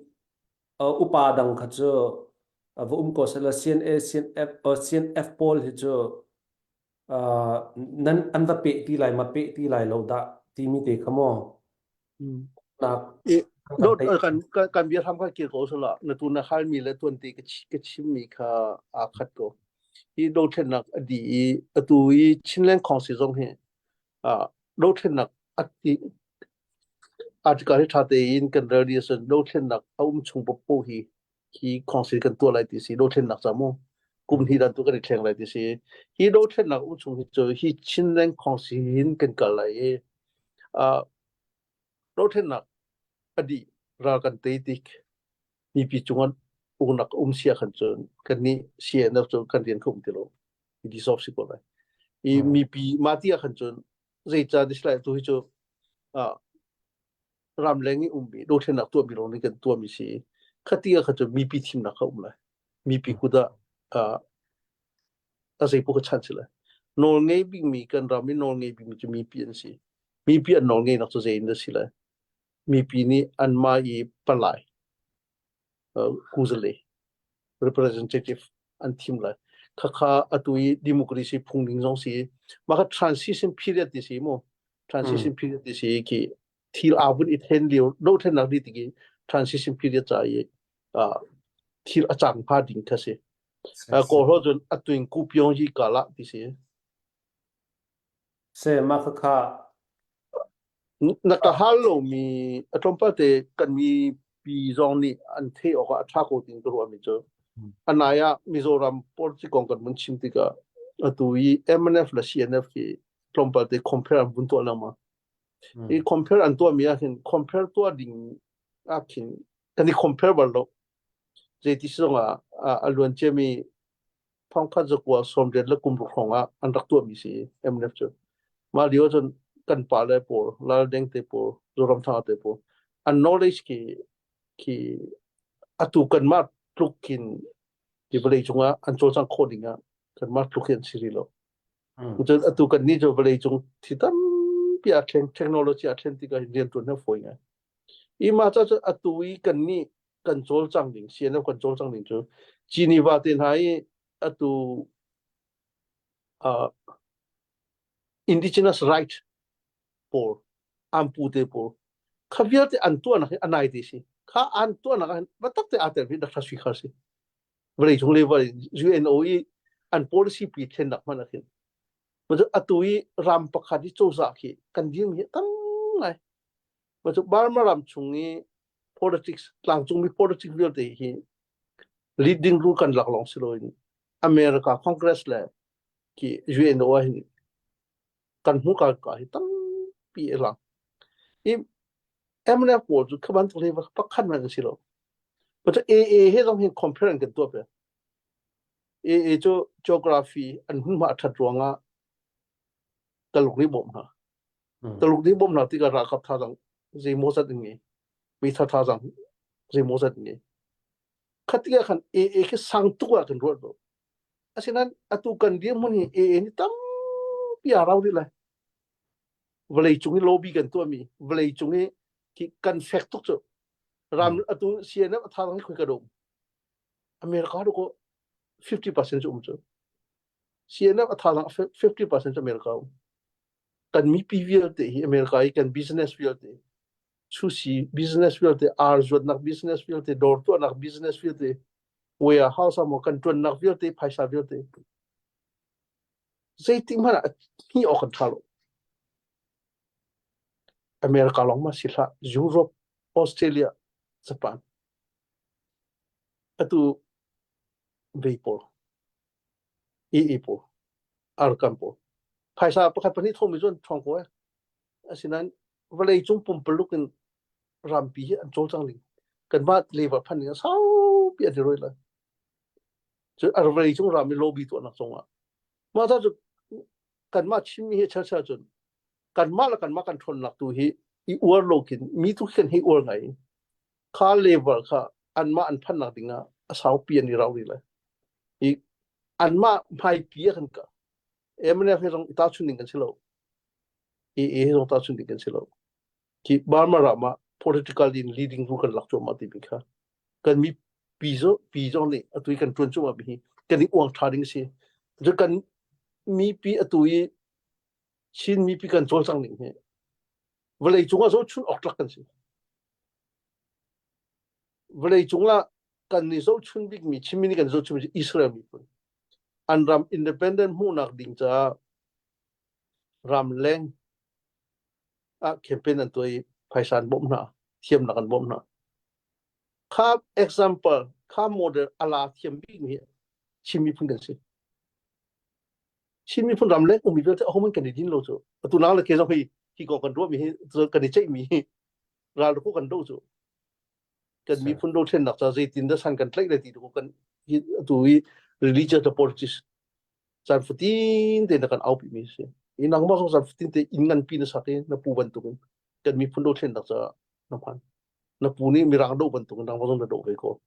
upa dang kha cu va um ko sehla CNA CNF CNF pawl hi cu nan an va peh ti lai ma peh ti lai lo dah timi te kha maw nak kan kan bia hram kha kir ko sala na tu na hal mi le tuan te ka chim mi kha aa khat ko hi dothlennak a di i atu i Chinland Council zong hi dothlennak a ti Article hi ṭha tein kan rel dih ahcun dothlennak a um chung paohpaoh hi hi council kan tuah lai ti si dothlennak ca mu kum hnih dan tu kan i thleng lai ti si hi dothlennak um chung hi cu hi Chinland Council hin kan kal lai i uh, dothlennak a dih ral kan tei tik. Mipi cungah uknak um sia khan cun kan nih CNF cu kan rian kha um ti lo. I dissolve si ko lai. I mipi mah ti ah khan cun zeica dislike tu hi cu ah ramleng i ummi dothlennak tuahmi lawng nih kan tuahmi si khati ah khan cun mipi thimnak kha um lai. Mipi kut ah ah a zeipaoh ka chan si lai. Nawl ngei bikmi kan ram i nawl ngei bikmi cu mipi an si. Mipi an nawl ngeihnak cu zei in dah si lai? Mipi nih anmah i palai kuzale representative an thim lai. Khakha atu i democracy phung ning zong si mah kha transition period ti si mu transition period ti si khi thil aa vun i then lio dothlennak di tiki transition period ca i thil a cang pha ding kha si. Kawl ho cun a tuing ku pyong hi kala ti si. Se mah khakha Na ka hal lomi a tlawmpal te kan mipi zong nih an theih awk ah a ṭha ko tiin ka ruahmi cu a nai ah Mizoram politics kong kan vun chim tikah atu i MNF le CNF hi tlawmpal te compare an vun tuah lengmang. I compare an tuahmi ah hin compare tuah ding ah khin kan i compare bal lo. Zeiti si zong ah a luan ciami thongkhat zakua 80 le kum ruk hrawng ah an rak tuahmi si MNF cu. Mah lio cun kan pa le pawl, Lal Deng te pawl, Zoramthanga te pawl, an knowledge khi khi atu kanmah tluk khin hi vawlei cungah an cawlcangh khawh ding ah kanmah tluk hi an si rih lo. Cun atu kan nih cu vawlei cung thi tampi aa thleng, technology aa thlen tikah hin rianṭuan hi a fawi ngai. I mah ca cu atu i kan nih kan cawlcang ding, CNF kan cawlcang ding cu Geneva te hna i atu uh, indigenous right pawl an pu te pawl kha vialte an tuahnak hi a nai te si kha an tuahnak ah hin biatak te aa tel mi Dr. Sui Khar si vawlei cung level UNO i an policy pi thlennak hmanh ah khin atu i ram pakhat i cozah khi kan dir mi hi tam ngai Macu Burma ram chung i politics tlangcungmi politics vialte hi leading role kan lak lawng si loin America Congress le ki UNO ah hin kan hmu ka ka hi tampi a lang. I MNF pawl cu kha bantuk level pakhat man an si lo. But AA he zong hin compare an kan tuah pe. AA cu geography an hmunhma a that ruangah Taluk nih bawmh hna. Taluk nih bawmhnak tikah ralkap thazaang zeimawzat an ngei. Meithal thazaang zeimawzat an ngei. Khat tikah khan AA khi sang tuk ah kan ruat lo. Asinain atu kan dirhmun hi AA nih tampi aa rau rih lai. Vawlei cung i lobby kan tuahmi, vawlei cung i kan fek tuk cu. Ram atu CNF a thazaang hi khoi ka dum. America du ko 50% cu um cu. CNF a thazaang 50% cu America um. Kan mipi vialte hi America i kan business vialte sushi business vialte ar zuatnak business vialte dawr tuahnak business vialte warehouse ah maw kan ṭuannak vialte phaisa vialte zeitik hmanh ah hni awk kan ṭha lo America lawng ma si hlah Europe Australia Japan atu vei pawl EE pawl Arakan pawl phaisa pakhat pahnih thawmi cu an ṭhawng ko ee asinain vawlei cung pumpaluk in rampi hi an cawlcang ning kanmah level phan ning a saupi an i roi lai cu vawlei cung ram i lobby tuahnak zongah mah ca cu kanmah Chinmi hi chel chel cun kanmah le kanmah kan ṭhawnnak tu hi i uar lo khin mi tu khin hi uar ngai kha level kha anmah an phannak ding ah a saupi an i rau rih lai i anmah hmaipi ah kan ka MNF he zong i tahchun ding kan si lo AA he zong tahchun ding kan si lo khi Burma ram ah political in leading role kan lak cuahmah timi kha kan mi pi zo pi zong nih atu i kan ṭuan cuahmah mi hi kan i uang ṭha ding si cu kan mipi atu i Chin mipi kan cawlcang ning hi vawlei cung ah zohchun awk tlak kan si vawlei cung ah kan i zohchun bikmi Chinmi nih kan zohchun mi Israel miphun an ram independent hmuhnak ding caah ramleng ah campaign an tuah i phaisa an bawmh hna thiamnak an bawmh hna kha example kha model ala thiam bikmi Chin miphun kan si Chin miphun ramleng ummi vialte ahohmanh kan i din lo cu atu nang le ke zong hi hi kong kan ruahmi hi kan i ceihmi hi ral ko kan do cu. Kan miphun dothlennak ca zeitin dah san kan tlaih lai ti tu kan hi atu hi religious le politics caan fatin te na kan aupi mi si. I nangmah zong caan fatin te inn nganpi na sak i na pu bantukin kan miphun dothlennak ca na hman. Na pu nih mirang doh bantukin nangmah zong na doh ve ko.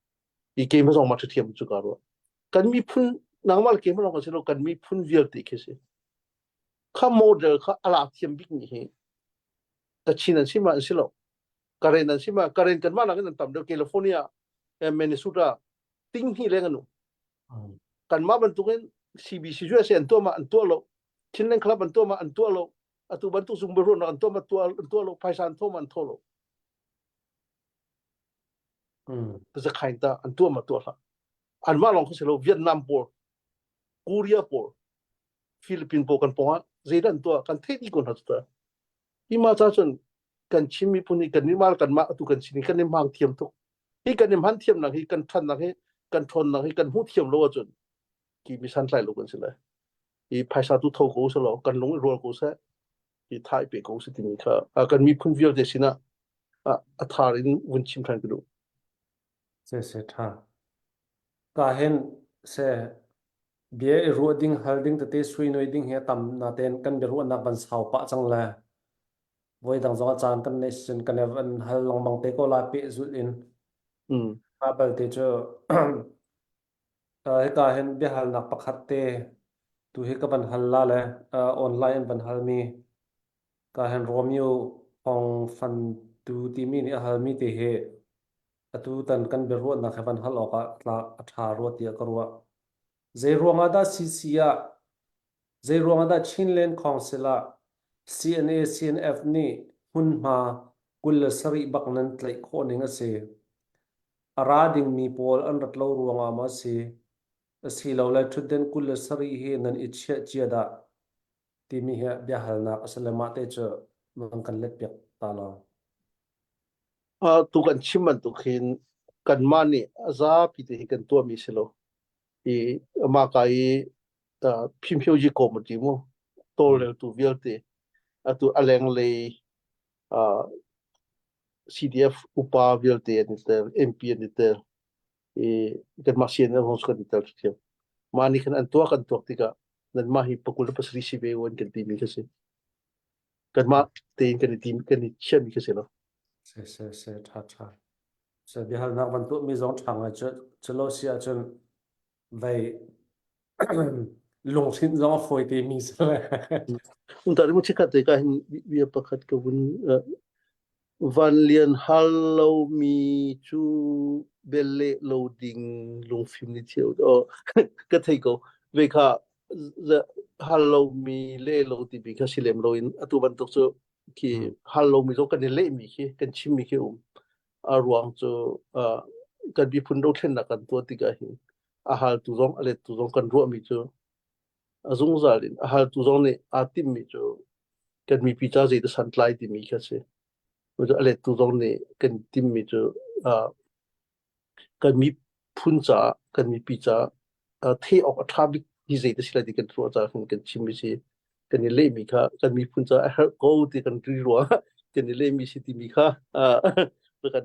I keimah zong mah ṭhathiam cu ka ruah. Kan miphun nangmah le keimah lawng kan si lo kan miphun vialte khi si. Kha model kha a lak thiam bik mi hi Kachin an si ma an si lo. Karen an si ma Karen kanmah nakin an tam deuh California, Minnesota ting hnih leng an um. Kanmah bantukin CBC USA an tuah ma an tuah lo. Chinland Club an tuah ma an tuah lo. Atu bantuk zung biaruahnak an tuah ma tuah an tuah lo. Phaisa an tho ma an tho lo. Zakhain ta an tuah ma tuah hlah. Anmah lawng kha si lo Vietnam pawl, Korea pawl, Philippine pawl kan pawng ah zeidah an tuah kan theih dih ko hna cu ta. Hi mah ca cun kan Chin miphun hi kan mah kanmah atu kan sin hi kan i hmang thiam tuk. Hi kan i hman thiamnak hi kan ṭhannak hi kan ṭhawnnak hi kan hmuh thiam lo ahcun ki mi santlai lo kan si lai. Hi phaisa tu tho ko selaw kan lung i rual ko seh hi tha i pe ko seh timi kha kan miphun vialte sinah a thar in vun chim ṭhan ka duh. Se se ṭha. Ka hen se bia i ruah ding hal ding tete suinoi ding hi a tam natein kan biaruahnak van sau pah cang le voi dang zong a caan kan neih sin kan van hal lengmang te ko lai pehzulh in. Mah balte cu hika hin biahalnak pakhat te tu hi ka van hal la le online in van halmi ka hin Romeo Thong Fan tu timi nih a halmi te hi atu tan kan biaruahnak he van hal awkah tlak a ṭha rua tiah ka ruah. Zei ruangah dah CC ah zei ruangah dah Chinland Council ah CNA CNF nih hmunhma 27 bak nan tlaih khawh ning a si. A ra dingmi pawl an rat lo ruangah maw a si? Asilole ṭhutden 27 hi nan i chiah cia dah? timi hi biahalnak a si le mah te cu nan kan let piak ta lo. Tu kan chim bantuk hin kanmah nih a zapi te hi kan tuahmi si lo. I amah ka i phimhioji committee mu tawlreltu vialte atu a lenglei CDF upa vialte an i tel, MP an i tel, i kanmah CNF zong kan i tel ṭhiam. Mah nih khan an tuah kan tuak tikah nanmah hi pakul le pasarih si ve u an kan timi kha si. Kanmah tein kan i tim kan i chiahmi kha si lo. Se se se ṭha ṭha. Se biahalnak van tuahmi zong ṭha ngai cu cu lo si ahcun vei lunghrinh zong a fawi te mi si le. Untar mu chikhat te ka hin bia pakhat ka vun Van Lian hal lomi cu bel leh lo ding lungfim ni cio oh, ka thei ko ve kha hal lomi le lo timi kha si lem loin atu bantuk cu khi hal lomi zong kan i lehmi khi kan chimmi khi um a ruang cu kan miphun dothlennak kan tuah tikah hin a haltu zong a lettu zong kan ruahmi cu a zungzal in a haltu zong nih aa timhmi cu kan mipi ca zei dah santlai timi kha a si. A lettu zong nih kan timhmi cu kan miphun caah kan mipi caah theih awk a ṭha bik hi zei dah si lai ti kan ruah caah kan chimmi si. Kan i lehmi kha kan miphun caah a herh ko ti kan ri ruangah kan i lehmi si timi kha kan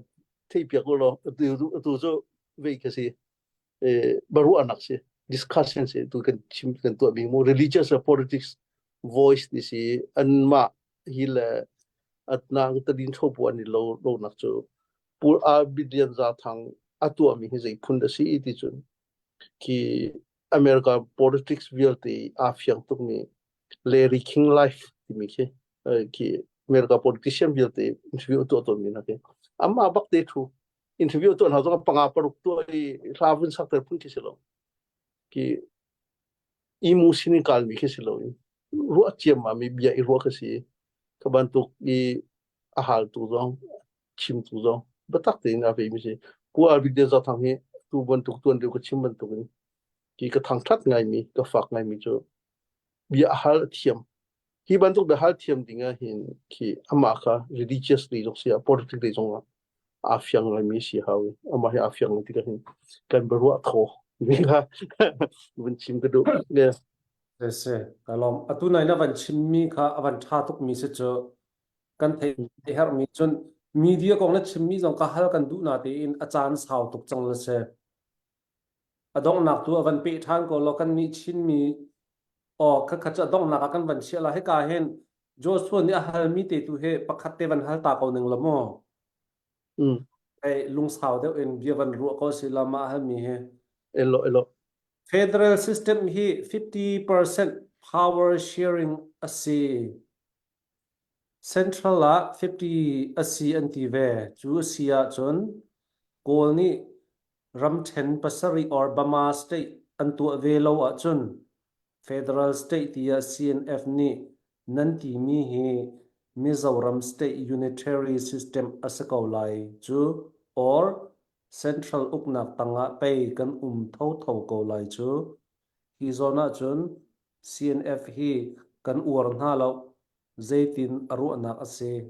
theihpiak u law atu cu vei kha si. Baruahnak si discussion si tu kan chim kan tuah mi mu religious or politics voice ni si anmah hi le atnang tadin thopu an i lo lo nak cu pur a billion za thang a tuah mi hi zei phun da si ti cun khi America politics vialte a fiang tuk mi Larry King life timi khi khi America politician vialte interview tuah ton mi na khi amma bak te thu interview tuah hna zong panga paruk tuah i hla vun sakter phun khi si lo ki imu sin kal mi khi si lo in ruah ciam ma mi bia i ruah khi si ka bantuk i a hal tu zong chim tu zong biatak tein a ve mi si ku albik de za thang hi tu bantuk tuan deu ka chim bantuk in ki ka thang that ngai mi ka fak ngai mi cu bia hal thiam Hi bantuk biahal thiam ding ah hin khi amah kha religious lei zong si ah politics lei zong ah aa fiang ngaimi si hau i amah hi aa fiang tikah hin kan biaruah thaw mi kha vun chim ka duh. Yeah. Se se ka lawm. Atu nai na van chimmi kha a van ṭha tukmi si cu kan theih herhmi cun. Media kong na chimmi zong ka hal kan duh na tein a caan sau tuk cang la si. A donghnak tu a van peh ṭhan ko law kan nih Chinmi aw kha cu a donghnak ah kan van chiah la hika hin Joshua nih a halmi te tu hi pakhat te van hal ta ko ning la mu. Mm. Hey, lungsau deuh in bia van ruah ko si la mah halmi hi. Elo elo. Federal system hi 50% power sharing a si. Central ah 50 a si an ti ve. Cu a si ahcun Kawl nih ramṭhen pasarih or Bama state an tuah ve lo ahcun Federal state tiah CNF nih nan timi hi Mizoram state unitary system a si ko lai cu or Central uknak tangah pei kan um thotho ko lai cu. Hi zawn ahcun CNF hi kan uar hna lo. Zeitin a ruahnak a si?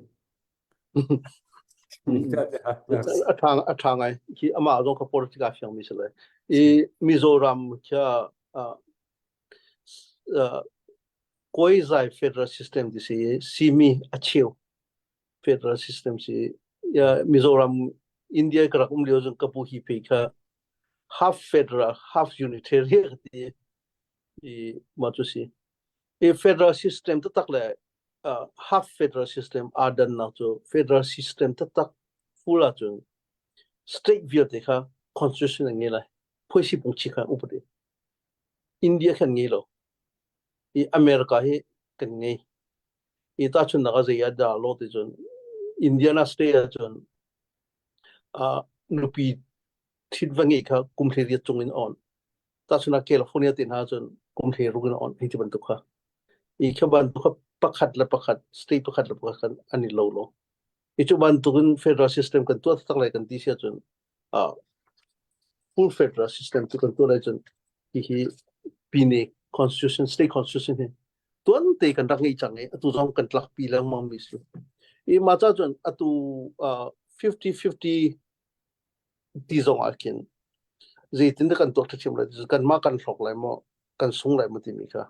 A ṭha a ṭha ngai. Hi amah zong ka politic a fiang mi si lai. I Mizoram kha Kawizai federal system ti si simi a cheu federal system si Mizoram India ka rak um lio zong ka pu hi pe kha half federal half unitary ka ti i mah cu si. I federal system taktak le uh, half federal system aa dannak cu federal system taktak full ahcun state vialte kha constitution an ngei lai phuaisi pungchi kha upadi India khan ngei lo i America hi kan ngei i tahchunnak ah zei ah dah lo ti cun Indiana state ahcun uh, nupi thit va ngeih kha kum 18 cung in on tahchun ah California te hna cun kum 16 in on hei ti bantuk kha i kha bantuk kha pakhat le pakhat state pakhat le pakhat khan an i lo lo i cu bantuk in federal system kan tuah tak lai kan ti si ahcun uh, full federal system cu kan tuah lai cun hihi pine constitution state constitution hi tuan te kan rak ngei cang i atu zong kan tlak pi lengmang mi si i ma cha cun atu uh, 50 50 ti zong ah khin zeitin dah kan tuak ṭhiam lai kanmah kan hlawk lai maw kan sung lai maw timi kha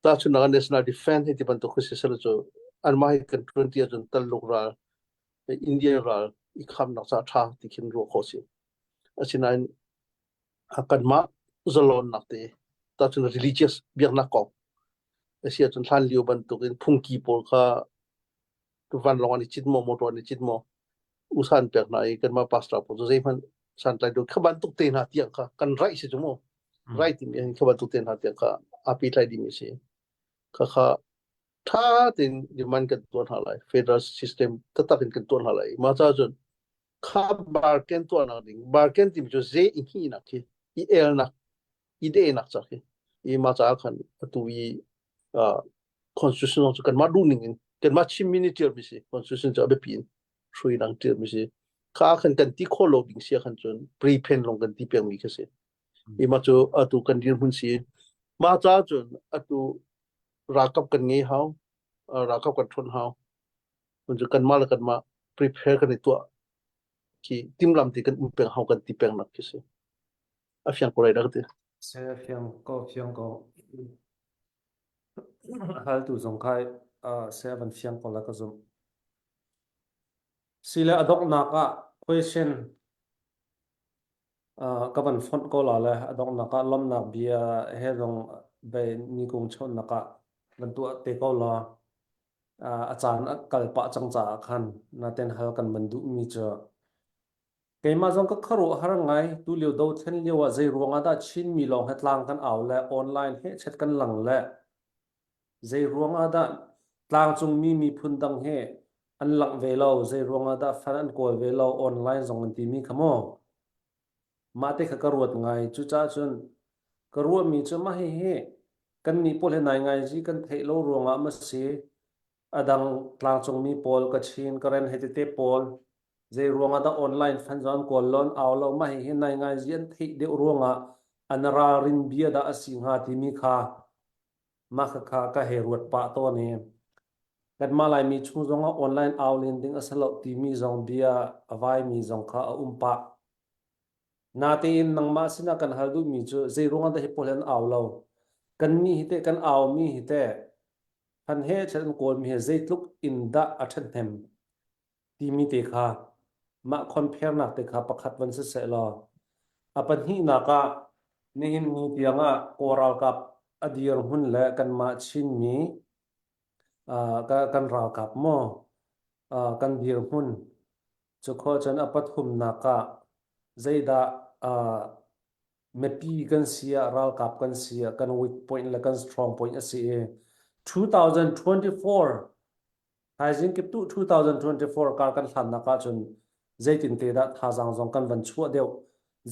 tahchunhnak ah national defense hei ti bantuk khi si seh cu anmah hi kan ṭuan ti ahcun Taluk ral Indian ral i khamnak ca ṭha ti khin ruah khawh si asinain kanmah zalonnak te tahchun religious biaknak kong asi ahcun hlan lio bantukin phungki pawl kha vanlawng an i cit maw motor an i cit maw usan pek hna i kanmah pastor pawl cu zeihmanh santlai do kha bantuk te hna tiang kha kan right si cu mu right timi hin kha bantuk te hna tiang kha a pehtlai dimi si kha kha tha tein demand kan tuah hna lai federal system taktak in kan tuah hna lai ma cha cun kha bargain tuahnak ding bargain timi cu ze i hnih khi i elnak i dehnak ca khi i mah caah khan atu i uh, constitution cu kanmah duh ning in kanmah Chinmi nih ṭialmi si constitution cu a biapi in hrui dang ṭialmi si kha khan kan ti khawh lo ding sia khan cun pre-pen lawng kan ti pengmi kha si i mah cu atu kan dirhmun si mah caah cun atu ralkap kan ngei hau ralkap kan ṭhawn hau cu kanmah le kanmah prepare kan i tuah khi timlam ti kan um peng hau kan ti peng nak khi si a fiang ko lai dah ka ti. Se fiang ko fiang ko. Haltu zong kha se van fiang ko la ka zumh. Sile a donghnak ah question ka van fonh ko la le a donghnak ah lawmnak bia he zong bei ni kung chawnnak ah van tuah te ko la a caan a kal pah cang caah khan naten hal kan van duhmi cu Keimah zong ka khuaruahhar ngai. Tulio dothlen lio ah zei ruang ah dah Chinmi lawng he tlang kan au le online hehchet kan lang le zei ruang ah dah tlangcungmi miphun dang he an langh ve lo, zei ruang ah dah fan an kawl ve lo online zong an timi kha maw? Mah te kha ka ruat ngai. Cucaah cun ka ruahmi cu mah hihi kannih pawl he nai ngai zi kan theih lo ruangah ma si a dang tlangcungmi pawl Kachin, Karen he tete pawl zei ruangah dah online fan zong an kawl lon au lo mah hihi nai ngai zi an theih deuh ruangah an ralrin bia dah a si hnga timi kha mah kha ka hei ruat pah tawn i kanmah Laimi chung zongah online au len ding a si lo timi zong bia a vaimi zong kha a um pah. Natein nangmah sinah kan hal duhmi cu zei ruangah dah hi pawl hi an au lo? Kannih hi teh kan aumi hi teh han he ṭhen an kawlmi he zeitluk in dah a ṭhathnem? timi te kha mah compare nak te kha pakhat van si seh law a pahnihnak ah nihin ni tiang ah Kawl ralkap a dirhmun le kanmah Chinmi kan ralkap maw kan dirhmun cu khua cun a pathumnak ah zeidah mipi kan si ah ralkap kan si ah kan weak point le kan strong point a si i 2024 Thaizing kiptuh 2024 kar kan hlannak ahcun zeitin te dah thazaang zong kan van chuah deuh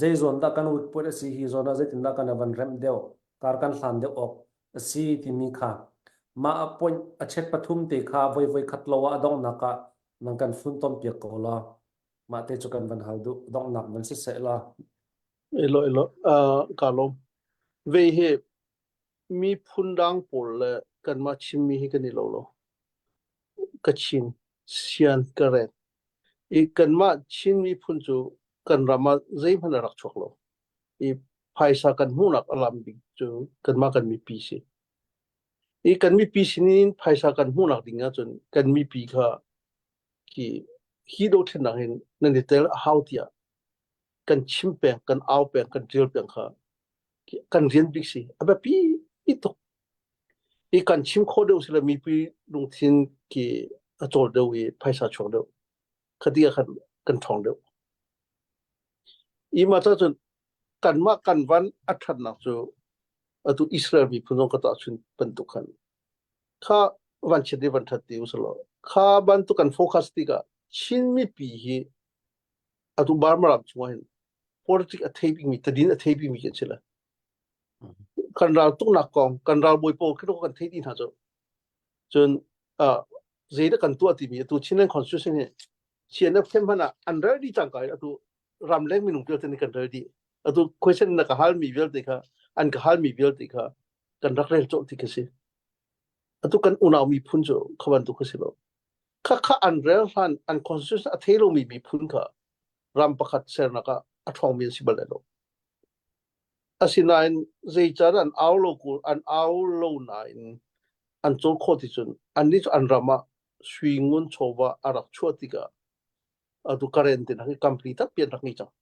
zei zawn dah kan weak point a si hi zawn ah zeitin dah kan van remh deuh kar kan hlan deuh awk a si timi kha mah a point a chet pathum te kha voi voi khat lo ah a donghnak ah nang kan funtom piak ko la mah te cu kan van hal duh donghnak van si seh la Elo elo uh, ka lawm ve hi miphun dang pawl le kanmah Chinmi hi kan i lo lo. Kachin, Sian, Karen. I kanmah Chin miphun cu kan ram ah zeihmanh a rak chuak lo. I phaisa kan hmuhnak a lam bik cu kanmah kan mipi si. I kan mipi sinin phaisa kan hmuhnak ding ahcun kan mipi kha khi hi dothlennak hin nan i tel a hau tiah kan chim peng, kan au peng, kan ṭial peng kha kan rian bik si. A biapi tuk. I kan chim khawh deuh si le mipi lungthin ki a cawl deuh i phaisa chuak deuh. Khati ah khan kan ṭhawng deuh. I mah ca cun kanmah kan van a ṭhatnak cu atu Israel miphun zong ka tahchun bantuk khan kha vanchiat i van ṭhat ti usalaw kha bantuk kan focus tikah Chin mipi hi atu Burma ram chungah hin politic a thei bikmi tadin a thei bikmi kan si le kan ral tuknak kong kan ralbawi pawl khi kan thei dih hna cu cun uh, zeidah kan tuah timi atu Chinland Constitution hi CNF them hmanh ah an rel dih cangka in atu ramleng minung vialte nih kan rel dih atu question na ka halmi vialte kha an ka halmi vialte kha kan rak rel cawh ti ka si atu kan unau miphun cu kha bantuk ka si lo kha kha an rel hlan an constitution a thei lomi miphun kha ram pakhat sernak ah a ṭhawngmi an si bal lo Asinain zeicahdah an au lo ku an au lo nain an cawl khawh ti cun annih cu an ram ah sui ngun chawva a rak chuah tikah atu karen te hi company tampi an rak ngei cang.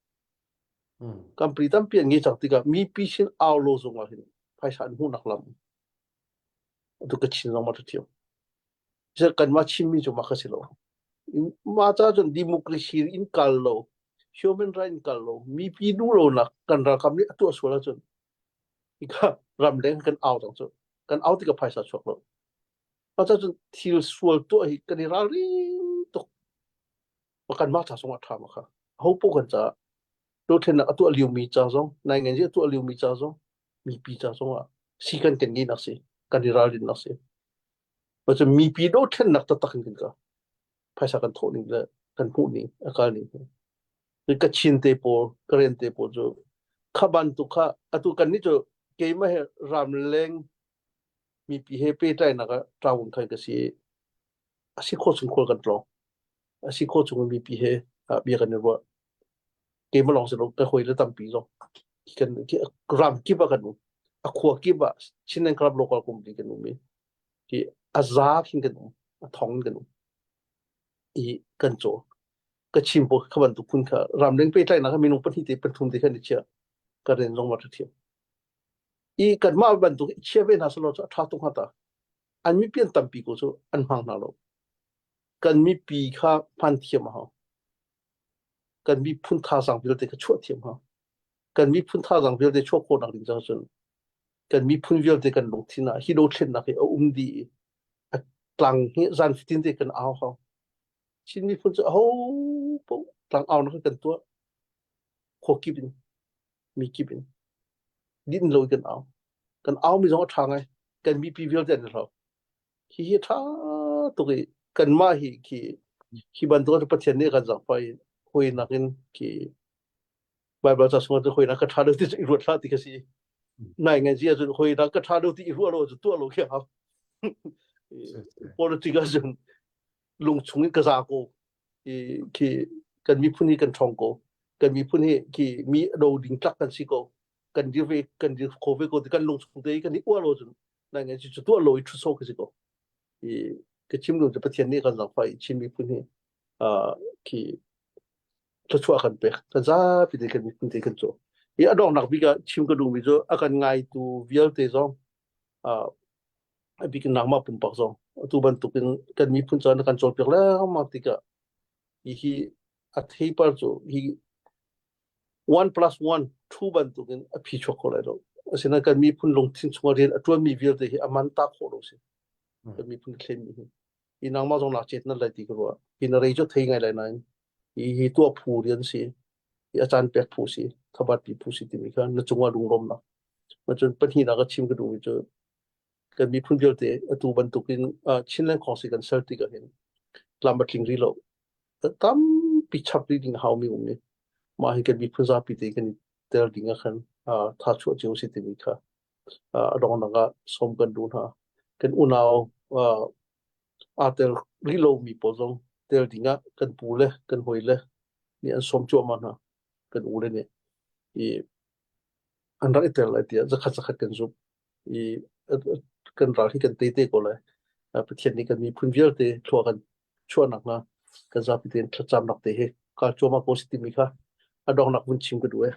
Company tampi an ngei cang tikah mipi sin au lo zong ah hin phaisa an hmuhnak lam atu Kachin zong ma thiam. Kanmah Chinmi cu mah kha si lo. Mah ca cun democracy in kal lo, human right in kal lo, mipi duh lonak kan ralkap nih a tuah sual ahcun hika ramleng kan au cang cu. Kan au tikah phaisa chuak lo. Mah ca cun thil sual tuah hi kan i ralring tuk. Kanmah ca zong ah ṭha ma kha. Ho paoh kan caah dothlennak a tuah liomi ca zong, nainganzi a tuah liomi ca zong, mipi ca zong ah si kan kan ngeihnak si, kan i ralrinnak si. Macun mipi dothlennak taktak in kan kal. Phaisa kan thawh ning le kan hmuh ning, a kal ning hi. Kachin te pawl, Karen te pawl cu kha bantuk kha atu kan nih cu keimah he ramleng mipi he pehtlainak ah ṭawung khan ka si i a si khawh chung khual kan tlawng. A si khawh chung mipi he bia kan i ruah. Keimah lawng si lo, ka hawi le tampi zong kan ram kip ah kan um. A khua kip ah Chinland Club local committee kan um i i a za khin kan um a thong in kan um i kan caw ka chim pawl kha bantuk phun kha ramleng pehtlaihnak kha minung pahnih te pathum te khan i chia ka ren zong ma ṭha thiam i kanmah bantuk i chia ve hna selaw cu a ṭha tuk hnga ta an mipi an tampi ko cu an hmang hna lo kan mipi kha hman thiam a hau kan miphun thazaang vialte kha chuah thiam hau kan miphun thazaang vialte chuah khawhnak ding caah cun kan miphun vialte kan lungthin ah hi dothlennak hi a um dih i a tlang hi zan fatin te kan au hau Chin miphun cu aho paoh tlang aunak hi kan tuah khua kip in mi kip in din lo kan au kan au mi zong a ṭha ngai kan mipi vialte an i hlau hi hi ṭha tuk i kanmah hi khi hi bantuk Pathian nih kan zaangfah i hawinak in khi Baibal ca chungah cun hawinak ka ṭha lo ti cu i ruat hlah ti ka si. Nai ngai zia cun hawinak ka ṭha lo ti i ruah lo cu tuah lo khi hau. Politic ah cun lungchung in ka za ko. I khi kan miphun hi kan ṭhawng ko. Kan miphun hi khi mi do ding tlak kan si ko. Kan dir ve kan dir kho ve ko ti kan lungchung te i kan i uah lo cun nai ngai cu tuah lo i ṭhu so ka si ko. I ka chim lu cu Pathian nih kan zaangfah i Chin miphun hi. Khi thluachuah kan pek. Kan zapi te kan miphun te kan cu. Hi a donghnak bik ah chim ka duhmi cu a kan ngaitu vialte zong a bik in nangmah pumpak zong atu bantukin kan miphun caah na kan cawnpiak lengmang tikah hihi a theipar cu hi one plus one two bantukin a phi chuak kho lai lo. Asinain kan miphun lungthin chungah rian a ṭuanmi vialte hi a man ta khawh lo si. Kan miphun thlenmi hi. Hi nangmah zong nak chet na lai ti ka ruah. Hi na rei cu thei ngai lai nain hi hi tuah phu rian si. Hi a caan pek phu si. Thabat pi phu si timi kha na cungah lunglawmnak. Cun pahnihnak a chim ka duhmi cu kan miphun vialte atu bantukin Chinland Council kan ser tikah hin tlam a tling rih lo. Tampi chap rih ding a haumi um i mah hi kan miphun zapi te kan i tel ding ah khan tha chuah cio si timi kha a donghnak ah sawm kan duh hna. Kan unau aa tel rih lomi pawl zong tel ding ah kan pu le kan hawi le nih an sawm cuahmah hna. Kan u le nih i an rak i tel lai tiah zakhat zakhat kan zumh. I kan ral hi kan tei te ko lai. Pathian nih kan miphun vialte thlua kan chuahnak hnga kan zapi tein thlacamnak te hi kal cuahmah ko si timi kha a donghnak vun chim ka duh e.